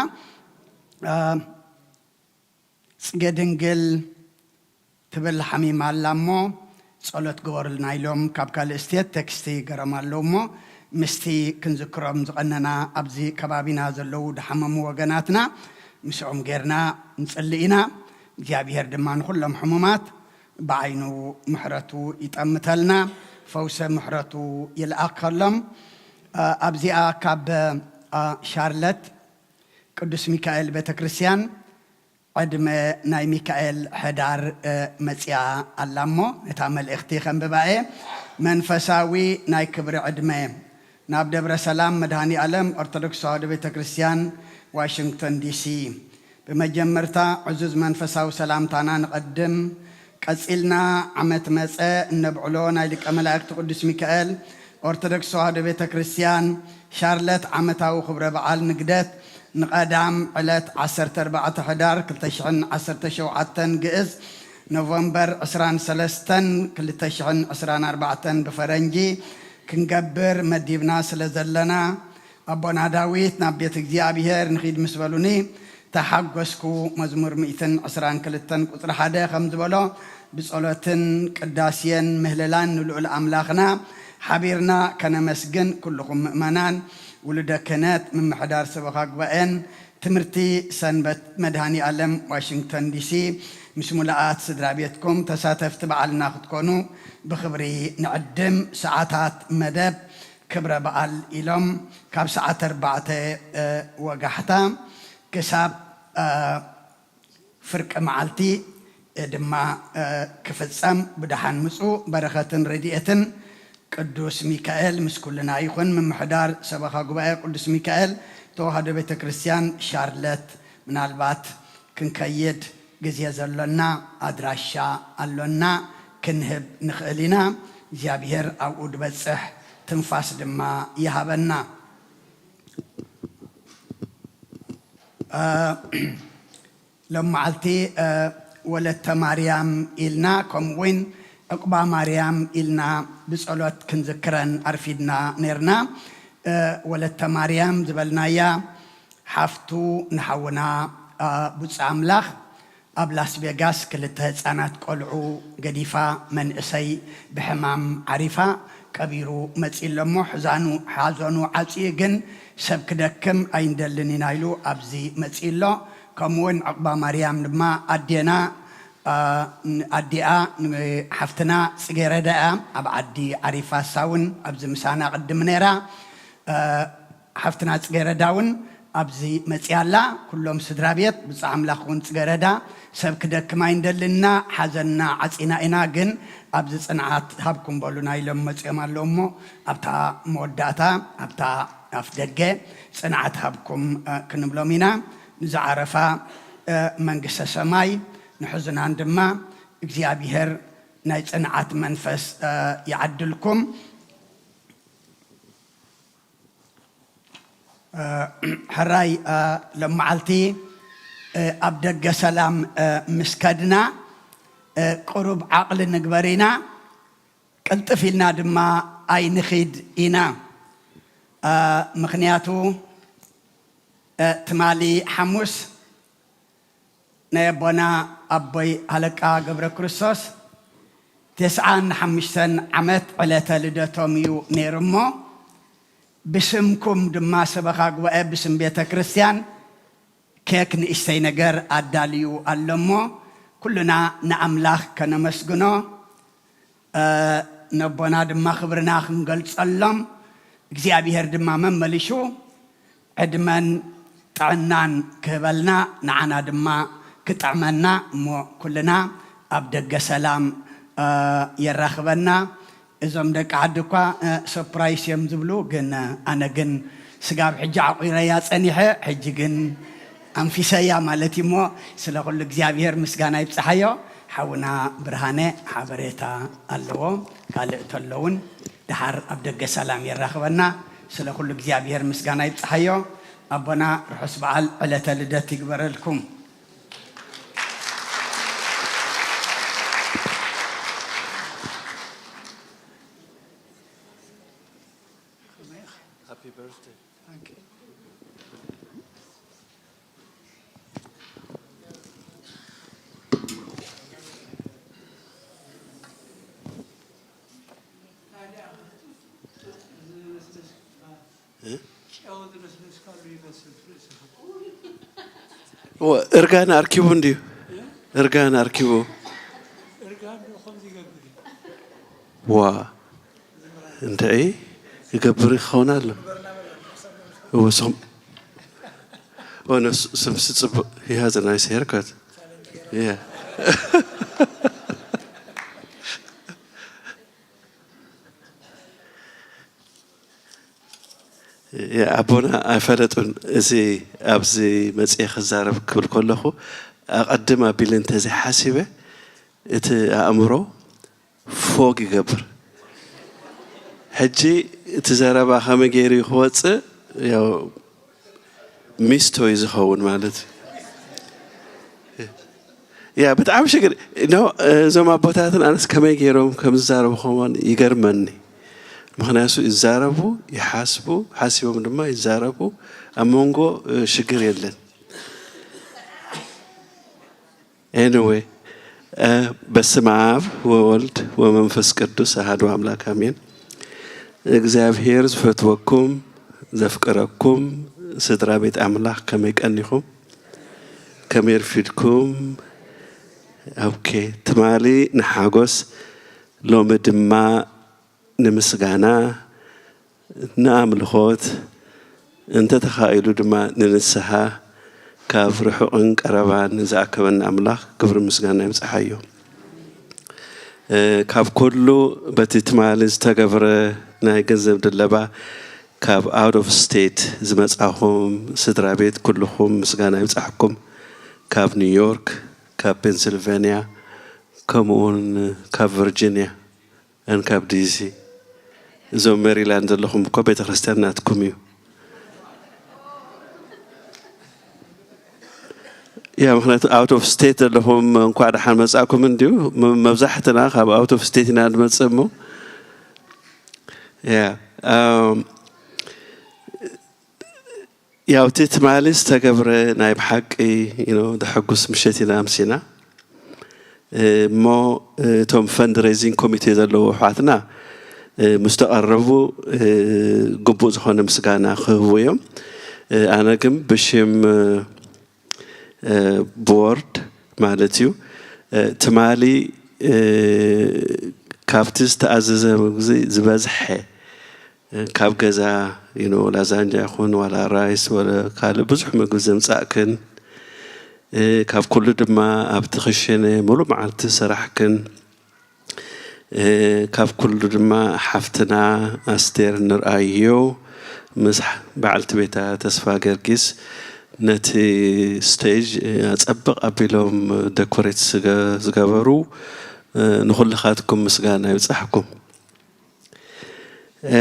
ጽጌ ድንግል ትብል ሓሚማ ኣላ እሞ ጸሎት ግበሩልና ኢሎም ካብ ካልእ ስቴት ቴክስቲ ገሮም ኣለዉ እሞ ምስቲ ክንዝክሮም ዝቐነና ኣብዚ ከባቢና ዘለዉ ድሓመሙ ወገናትና ምስኦም ጌርና ንጽሊ ኢና። እግዚኣብሔር ድማ ንኹሎም ሕሙማት ብዓይኑ ምሕረቱ ይጠምተልና፣ ፈውሰ ምሕረቱ ይልኣኸሎም። ኣብዚኣ ካብ ሻርለት ቅዱስ ሚካኤል ቤተ ክርስቲያን ዕድመ ናይ ሚካኤል ሕዳር መጽያ ኣላ እሞ ነታ መልእኽቲ ከንብባ እየ። መንፈሳዊ ናይ ክብሪ ዕድመ ናብ ደብረ ሰላም መድኃኔ ዓለም ኦርቶዶክስ ተዋህዶ ቤተ ክርስቲያን ዋሽንግቶን ዲሲ። ብመጀመርታ ዕዙዝ መንፈሳዊ ሰላምታና ንቐድም። ቀጺልና ዓመት መጸ እነብዕሎ ናይ ሊቀ መላእክቲ ቅዱስ ሚካኤል ኦርቶዶክስ ተዋህዶ ቤተ ክርስቲያን ሻርለት ዓመታዊ ክብረ በዓል ንግደት ንቐዳም ዕለት ዓሰርተ ኣርባዕተ ሕዳር ክልተ ሽሕን ዓሰርተ ሸውዓተን ግእዝ፣ ኖቨምበር ዕስራን ሰለስተን ክልተ ሽሕን ዕስራን ኣርባዕተን ብፈረንጂ ክንገብር መዲብና ስለ ዘለና፣ ኣቦና ዳዊት ናብ ቤት እግዚኣብሔር ንኺድ ምስ በሉኒ ተሓጎስኩ። መዝሙር ሚእትን ዕስራን ክልተን ቁጽሪ ሓደ ከም ዝበሎ፣ ብጸሎትን ቅዳሴን ምህለላን ንልዑል ኣምላኽና ሓቢርና ከነመስግን፣ ኩልኹም ምእመናን፣ ውሉደ ክህነት፣ ምምሕዳር ሰበኻ ጉባኤን ትምህርቲ ሰንበት መድኃኔ ዓለም ዋሽንግተን ዲሲ ምስ ሙሉኣት ስድራ ቤትኩም ተሳተፍቲ በዓልና ክትኮኑ ብኽብሪ ንዕድም። ሰዓታት መደብ ክብረ በዓል ኢሎም ካብ ሰዓት ኣርባዕተ፣ እ፣ ወጋሕታ ክሳብ፣ እ፣ ፍርቂ መዓልቲ፣ እ፣ ድማ፣ እ፣ ክፍጸም። ብደሓን ምጹ። በረኸትን ረድኤትን ቅዱስ ሚካኤል ምስ ኩልና ይኹን። ምምሕዳር ሰበኻ ጉባኤ ቅዱስ ሚካኤል ተዋህዶ ቤተ ክርስቲያን ሻርለት፣ ምናልባት ክንከይድ ግዜ ዘሎና ኣድራሻ ኣሎና፣ ክንህብ ንኽእል ኢና። እግዚኣብሔር ኣብኡ ድበጽሕ ትንፋስ ድማ ይሃበና። እ፣ ሎም መዓልቲ፣ እ፣ ወለተ ማርያም ኢልና፣ ከምኡ እውን ዕቁባ ማርያም ኢልና ብጸሎት ክንዝክረን ኣርፊድና ነርና። እ፣ ወለተ ማርያም ዝበልናያ ሓፍቱ ንሓውና፣ እ፣ ብፁዕ ኣምላኽ ኣብ ላስ ቬጋስ ክልተ ህጻናት ቆልዑ ገዲፋ፣ መንእሰይ ብሕማም ዓሪፋ፣ ቀቢሩ መጺኡ ኣሎ እሞ፣ ሕዛኑ፣ ሓዘኑ ዓጽዩ ግን ሰብ ክደክም ኣይንደልን ኢና ኢሉ ኣብዚ መጺኡ ኣሎ። ከምኡ እውን ዕቑባ ማርያም ድማ ኣዴና፣ ኣ፣ ኣዲኣ ንሓፍትና ጽጌረዳ እያ፣ ኣብ ዓዲ ዓሪፋ፣ እሳ እውን ኣብዚ ምሳና ቅድም ነይራ። እ፣ ሓፍትና ጽጌረዳ እውን ኣብዚ መጺኣ ኣላ። ኩሎም ስድራ ቤት ብፁዕ ኣምላኽ እውን ጽጌረዳ ሰብ ክደክም ኣይንደልና፣ ሓዘንና ዓጺና ኢና፣ ግን ኣብዚ ጽንዓት ሃብኩም በሉና ኢሎም መጺኦም ኣለዉ እሞ፣ ኣብታ መወዳእታ፣ ኣብታ ኣፍ ደገ ጽንዓት ሃብኩም፣ እ፣ ክንብሎም ኢና። ንዝዓረፋ፣ እ፣ መንግስተ ሰማይ፣ ንሕዙናን ድማ እግዚኣብሔር ናይ ጽንዓት መንፈስ፣ እ፣ ይዓድልኩም። እ፣ ሕራይ፣ እ፣ ሎመዓልቲ፣ እ፣ ኣብ ደገ ሰላም፣ እ፣ ምስ ከድና፣ እ፣ ቅሩብ ዓቕሊ ንግበር ኢና፣ ቅልጥፍ ኢልና ድማ ኣይንኺድ ኢና። እ፣ ምኽንያቱ፣ እ፣ ትማሊ ሓሙስ ናይ ኣቦና ኣቦይ ሃለቃ ገብረ ክርስቶስ ተስዓን ሓሙሽተን ዓመት ዕለተ ልደቶም እዩ ነይሩ እሞ፣ ብስምኩም ድማ ሰበኻ ጉባኤ ብስም ቤተ ክርስቲያን ኬክ ንእሽተይ ነገር ኣዳልዩ ኣሎ እሞ፣ ኩልና ንኣምላኽ ከነመስግኖ፣ እ፣ ነቦና ድማ ክብርና ክንገልጸሎም፣ እግዚኣብሔር ድማ መመሊሹ ዕድመን ጥዕናን ክህበልና፣ ንዓና ድማ ክጥዕመና፣ እሞ ኩልና ኣብ ደገ ሰላም፣ እ፣ የራኽበና። እዞም ደቂ ዓዲ እኳ፣ እ፣ ሰፕራይስ እዮም ዝብሉ፣ ግን፣ እ፣ ኣነ ግን ስጋብ ሕጂ ዓቑረያ ጸኒሐ፣ ሕጂ ግን ኣንፊሰያ ማለት እዩ። እሞ ስለ ኩሉ እግዚኣብሔር ምስጋና ይብጽሓዮ። ሓውና ብርሃነ ሓበሬታ ኣለዎ፣ ካልእ ተሎ እውን ደሓር ኣብ ደገ ሰላም የራኽበና። ስለ ኩሉ እግዚኣብሔር ምስጋና ይብጽሓዮ። ኣቦና ርሑስ በዓል ዕለተ ልደት ይግበረልኩም። እርጋን ኣርኪቡ እንድዩ። እርጋን ኣርኪቡ። ዋ፣ እንድዒ ይገብር ይኸውን ኣሎ። እወ፣ ስም-፣ እወ፣ ነሱ-፣ ስምሲ ጽቡቕ። He has a nice haircut. Yeah. ያ፣ ኣቦና ኣይፈለጡን። እዚ ኣብዚ መጽኤ ክዛረብ ክብል ከለኹ፣ ኣቐድም ኣቢለ እንተዘይሓሲበ፣ እቲ ኣእምሮ ፎግ ይገብር። ሕጂ እቲ ዘረባ ከመይ ገይሩ እዩ ክወጽእ? ያው፣ ሚስቶ እዩ ዝኸውን ማለት እዩ። ያ ብጣዕሚ ሽግር ነው። እዞም ኣቦታትን ኣነስ ከመይ ገይሮም ከም ዝዛረቡ ከማን ይገርመኒ። ምኽንያቱ ይዛረቡ፣ ይሓስቡ፣ ሓሲቦም ድማ ይዛረቡ። ኣብ መንጎ ሽግር የለን። Anyway፣ በስመ አብ ወወልድ ወመንፈስ ቅዱስ አሐዱ አምላክ አሜን። እግዚኣብሔር ዝፈትወኩም ዘፍቅረኩም ስድራ ቤት ኣምላኽ ከመይ ቀኒኹም? ከመይ ኣርፊድኩም? ኦኬ፣ ትማሊ ንሓጎስ፣ ሎሚ ድማ ንምስጋና፣ ንኣምልኾት፣ እንተተኻኢሉ ድማ ንንስሓ፣ ካብ ርሑቕን ቀረባን ዝኣከበና ኣምላኽ ክብሪ ምስጋና ይብጽሓዮ። እ፣ ካብ ኩሉ በቲ ትማሊ ዝተገብረ ናይ ገንዘብ ድለባ ካብ out of state ዝመጻኹም ስድራ ቤት ኩልኹም ምስጋና ይብጻሕኩም። ካብ ኒውዮርክ፣ ካብ ፔንስልቫንያ፣ ከምኡውን ካብ ቨርጂንያ፣ ን ካብ ዲሲ። እዞም ሜሪላንድ ዘለኹም እኮ ቤተ ክርስቲያን ናትኩም እዩ። ያ፣ ምኽንያቱ out of state ዘለኹም እንኳዕ ደሓን መጻእኩም እንድዩ። መ-፣ መብዛሕትና ካብ out of state ኢና ንመጽእ እሞ። ያ፣ ኣም፣ ያው እቲ ትማሊ ዝተገብረ ናይ ብሓቂ፣ you know፣ ዘሐጉስ ምሸት ኢና ኣምሲና። እ፣ እሞ፣ እ፣ እቶም ፈንድሬዚንግ ኮሚቴ ዘለዉ ኣሕዋትና፣ እ፣ ምስ ተቐረቡ፣ እ፣ ግቡእ ዝኾነ ምስጋና ክህቡ እዮም። እ፣ ኣነ ግን ብሽም፣ እ፣ እ፣ ቦርድ ማለት እዩ፣ እ፣ ትማሊ፣ እ፣ ካብቲ ዝተኣዘዘ ምግቢ ዝበዝሐ፣ እ፣ ካብ ገዛ፣ you know፣ ላዛኛ ይኹን ዋላ ራይስ ወላ ካልእ ብዙሕ ምግቢ ዘምጻእክን፣ እ፣ ካብ ኩሉ ድማ ኣብቲ ክሽነ ሙሉእ መዓልቲ ሰራሕክን፣ እ፣ ካብ ኩሉ ድማ ሓፍትና ኣስቴር ንርኣዮ ምስ በዓልቲ ቤታ ተስፋ ገርጊስ ነቲ ስቴጅ፣ እ፣ ኣጸብቕ ኣቢሎም ደኮሬት ዝገ-፣ ዝገበሩ፣ እ፣ ንኹልኻትኩም ምስጋና ይብጻሕኩም። እ፣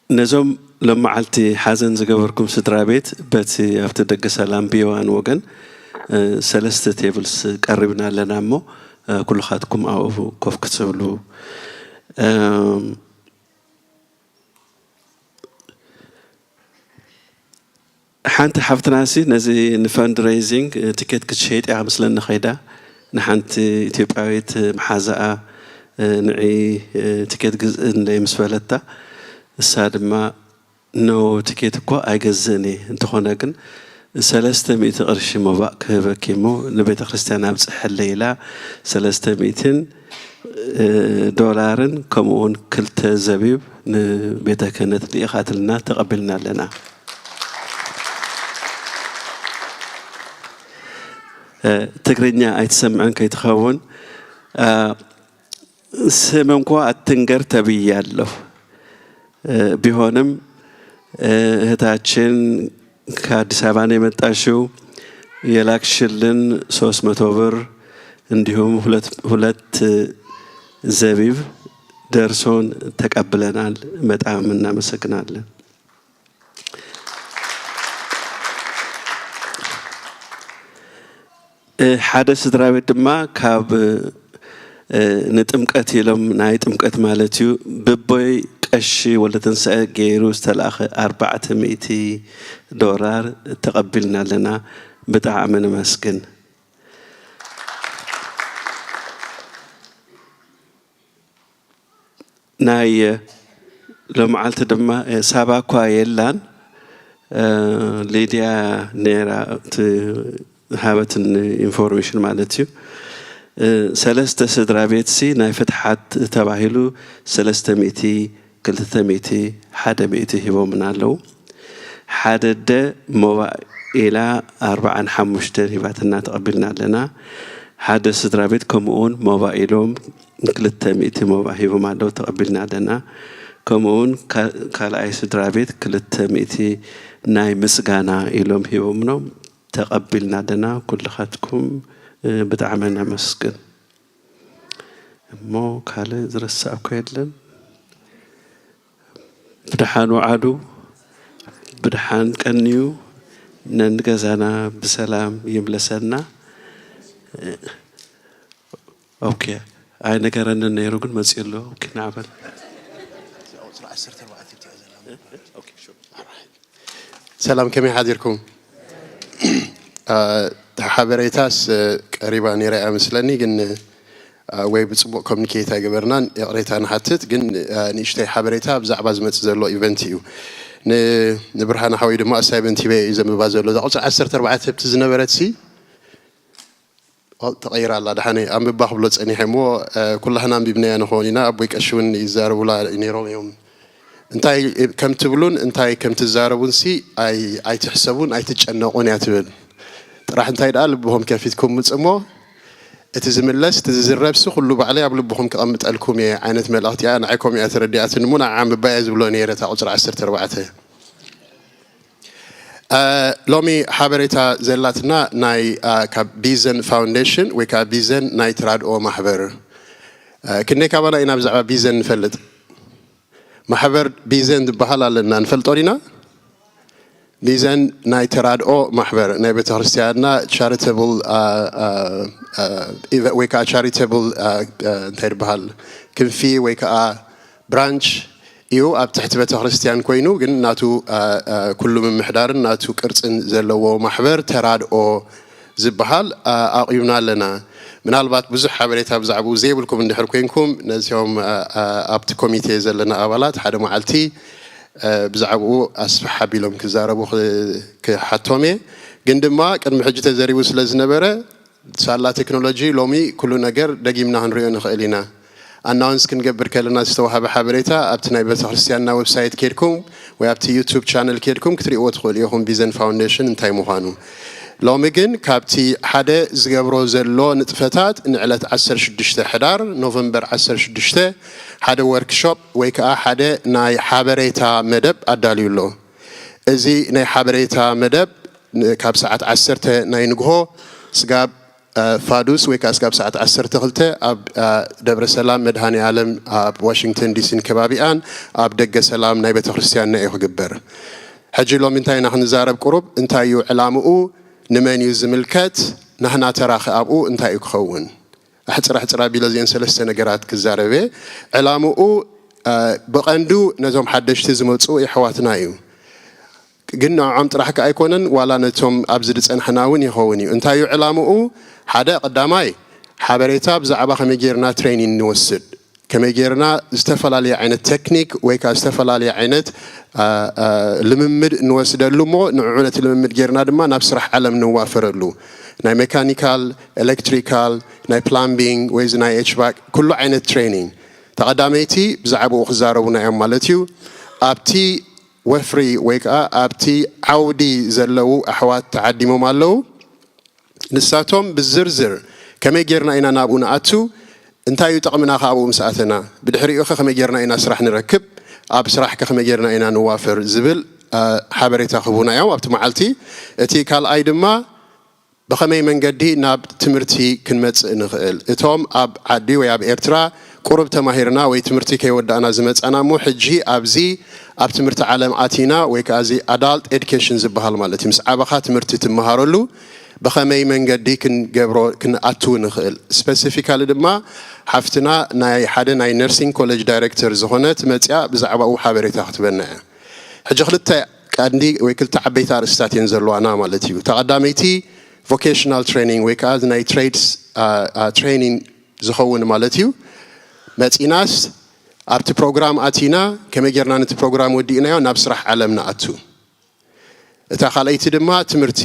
ነዞም ሎመዓልቲ ሓዘን ዝገበርኩም ስድራ ቤት፣ በቲ ኣብቲ ደገ ሰላም ቢዋን ወገን፣ እ፣ ሰለስተ ቴብልስ ቀሪብና ኣለና እሞ፣ እ፣ ኩልኻትኩም ኣብኡ ኮፍ ክትብሉ። እም፣ ሓንቲ ሓፍትናሲ ነዚ ንፈንድሬይዚንግ ትኬት ክትሸይጥ እያ ክመስለኒ ከይዳ፣ ንሓንቲ ኢትዮጵያዊት መሓዛኣ፣ እ፣ ንዒ፣ እ፣ ትኬት ግዝእለይ ምስ በለታ፣ እሳ ድማ፣ "ኖ፣ ትኬት እኮ ኣይገዝእን እየ፣ እንተኾነ ግን ሰለስተ ሚእቲ ቅርሺ መባእ ክህበኪ እሞ ንቤተ ክርስቲያን ኣብጽሐለይ" ኢላ፣ ሰለስተ ሚእትን እ፣ ዶላርን ከምኡውን ክልተ ዘቢብ ንቤተ ክህነት ልኢኻትልና ተቐቢልና ኣለና። እ፣ ትግርኛ ኣይትሰምዕን ከይትኸውን፣ እ፣ ስም እንኳ ኣትንገር ተብያለሁ። እ፣ ቢሆንም፣ እ፣ እህታችን ከአዲስ አበባ ነው የመጣሽው። የላክሽልን ሶስት መቶ ብር እንዲሁም ሁለት፣ ሁለት ዘቢብ ደርሶን ተቀብለናል። በጣም እናመሰግናለን። እ፣ ሓደ ስድራ ቤት ድማ ካብ፣ እ፣ ንጥምቀት ኢሎም፣ ናይ ጥምቀት ማለት እዩ፣ ብቦይ ቀሺ ወልደተንሳኤ ገይሩ ዝተላእኸ ኣርባዕተ ሚእቲ ዶላር ተቐቢልና ኣለና። ብጣዕሚ ነመስግን። ናይ ሎመዓልቲ ድማ፣ እ፣ ሳባ እኳ የላን፣ እ፣ ሊድያ ነይራ እቲ ሃበትን ኢንፎርሜሽን ማለት እዩ። እ፣ ሰለስተ ስድራ ቤትሲ ናይ ፍትሓት ተባሂሉ ሰለስተ ሚእቲ፣ ክልተ ሚእቲ፣ ሓደ ሚእቲ ሂቦምና ኣለዉ። ሓደ ኣደ ሞባእ ኢላ ኣርብዓን ሓሙሽተን ሂባትና ተቐቢልና ኣለና። ሓደ ስድራ ቤት ከምኡ እውን ሞባእ ኢሎም ክልተ ሚእቲ ሞባእ ሂቦም ኣለዉ፣ ተቐቢልና ኣለና። ከምኡ እውን ካ-፣ ካልኣይ ስድራ ቤት ክልተ ሚእቲ ናይ ምስጋና ኢሎም ሂቦምኖም ተቐቢልና ኣለና። ኩልኻትኩም፣ እ፣ ብጣዕሚ ነመስግን። እሞ ካልእ ዝረሳእኩ የለን? ብደሓን ውዓሉ። ብድሓን ቀንዩ፣ ነንገዛና ብሰላም ይምለሰና። ኦኬ፣ ኣይነገረንን ነይሩ ግን መፅኡ ኣሎ። ኦኬ፣ ንዓበል። ሰላም፣ ከመይ ሓዲርኩም? ሓበሬታስ ቀሪባ ነይራ እያ መስለኒ፣ ግን ወይ ብፅቡቅ ኮሚኒኬት ኣይገበርናን፣ ይቕሬታ ንሓትት። ግን ንእሽተይ ሓበሬታ ብዛዕባ ዝመፅእ ዘሎ ኢቨንት እዩ። ንብርሃነ ሓወይ ድማ ኣሳይመንት ሂበ እዩ ዘንብባ ዘሎ። እዛ ቁፅሪ ዓሰርተ ኣርባዕተ ብቲ ዝነበረት ሲ ተቐይራ ኣላ። ደሓነ ኣንብባ ክብሎ ፀኒሐ እሞ ኩላህና ኣንቢብናያ ንኸውን ኢና። ኣቦይ ቀሺ እውን ይዛረቡላ ነይሮም እዮም። እንታይ ከም ትብሉን እንታይ ከም ትዛረቡን ሲ ኣይትሕሰቡን ኣይትጨነቑን እያ ትብል። ጥራሕ እንታይ ደኣ ልብኹም ከፊትኩም ምጽ እሞ እቲ ዝምለስ እቲ ዝዝረብ ሲ ኩሉ ባዕለይ ኣብ ልብኹም ክቐምጠልኩም እየ ዓይነት መልእኽቲ እያ። ንዓይ ከምኡ እያ ተረዲኣትኒ እሞ ንዓ ኣንብባ እየ ዝብሎ ነይረ እታ ቁፅሪ ዓሰርተ ኣርባዕተ። ሎሚ ሓበሬታ ዘላትና ናይ ካብ ቢዘን ፋውንዴሽን ወይ ከዓ ቢዘን ናይ ተራድኦ ማሕበር። ክንደይ ካባና ኢና ብዛዕባ ቢዘን ንፈልጥ? ማሕበር ቢዘን ዝበሃል ኣለና፣ ንፈልጦ ዲና? ቢዘን ናይ ተራድኦ ማሕበር ናይ ቤተክርስትያንና ቻሪተብል ወይ ከዓ ቻሪተብል እንታይ ዝበሃል ክንፊ ወይ ከዓ ብራንች እዩ ኣብ ትሕቲ ቤተክርስትያን ኮይኑ፣ ግን ናቱ ኩሉ ምምሕዳርን ናቱ ቅርፅን ዘለዎ ማሕበር ተራድኦ ዝበሃል ኣቕዩምና ኣለና። ምናልባት ብዙሕ ሓበሬታ ብዛዕባኡ ዘይብልኩም እንድሕር ኮይንኩም ነዚኦም ኣብቲ ኮሚቴ ዘለና ኣባላት ሓደ መዓልቲ ብዛዕባኡ ኣስፍሕ ኣቢሎም ክዛረቡ ክሓቶም እየ። ግን ድማ ቅድሚ ሕጂ ተዘሪቡ ስለ ዝነበረ ሳላ ቴክኖሎጂ ሎሚ ኩሉ ነገር ደጊምና ክንሪኦ ንኽእል ኢና። ኣናውንስ ክንገብር ከለና ዝተዋሃበ ሓበሬታ ኣብቲ ናይ ቤተክርስትያንና ዌብሳይት ኬድኩም ወይ ኣብቲ ዩቱብ ቻነል ኬድኩም ክትሪእዎ ትኽእሉ ኢኹም ቢዘን ፋውንዴሽን እንታይ ምዃኑ። ሎሚ ግን ካብቲ ሓደ ዝገብሮ ዘሎ ንጥፈታት ንዕለት ዓሰርተ ሽዱሽተ ሕዳር ኖቨምበር ዓሰርተ ሽዱሽተ ሓደ ወርክሾፕ ወይ ከዓ ሓደ ናይ ሓበሬታ መደብ ኣዳልዩ ኣሎ። እዚ ናይ ሓበሬታ መደብ ካብ ሰዓት ዓሰርተ ናይ ንግሆ ስጋብ ፋዱስ ወይ ከዓ ስጋብ ሰዓት ዓሰርተ ክልተ ኣብ ደብረ ሰላም መድሃኔ ኣለም ኣብ ዋሽንግተን ዲሲን ከባቢኣን ኣብ ደገ ሰላም ናይ ቤተክርስትያንና እዩ ክግበር። ሕጂ ሎሚ እንታይ ኢና ክንዛረብ ቁሩብ እንታይ እዩ ዕላምኡ? ንመን እዩ ዝምልከት? ናህና ተራኸ ኣብኡ እንታይ እዩ ክኸውን? ኣሕፅር ኣሕፅር ኣቢለ እዚአን ሰለስተ ነገራት ክዛረብ እየ። ዕላምኡ ብቐንዱ ነዞም ሓደሽቲ ዝመፁ የሕዋትና እዩ። ግን ንዕዖም ጥራሕ ከ ኣይኮነን፣ ዋላ ነቶም ኣብዚ ዝፀናሕና እውን ይኸውን እዩ። እንታይ እዩ ዕላምኡ? ሓደ ቀዳማይ ሓበሬታ ብዛዕባ ከመይ ጌርና ትሬኒን ንወስድ፣ ከመይ ጌርና ዝተፈላለየ ዓይነት ቴክኒክ ወይ ከዓ ዝተፈላለየ ዓይነት ልምምድ ንወስደሉ እሞ ንዕዑ ነቲ ልምምድ ጌርና ድማ ናብ ስራሕ ዓለም ንዋፈረሉ። ናይ ሜካኒካል፣ ኤሌክትሪካል፣ ናይ ፕላምቢንግ ወይ እዚ ናይ ኤችባክ ኩሉ ዓይነት ትሬኒንግ ተቐዳመይቲ ብዛዕባኡ ክዛረቡና እዮም ማለት እዩ። ኣብቲ ወፍሪ ወይ ከዓ ኣብቲ ዓውዲ ዘለዉ ኣሕዋት ተዓዲሞም ኣለዉ። ንሳቶም ብዝርዝር ከመይ ጌርና ኢና ናብኡ ንኣቱ፣ እንታይ እዩ ጥቕምና ከ ኣብኡ ምስ ኣተና፣ ብድሕሪኡ ከ ከመይ ጌርና ኢና ስራሕ ንረክብ፣ ኣብ ስራሕ ከ ከመይ ጌርና ኢና ንዋፈር ዝብል ሓበሬታ ክህቡና እዮም ኣብቲ መዓልቲ። እቲ ካልኣይ ድማ ብኸመይ መንገዲ ናብ ትምህርቲ ክንመጽእ ንኽእል፣ እቶም ኣብ ዓዲ ወይ ኣብ ኤርትራ ቁሩብ ተማሂርና ወይ ትምህርቲ ከይወዳእና ዝመጻና እሞ ሕጂ ኣብዚ ኣብ ትምህርቲ ዓለም ኣቲና ወይ ከዓ እዚ ኣዳልት ኤዱኬሽን ዝበሃል ማለት እዩ፣ ምስ ዓበኻ ትምህርቲ ትመሃረሉ ብኸመይ መንገዲ ክንገብሮ ክንኣትው ንኽእል። ስፐሲፊካሊ ድማ ሓፍትና ናይ ሓደ ናይ ነርሲንግ ኮሌጅ ዳይሬክተር ዝኾነት መፅያ ብዛዕባኡ ሓበሬታ ክትበና እያ። ሕጂ ክልተ ቀንዲ ወይ ክልተ ዓበይቲ ኣርእስታት እየን ዘለዋና ማለት እዩ። ተቐዳመይቲ ቮኬሽናል ትሬኒንግ ወይ ከዓ ናይ ትሬድስ ትሬኒንግ ዝኸውን ማለት እዩ። መፂናስ ኣብቲ ፕሮግራም ኣቲና ከመይ ጌርና ነቲ ፕሮግራም ወዲእናዮ ናብ ስራሕ ዓለም ንኣቱ። እታ ካልኣይቲ ድማ ትምህርቲ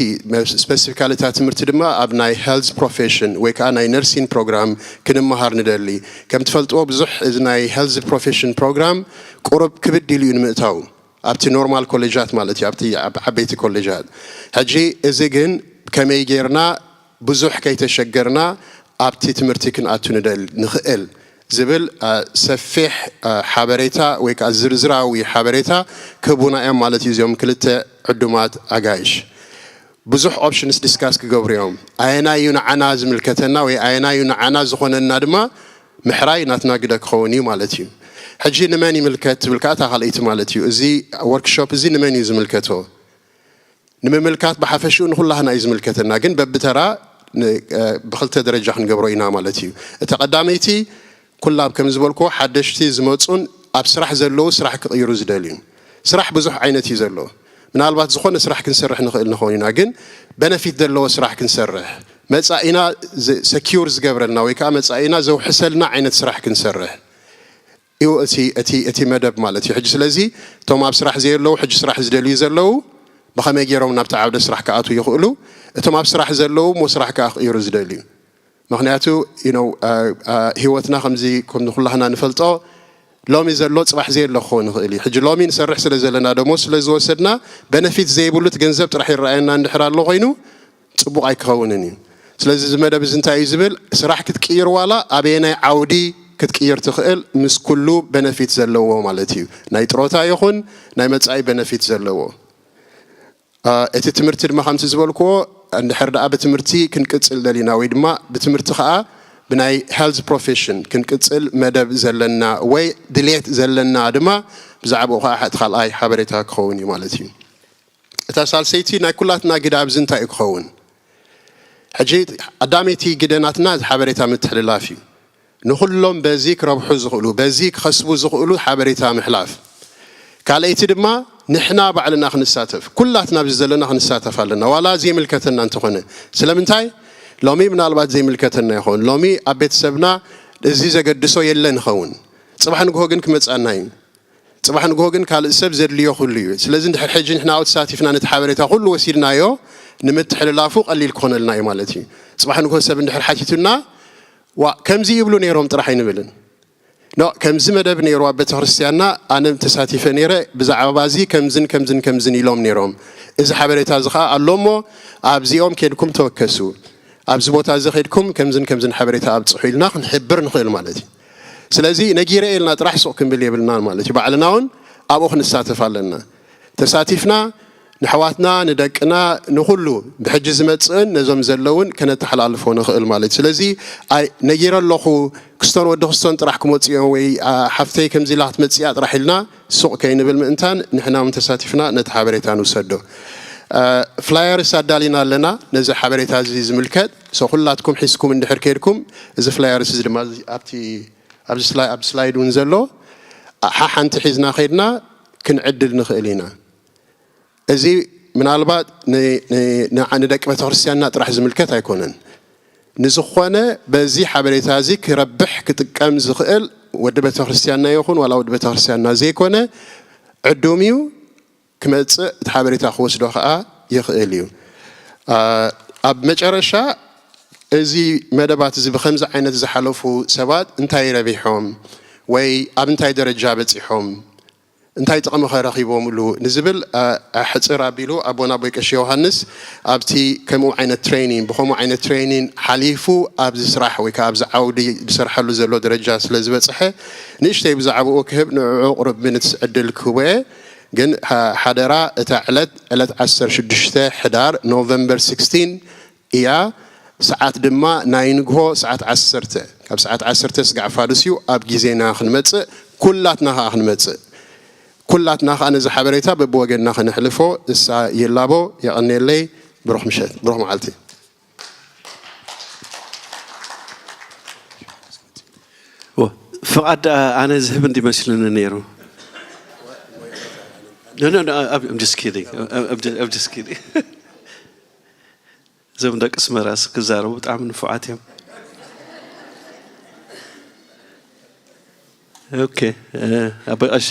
ስፐሲፊካሊ እታ ትምህርቲ ድማ ኣብ ናይ ሄልዝ ፕሮፌሽን ወይ ከዓ ናይ ነርሲን ፕሮግራም ክንመሃር ንደሊ። ከም ትፈልጥዎ ብዙሕ እዚ ናይ ሄልዝ ፕሮፌሽን ፕሮግራም ቁሩብ ክብድ ኢሉ እዩ ንምእታው ኣብቲ ኖርማል ኮሌጃት ማለት እዩ ኣብቲ ዓበይቲ ኮሌጃት። ሕጂ እዚ ግን ከመይ ጌርና ብዙሕ ከይተሸገርና ኣብቲ ትምህርቲ ክንኣቱ ንደል ንኽእል ዝብል ሰፊሕ ሓበሬታ ወይ ከዓ ዝርዝራዊ ሓበሬታ ክህቡና እዮም ማለት እዩ እዚኦም ክልተ ዕዱማት ኣጋይሽ። ብዙሕ ኦፕሽንስ ዲስካስ ክገብሩ እዮም። ኣየናይ እዩ ንዓና ዝምልከተና ወይ ኣየናይ እዩ ንዓና ዝኾነና ድማ ምሕራይ ናትና ግደ ክኸውን እዩ ማለት እዩ። ሕጂ ንመን ይምልከት ትብል ከኣ እታ ካልኣይቲ ማለት እዩ። እዚ ወርክሾፕ እዚ ንመን እዩ ዝምልከቶ? ንምምልካት ብሓፈሽኡ ንኹላህና እዩ ዝምልከተና፣ ግን በብተራ ን- እ፣ ብኽልተ ደረጃ ክንገብሮ ኢና ማለት እዩ። እታ ቀዳመይቲ ኩላ ከም ዝበልኩዎ ሓደሽቲ ዝመፁን ኣብ ስራሕ ዘለዉ ስራሕ ክቕይሩ ዝደልዩ። ስራሕ ብዙሕ ዓይነት እዩ ዘሎ። ምናልባት ዝኾነ ስራሕ ክንሰርሕ ንኽእል ንኸውን ኢና፣ ግን በነፊት ዘለዎ ስራሕ ክንሰርሕ፣ መጻኢና ዝ- ሰኪውር ዝገብረልና ወይ ከዓ መጻኢና ዘውሕሰልና ዓይነት ስራሕ ክንሰርሕ እዩ እቲ እቲ እቲ መደብ ማለት እዩ። ሕጂ ስለዚ እቶም ኣብ ስራሕ ዘየለዉ ሕጂ ስራሕ ዝደልዩ ዘለዉ ብኸመይ ገይሮም ናብቲ ዓውደ ስራሕ ክኣትዉ ይኽእሉ? እቶም ኣብ ስራሕ ዘለዉ እሞ ስራሕ ክኣ ክቕይሩ ዝደልዩ? ምኽንያቱ you know፣ አ- አ- ህይወትና ከምዚ ከም ኩላህና ንፈልጦ ሎሚ ዘሎ ፅባሕ ዘየለ ክኸውን ይኽእል እዩ። ሕጂ ሎሚ ንሰርሕ ስለ ዘለና ደሞዝ ስለ ዝወሰድና በነፊት ዘይብሉ እቲ ገንዘብ ጥራሕ ይረኣየና እንድሕር ኣሎ ኮይኑ ፅቡቕ ኣይክኸውንን እዩ። ስለዚ እዚ መደብ እዚ እንታይ እዩ ዝብል? ስራሕ ክትቅይር ዋላ ኣበየናይ ዓውዲ ክትቅይር ትኽእል ምስ ኩሉ በነፊት ዘለዎ ማለት እዩ። ናይ ጥሮታ ይኹን ናይ መጻኢ በነፊት ዘለዎ። አ፣ እቲ ትምህርቲ ድማ ከምቲ ዝበልክዎ እንድሕር ደኣ ብትምህርቲ ክንቅጽል ደሊና ወይ ድማ ብትምህርቲ ኸኣ ብናይ ሄልዝ ፕሮፌሽን ክንቅጽል መደብ ዘለና ወይ ድሌት ዘለና ድማ ብዛዕባኡ ኸኣ እቲ ካልኣይ ሓበሬታ ክኸውን እዩ ማለት እዩ። እታ ሳልሰይቲ ናይ ኩላትና ግደ ኣብዚ እንታይ እዩ ክኸውን? ሕጂ ኣዳመይቲ ግደ ናትና እዚ ሓበሬታ ምትሕልላፍ እዩ። ንኹሎም በዚ ክረብሑ ዝኽእሉ፣ በዚ ክኸስቡ ዝኽእሉ ሓበሬታ ምሕላፍ። ካልኣይቲ ድማ ንሕና ባዕልና ክንሳተፍ፣ ኩላትና ኣብዚ ዘለና ክንሳተፍ ኣለና፣ ዋላ ዘይምልከተና እንተኾነ። ስለምንታይ? ሎሚ ምናልባት ዘይምልከተና ይኸውን። ሎሚ ኣብ ቤተሰብና እዚ ዘገድሶ የለን ይኸውን። ጽባሕ ንግሆ ግን ክመጽኣና እዩ። ጽባሕ ንግሆ ግን ካልእ ሰብ ዘድልዮ ኩሉ እዩ። ስለዚ እንድሕር ሕጂ ንሕና ኣብኡ ተሳቲፍና ነቲ ሓበሬታ ኩሉ ወሲድናዮ ንምትሕልላፉ ቀሊል ክኾነልና እዩ ማለት እዩ። ጽባሕ ንግሆ ሰብ እንድሕር ሓቲቱና ዋ ከምዚ ይብሉ ነይሮም ጥራሕ ኣይንብልን። ኖ ከምዚ መደብ ነይሩ ኣብ ቤተክርስትያንና ኣነ ተሳቲፈ ነይረ ብዛዕባ እዚ ከምዝን ከምዝን ከምዝን ኢሎም ነይሮም። እዚ ሓበሬታ እዚ ኸኣ ኣሎ እሞ ኣብዚኦም ኬድኩም ተወከሱ። ኣብዚ ቦታ እዚ ኸድኩም ከምዝን ከምዝን ሓበሬታ ኣብጽሑ ኢልና ክንሕብር ንኽእል ማለት እዩ። ስለዚ ነጊረ ኢልና ጥራሕ ሱቕ ክንብል የብልናን ማለት እዩ። ባዕልና እውን ኣብኡ ክንሳተፍ ኣለና። ተሳቲፍና ንሕዋትና ንደቅና ንኹሉ ብሕጂ ዝመጽእን ነዞም ዘለውን ከነተሓላልፎ ንኽእል ማለት እዩ። ስለዚ ኣይ ነጊረ ኣለኹ ክስቶን ወዲ ክስቶን ጥራሕ ክመጹ እዮም ወይ ኣ፣ ሓፍተይ ከምዚ ኢላ ክትመጽእ እያ ጥራሕ ኢልና ሱቕ ከይንብል ምእንታን ንሕና እውን ተሳቲፍና ነቲ ሓበሬታ ንውሰዶ። እ፣ ፍላየርስ ኣዳሊና ኣለና ነዚ ሓበሬታ እዚ ዝምልከት። ሶ ኩላትኩም ሒዝኩም እንድሕር ከይድኩም እዚ ፍላየርስ እዚ ድማ እዚ ኣብቲ ኣብዚ ስላይ- ኣብዚ ስላይድ እውን ዘሎ ሓሓንቲ ሒዝና ከይድና ክንዕድል ንኽእል ኢና። እዚ ምናልባት ን- ን- ንዓ- ንደቂ ቤተክርስትያንና ጥራሕ ዝምልከት ኣይኮነን። ንዝኾነ በዚ ሓበሬታ እዚ ክረብሕ ክጥቀም ዝኽእል ወዲ ቤተክርስትያንና ይኹን ዋላ ወዲ ቤተክርስትያንና ዘይኮነ ዕዱም እዩ ክመጽእ እቲ ሓበሬታ ክወስዶ ከዓ ይኽእል እዩ። ኣ፣ ኣብ መጨረሻ እዚ መደባት እዚ ብከምዚ ዓይነት ዝሓለፉ ሰባት እንታይ ረቢሖም ወይ ኣብ እንታይ ደረጃ በጺሖም እንታይ ጥቕሚ ከ ረኺቦምሉ ንዝብል ኣ፣ ሕጽር ኣቢሉ ኣቦና ኣቦይ ቀሺ ዮሃንስ ኣብቲ ከምኡ ዓይነት ትሬኒንግ ብከምኡ ዓይነት ትሬኒንግ ሓሊፉ ኣብዚ ስራሕ ወይ ከዓ ኣብዚ ዓውዲ ዝሰርሐሉ ዘሎ ደረጃ ስለ ዝበጽሐ ንእሽተይ ብዛዕባኡ ክህብ ንዕዑ ቁርብ ምንትስ ዕድል ክህቦ እየ። ግን ሓ- ሓደራ እታ ዕለት ዕለት ዓሰርተ ሽዱሽተ ሕዳር ኖቨምበር ስክስቲን እያ። ሰዓት ድማ ናይ ንግሆ ሰዓት ዓሰርተ ካብ ሰዓት ዓሰርተ ስጋዕ ፋዱስ እዩ። ኣብ ግዜና ክንመጽእ ኩላትና ኸዓ ክንመጽእ ኩላትና ኸዓ ነዚ ሓበሬታ በብወገንና ከነሕልፎ እሳ ይላቦ። የቐንየለይ። ብሩኽ ምሸት ብሩኽ መዓልቲ። ፍቓድ ኣነ ዝህብ እንዲመስልኒ ነይሩ። እዞም ደቂ ስመራስ ክዛረቡ ብጣዕሚ ንፉዓት እዮም። ኦኬ፣ ኣቦይ ቀሺ።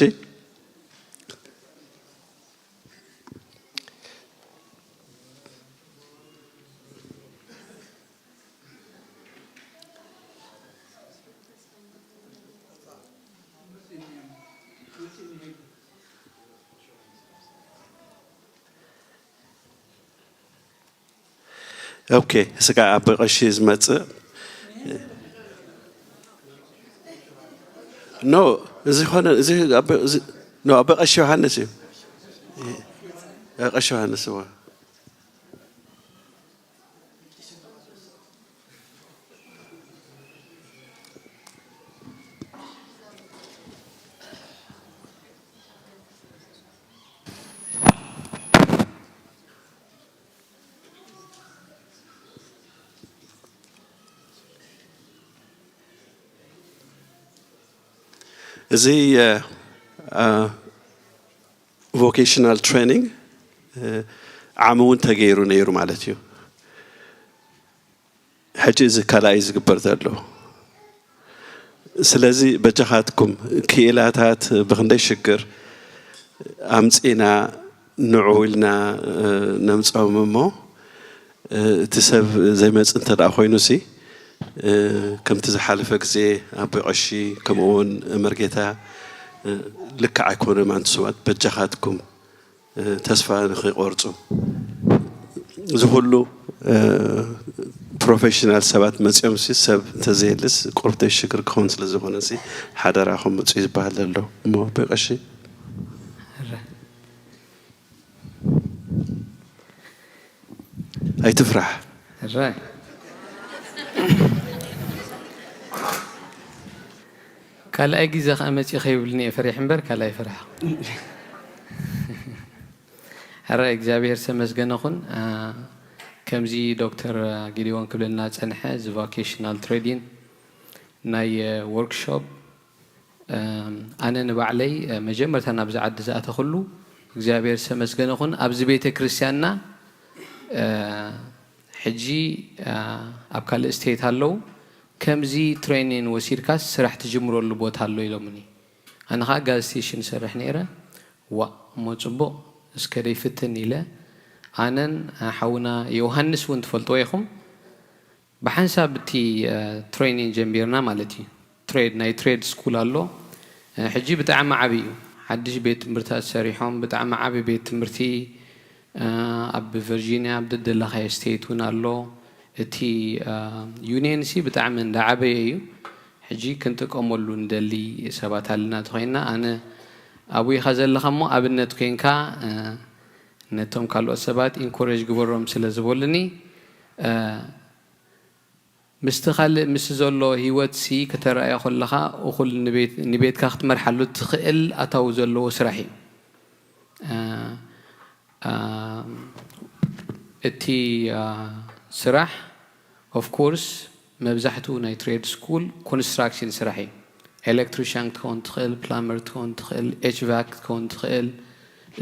ኦኬ፣ ስጋዕ ኣቦይ ቀሺ ዝመጽእ። ኖ፣ እዚ ኾነ፣ እዚ ኣቦይ፣ እዚ፣ ኖ፣ ኣቦይ ቀሺ ዮሃንስ እዩ። ቀሺ ዮሃንስ፣ እወ። እዚ vocational training ዓሚ እውን ተገይሩ ነይሩ ማለት እዩ። ሕጂ እዚ ካልኣይ ዝግበር ዘሎ። ስለዚ በጃኻትኩም ክኢላታት ብክንደይ ሽግር ኣምፂና ንዑ ኢልና ነምፀኦም እሞ እቲ ሰብ ዘይመፅ እንተ ደኣ ኮይኑ ሲ ከምቲ ዝሓለፈ ግዜ ኣቦይ ቀሺ ከምኡ እውን መርጌታ ልክዕ ኣይኮነም። ኣንቱ ሰባት በጃኻትኩም ተስፋ ንኸይቆርፁ እዚ ኩሉ ፕሮፌሽናል ሰባት መፂኦም ሲ ሰብ እንተዘየልስ ቁርብተይ ሽግር ክኸውን ስለ ዝኾነ ሲ ሓደራኹም ምፁ ዝበሃል ዘሎ እሞ ኣቦይ ቀሺ ኣይትፍራሕ። ካልኣይ ግዜ ከኣ መጺ ከይብልኒ እየ ፈሪሕ እምበር ካልኣይ ፈራሕ ሕረ እግዚኣብሔር ዝተመስገነ ኹን። ከምዚ ዶክተር ጊዲዎን ክብለና ጸንሐ እዚ ቫኬሽናል ትሬዲን ናይ ወርክሾፕ ኣነ ንባዕለይ መጀመርታ ናብዚ ዓዲ ዝኣተኹሉ እግዚኣብሔር ዝተመስገነ ኹን ኣብዚ ቤተ ክርስቲያንና ሕጂ ኣብ ካልእ ስቴት ኣለዉ ከምዚ ትሬኒን ወሲድካስ ስራሕ ትጅምረሉ ቦታ ኣሎ ኢሎምኒ። ኣነ ከዓ ጋዝ ስቴሽን ሰርሕ ነይረ። ዋእ እሞ ፅቡቕ እስከ ደይፍትን ኢለ ኣነን ሓውና ዮሃንስ እውን ትፈልጥዎ ኢኹም ብሓንሳብ እቲ ትሬኒን ጀሚርና ማለት እዩ። ትሬድ ናይ ትሬድ ስኩል ኣሎ። ሕጂ ብጣዕሚ ዓብይ እዩ። ሓድሽ ቤት ትምህርትታት ሰሪሖም ብጣዕሚ ዓብይ ቤት ትምህርቲ ኣብ ቨርጂኒያ ኣብ ደደለኻዮ ስቴት እውን ኣሎ። እቲ ዩኒየን ሲ ብጣዕሚ እንዳዓበየ እዩ። ሕጂ ክንጥቀመሉ ንደሊ ሰባት ኣለና ተኮይንና ኣነ ኣብኡ ኢኻ ዘለኻ እሞ ኣብነት ኮይንካ ነቶም ካልኦት ሰባት ኢንኮሬጅ ግበሮም ስለ ዝበሉኒ ምስቲ ካልእ ምስ ዘሎ ህይወት ሲ ከተረኣዮ ከለኻ እኹል ንቤትካ ክትመርሓሉ ትኽእል ኣታዊ ዘለዎ ስራሕ እዩ። እቲ ስራሕ ኦፍ ኮርስ መብዛሕትኡ ናይ ትሬድ ስኩል ኮንስትራክሽን ስራሕ እዩ። ኤሌክትሪሽያን ክትከውን ትኽእል፣ ፕላመር ክትከውን ትኽእል፣ ኤችቫክ ክትከውን ትኽእል፣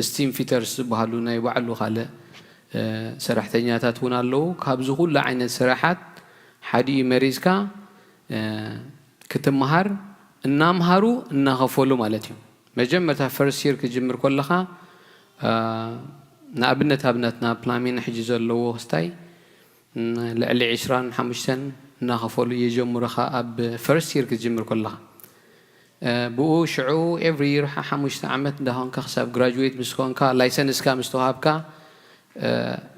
ስቲም ፊተርስ ዝበሃሉ ናይ ባዕሉ ካልእ ሰራሕተኛታት እውን ኣለዉ። ካብዚ ኩሉ ዓይነት ስራሓት ሓዲኡ መሪፅካ ክትመሃር እናምሃሩ እናኸፈሉ ማለት እዩ። መጀመርታ ፈርስት ይር ክጅምር ከለኻ ንኣብነት ኣብ ናትና ፕላሚን ሕጂ ዘለዎ ክስታይ ልዕሊ ዕስራን ሓሙሽተን እናኸፈሉ የጀምሩኻ ኣብ ፈርስት ይር ክትጅምር ከለኻ ብኡ ሽዑ ኤቭሪ ይር ሓሙሽተ ዓመት እንዳኾንካ ክሳብ ግራጁዌት ምስ ኮንካ ላይሰንስካ ምስ ተዋሃብካ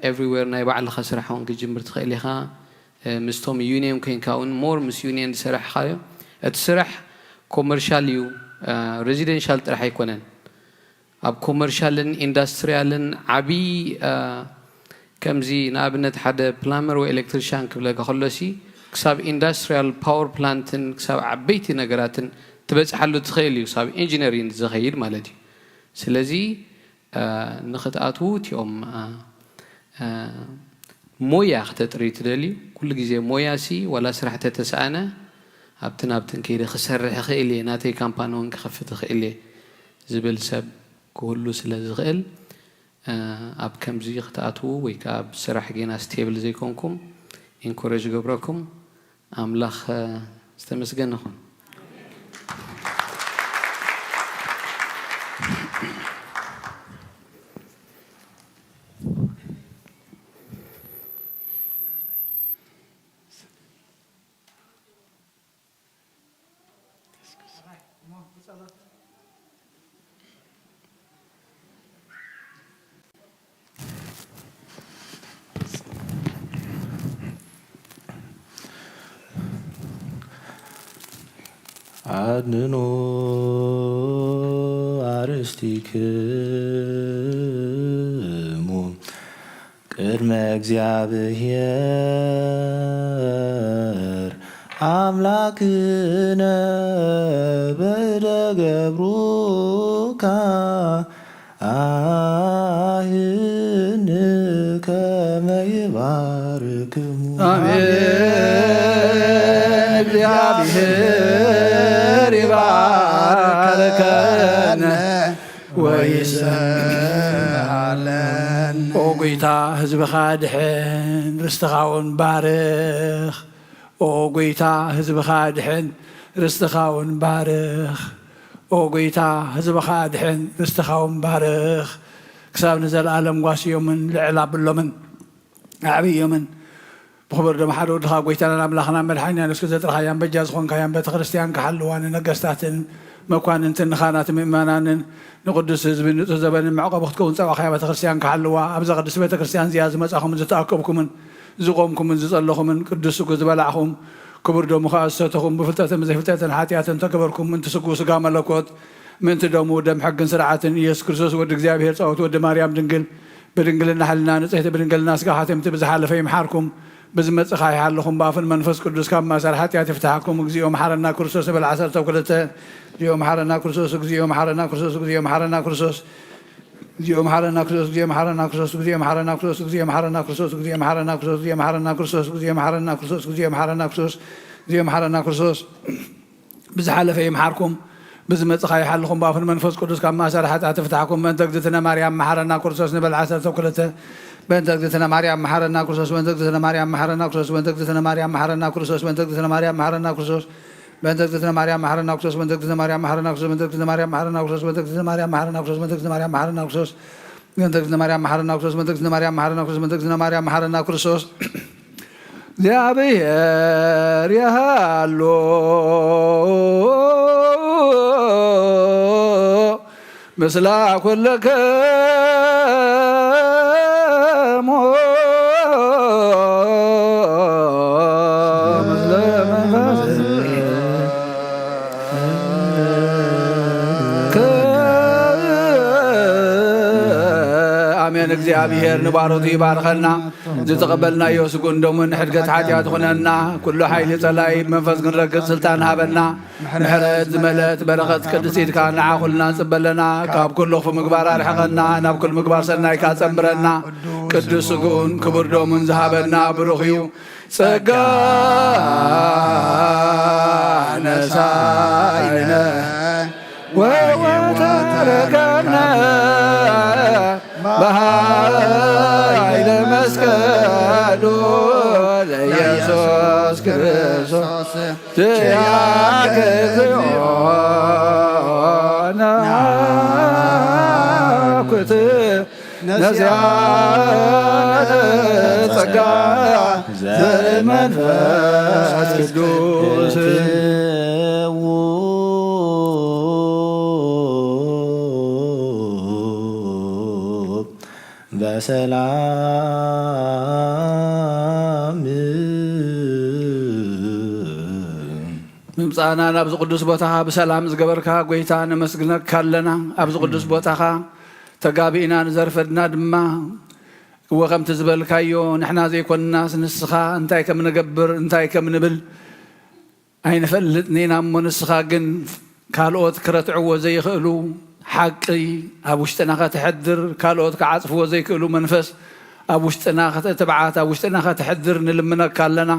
ኤቭሪዌር ናይ ባዕልኻ ስራሕ እውን ክትጅምር ትኽእል ኢኻ። ምስቶም ዩኒየን ኮይንካ እውን ሞር ምስ ዩኒየን ዝሰራሕኻዮ እቲ ስራሕ ኮመርሻል እዩ። ሬዚደንሻል ጥራሕ ኣይኮነን። ኣብ ኮመርሻልን ኢንዳስትሪያልን ዓብዪ ከምዚ ንኣብነት ሓደ ፕላመር ወይ ኤሌክትሪሻን ክብለካ ከሎሲ ክሳብ ኢንዳስትሪያል ፓወር ፕላንትን ክሳብ ዓበይቲ ነገራትን ትበፅሓሉ ትኽእል እዩ። ክሳብ ኢንጂነሪንግ ዝኸይድ ማለት እዩ። ስለዚ ንኽትኣትዉ እቲኦም ሞያ ክተጥርዩ ትደልዩ ኩሉ ግዜ ሞያ ሲ ዋላ ስራሕ ተተሰኣነ ኣብትን ኣብትን ከይደ ክሰርሕ እኽእል እየ ናተይ ካምፓኒ እውን ክኸፍት እኽእል እየ ዝብል ሰብ ክህሉ ስለ ዝኽእል ኣብ ከምዚ ክትኣትዉ ወይ ከዓ ኣብ ስራሕ ጌና ስቴብል ዘይኮንኩም ኢንኮረጅ ገብረኩም ኣምላኽ ዝተመስገነ ይኹን። ኣድንኑ ኣርእስቲክሙ ቅድመ እግዚኣብሔር ኣምላክነ በደ ገብሩካ ኣህን ከመ ይባርክሙ። ኣሜን። እግዚኣብሔር ይባርክ። ከነ ወይስኣለን። ኦ ጎይታ፣ ህዝብኻ ድሕን፣ ርስትኻ እውን ባርኽ። ኦ ጎይታ፣ ህዝብኻ ድሕን፣ ርስትኻ እውን ባርኽ። ኦ ጎይታ፣ ህዝብኻ ድሕን፣ ርስትኻ እውን ባርኽ። ክሳብ ንዘለኣለም ጓስዮምን ልዕል ኣብሎምን ኣዕብዮምን። ብኽቡር ደም ሓደ ወድኻ ጎይታናን ኣምላኽናን መድሓኒናን እስከ ዘጥርኻያን በጃ ዝኾንካያን ቤተ ክርስቲያን ክሓልዋ፣ ንነገስታትን መኳንንትን ንኻህናትን ምእመናንን ንቅዱስ ህዝቢ ንጹህ ዘበንን መዕቆቢ ክትከውን ጸዋኻያ ቤተ ክርስቲያን ክሓልዋ። ኣብዛ ቅድስቲ ቤተ ክርስቲያን እዚኣ ዝመጻኹምን ዝተኣከብኩምን ዝቖምኩምን ዝጸለኹምን ቅዱስ ስጉ ዝበላዕኹም ክቡር ደሙ ከኣ ዝሰተኹም ብፍልጠትን ብዘይፍልጠትን ሓጢኣትን ተገበርኩም ምንቲ ስጉ ስጋ መለኮት ምንቲ ደሙ ደም ሕግን ስርዓትን ኢየሱስ ክርስቶስ ወዲ እግዚኣብሔር ጻወት ወዲ ማርያም ድንግል ብድንግልና ሕልና ንጽሕቲ ብድንግልና ስጋ ሓቲምቲ ብዝሓለፈ ይምሓርኩም ብዝመጽእ ከኣ ይሓልኹም ብኣፍን መንፈስ ቅዱስ ካብ ማእሰር ሓጢኣት ይፍትሓኩም። እግዚኦ መሓረና ክርስቶስ ንበል ዓሰርተ ክልተ። እግዚኦ መሓረና ክርስቶስ፣ እግዚኦ መሓረና ክርስቶስ፣ እግዚኦ መሓረና ክርስቶስ። እግዚኦ መሓረና ክርስቶስ፣ እግዚኦ መሓረና ክርስቶስ፣ እግዚኦ መሓረና ክርስቶስ፣ እግዚኦ መሓረና ክርስቶስ፣ እግዚኦ መሓረና ክርስቶስ፣ እግዚኦ መሓረና ክርስቶስ፣ እግዚኦ መሓረና ክርስቶስ፣ እግዚኦ መሓረና ክርስቶስ፣ እግዚኦ መሓረና ክርስቶስ። ብዝሓለፈ ይምሓርኩም፣ ብዝመጽእ ከኣ ይሓልኹም፣ ብኣፍን መንፈስ ቅዱስ ካብ ማእሰር ሓጢኣት ይፍታሕኩም። በእንተ እግዝእትነ ማርያም መሓረና ክርስቶስ ንበል ዓሰርተ ክልተ። በእንተ እግዝእትነ ማርያም መሓረና ክርስቶስ፣ በእንተ እግዝእትነ ማርያም መሓረና ክርስቶስ፣ በእንተ እግዝእትነ ማርያም መሓረና ክርስቶስ፣ በእንተ እግዝእትነ ማርያም መሓረና ክርስቶስ፣ በእንተ እግዝእትነ ማርያም መሓረና ክርስቶስ፣ በእንተ እግዝእትነ ማርያም መሓረና ክርስቶስ፣ በእንተ እግዝእትነ ማርያም መሓረና ክርስቶስ፣ በእንተ እግዝእትነ ማርያም መሓረና ክርስቶስ፣ በእንተ እግዝእትነ ማርያም መሓረና ክርስቶስ፣ በእንተ እግዝእትነ ማርያም መሓረና ክርስቶስ፣ በእንተ እግዝእትነ ማርያም መሓረና ክርስቶስ። እግዚኣብሔር ይሃሎ ምስላ ኩልክሙ ምስለ መንፈስ ኣሜን። እግዚኣብሔር ንባሮቱ ይባርኸና። ዝተቐበልናዮ ስጉን ደሙን ንሕድገት ሓጢኣት ኹነና። ኩሉ ሓይሊ ጸላኢ ብመንፈስ ክንረግጽ ስልጣን ሃበና። ምሕረት ዝመልአት በረኸት ቅድስቲትካ ንዓ ኩልና ንጽበ ኣለና። ካብ ኩሉ ክፉ ምግባር ኣርሕቐና፣ ናብ ኩሉ ምግባር ሰናይካ ጸንብረና። ቅዱስ ስጉኡን ክቡር ደሙን ዝሃበና ብሩኽ እዩ። ጸጋ ነሳኢነ ወወተረከብነ በሃይለ መስቀሉ ለኢየሱስ ክርስቶስ ኪያከ እግዚኦ ናኩት ነዚያነ ጸጋ ዘመንፈስ ቅዱስ በሰላም ምምጻእና ናብዚ ቅዱስ ቦታኻ ብሰላም ዝገበርካ ጎይታ ነመስግነካ ኣለና። ኣብዚ ቅዱስ ቦታኻ ተጋቢእና ንዘርፈድና ድማ እወ ከምቲ ዝበልካዮ ንሕና ዘይኮንናስ ንስኻ እንታይ ከም ንገብር እንታይ ከም ንብል ኣይንፈልጥን ኢና እሞ ንስኻ ግን ካልኦት ክረትዕዎ ዘይኽእሉ ሓቂ ኣብ ውሽጥና ከተሕድር ካልኦት ክዓጽፍዎ ዘይክእሉ መንፈስ ኣብ ውሽጥና ትብዓት ኣብ ውሽጥና ከተሕድር ንልምነካ ኣለና።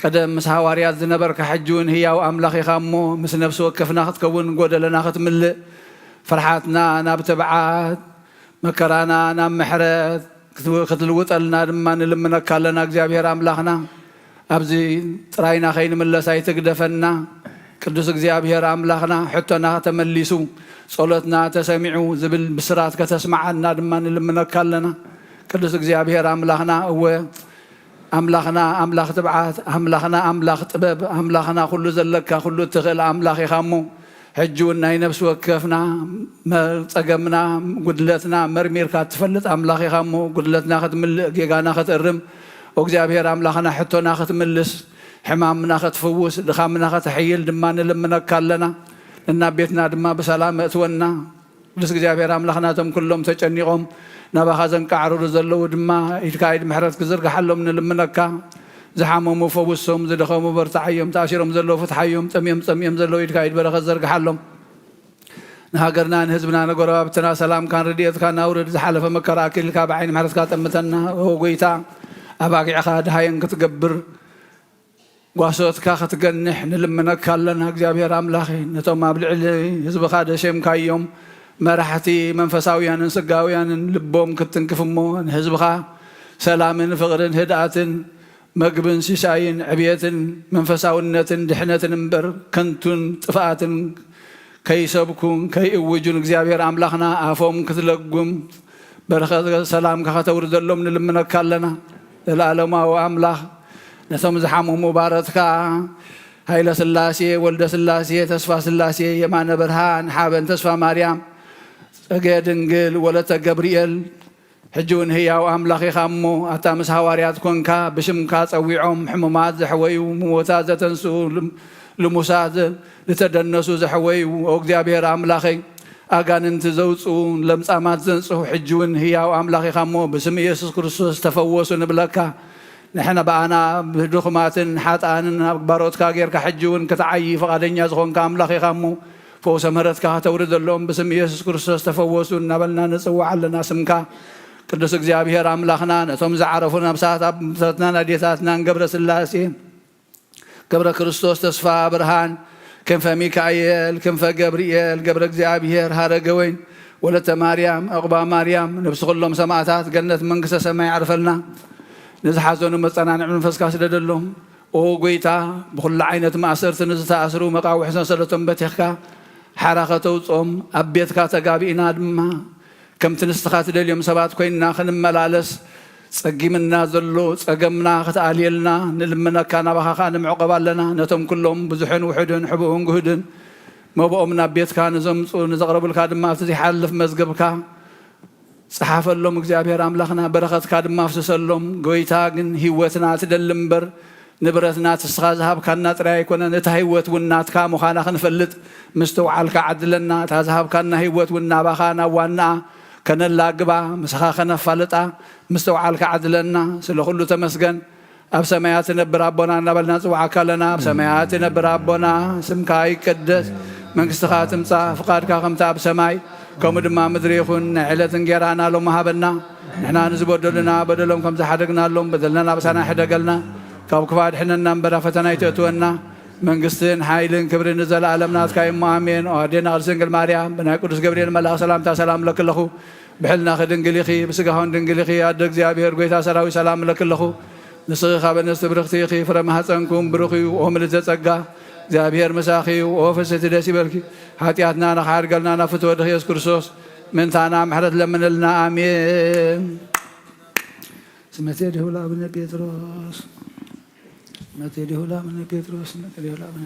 ቀደም ምስ ሃዋርያት ዝነበርካ ሕጂ እውን ህያው ኣምላኽ ኢኻ እሞ ምስ ነፍሲ ወከፍና ክትከውን ጎደለና ክትምልእ ፍርሓትና ናብ ትብዓት መከራና ናብ ምሕረት ክትልውጠልና ድማ ንልምነካ ኣለና እግዚኣብሔር ኣምላኽና። ኣብዚ ጥራይና ከይንምለስ ኣይትግደፈና። ቅዱስ እግዚኣብሔር ኣምላኽና ሕቶና ተመሊሱ ጸሎትና ተሰሚዑ ዝብል ብስራት ከተስምዓና ድማ ንልምነካ ኣለና። ቅዱስ እግዚኣብሔር ኣምላኽና እወ ኣምላኽና ኣምላኽ ትብዓት ኣምላኽና ኣምላኽ ጥበብ ኣምላኽና ኩሉ ዘለካ ኩሉ እትኽእል ኣምላኽ ኢኻ እሞ ሕጂ እውን ናይ ነፍሲ ወከፍና ጸገምና ጉድለትና መርሚርካ እትፈልጥ ኣምላኽ ኢኻ እሞ ጉድለትና ክትምልእ ጌጋና ክትእርም እግዚኣብሔር ኣምላኽና ሕቶና ክትምልስ ሕማምና ክትፍውስ ድኻምና ከተሕይል ድማ ንልምነካ ኣለና። ነናብ ቤትና ድማ ብሰላም እእትወና። ቅዱስ እግዚኣብሔር ኣምላኽና እቶም ኩሎም ተጨኒቖም ናባኻ ዘንቃዕርሩ ዘለዉ ድማ ኢድካ ኢድ ምሕረት ክዝርግሓሎም ንልምነካ። ዝሓመሙ ፈውሶም ዝደኸሙ በርትዓዮም ተኣሲሮም ዘለዉ ፍትሓዮም ጠምዮም ጸሚኦም ዘለዉ ኢድካ ኢድ በረኸት ዘርግሓሎም። ንሃገርና ንህዝብና ንጎረባብትና ሰላምካን ረድኤትካን ኣውርድ ዝሓለፈ መከራ ኣኪልካ ብዓይኒ ምሕረትካ ጠምተና። ኦ ጎይታ ኣባጊዕኻ ድሃየን ክትገብር ጓሶትካ ክትገንሕ ንልምነካ ኣለና። እግዚኣብሔር ኣምላኸ፣ ነቶም ኣብ ልዕሊ ህዝብኻ ደሸምካዮም መራሕቲ መንፈሳውያንን ስጋውያንን ልቦም ክትትንክፍ እሞ፣ ንህዝብኻ ሰላምን ፍቕርን ህድኣትን መግብን ሲሳይን ዕብየትን መንፈሳውነትን ድሕነትን እምበር ከንቱን ጥፍኣትን ከይሰብኩን ከይእውጁን እግዚኣብሔር ኣምላኽና ኣፎም ክትለጉም በረኸት ሰላምካ ከተውርደሎም ንልምነካ ኣለና። ዘለኣለማዊ ኣምላኽ ነቶም ዝሓመሙ ባረትካ ሃይለ ስላሴ፣ ወልደ ስላሴ፣ ተስፋ ስላሴ፣ የማነ ብርሃን፣ ሓበን ተስፋ ማርያም፣ ጸገ ድንግል፣ ወለተ ገብርኤል፣ ሕጂ እውን ህያው ኣምላኽ ኢኻ እሞ፣ ኣታ ምስ ሃዋርያት ኮንካ ብሽምካ ጸዊዖም ሕሙማት ዘሕወዩ፣ ምሞታት ዘተንስኡ፣ ልም-፣ ልሙሳት ዝተደነሱ ዘሕወዩ፣ ኦ እግዚኣብሔር ኣምላኸይ፣ ኣጋንንቲ ዘውፅኡ፣ ለምጻማት ዘንጽሁ፣ ሕጂ እውን ህያው ኣምላኽ ኢኻ እሞ፣ ብስም ኢየሱስ ክርስቶስ ተፈወሱ ንብለካ። ንሕና ብኣና ብድኹማትን ሓጥኣንን ኣብ ባሮትካ ጌርካ ሕጂ እውን ክትዓዪ ፍቓደኛ ዝኾንካ ኣምላኽ ኢኻ እሞ፣ ፈውሰ ምህረትካ ከተውርደሎም ብስም ኢየሱስ ክርስቶስ ተፈወሱ እናበልና ንጽውዕ ኣለና። ስምካ ቅዱስ እግዚኣብሔር ኣምላኽና፣ ነቶም ዝዓረፉ ነብሳት ኣቦታትናን ኣዴታትናን ገብረ ስላሴ፣ ገብረ ክርስቶስ፣ ተስፋ ብርሃን፣ ክንፈ ሚካኤል፣ ክንፈ ገብርኤል፣ ገብረ እግዚኣብሔር፣ ሃረገ ወይን፣ ወለተ ማርያም፣ ዕቑባ ማርያም፣ ነብሲ ኩሎም ሰማዕታት ገነት መንግስተ ሰማይ ያዕርፈልና። ንዝሓዘኑ መጸናንዒ መንፈስካ ስደደሎም። ኦ ጎይታ፣ ብኹሉ ዓይነት ማእሰርቲ ንዝተኣስሩ መቃውሒ ሰንሰለቶም በቲኽካ ሓራ ከተውጽኦም ኣብ ቤትካ ተጋቢእና ድማ ከምቲ ንስኻ ትደልዮም ሰባት ኮይንና ክንመላለስ ጸጊምና ዘሎ ጸገምና ክትኣልየልና ንልምነካ፣ ናባኻ ከኣ ንምዕቆብ ኣለና። ነቶም ኩሎም ብዙሕን ውሑድን ሕቡእን ግሁድን መብኦም ናብ ቤትካ ንዘምጹ ንዘቕረቡልካ ድማ ኣብቲ ዘይሓልፍ መዝገብካ ጸሓፈሎም እግዚኣብሔር ኣምላኽና፣ በረኸትካ ድማ ኣፍስሰሎም። ጎይታ ግን ህይወትና ትደሊ እምበር ንብረትና እቲ ንስኻ ዝሃብካና ጥራይ ኣይኮነን፣ እታ ህይወት እውን ናትካ ምዃና ክንፈልጥ ምስትውዓልካ ዓድለና። እታ ዝሃብካና ህይወት እውን ናባኻ ናብ ዋናኣ ከነላግባ፣ ምሳኻ ከነፋልጣ ምስትውዓልካ ዓድለና። ስለ ኩሉ ተመስገን። ኣብ ሰማያት ትነብር ኣቦና እናበልና ንጽውዓካ ኣለና። ኣብ ሰማያት ትነብር ኣቦና፣ ስምካ ይቀደስ፣ መንግስትኻ ትምጻእ፣ ፍቓድካ ከምቲ ኣብ ሰማይ ከምኡ ድማ ምድሪ ይኹን። ናይ ዕለት እንጌራና ሎሚ ሃበና። ንሕና ንዝበደሉና በደሎም ከም ዝሓደግናሎም በደልና ናብሳና ይሕደገልና፣ ካብ ክፉእ ኣድሕነና እምበር ኣብ ፈተና ኣይተእትወና። መንግስትን ሓይልን ክብርን ንዘለኣለም ናትካ እዩ እሞ ኣሜን። ኦ ኣዴና ቅድስት ድንግል ማርያም፣ ብናይ ቅዱስ ገብርኤል መልኣኽ ሰላምታ ሰላም እለኪ ኣለኹ። ብሕልናኺ ድንግል ኢኺ፣ ብስጋኹን ድንግል ኢኺ። ኣደ እግዚኣብሔር፣ ጎይታ ሰራዊት፣ ሰላም እለኪ ኣለኹ። ንስኺ ካብ ኣንስቲ ብርኽቲ ኢኺ፣ ፍረ ማህፀንኩም ብሩኽ እዩ። ኦ ምልዕተ ጸጋ፣ እግዚኣብሔር ምሳኺ እዩ። ኦ ፍስሕቲ፣ ደስ ይበልኪ። ሓጢኣትና ንኽሓድገልና ናብ ፍትወ ወድኺ ኢየሱስ ክርስቶስ ምእንታና ምሕረት ለምንልና። ኣሜን። ስመቴ ዲሁ ለአቡነ ጴጥሮስ፣ ስመቴ ዲሁ ለአቡነ ጴጥሮስ፣ ስመቴ ዲሁ ለአቡነ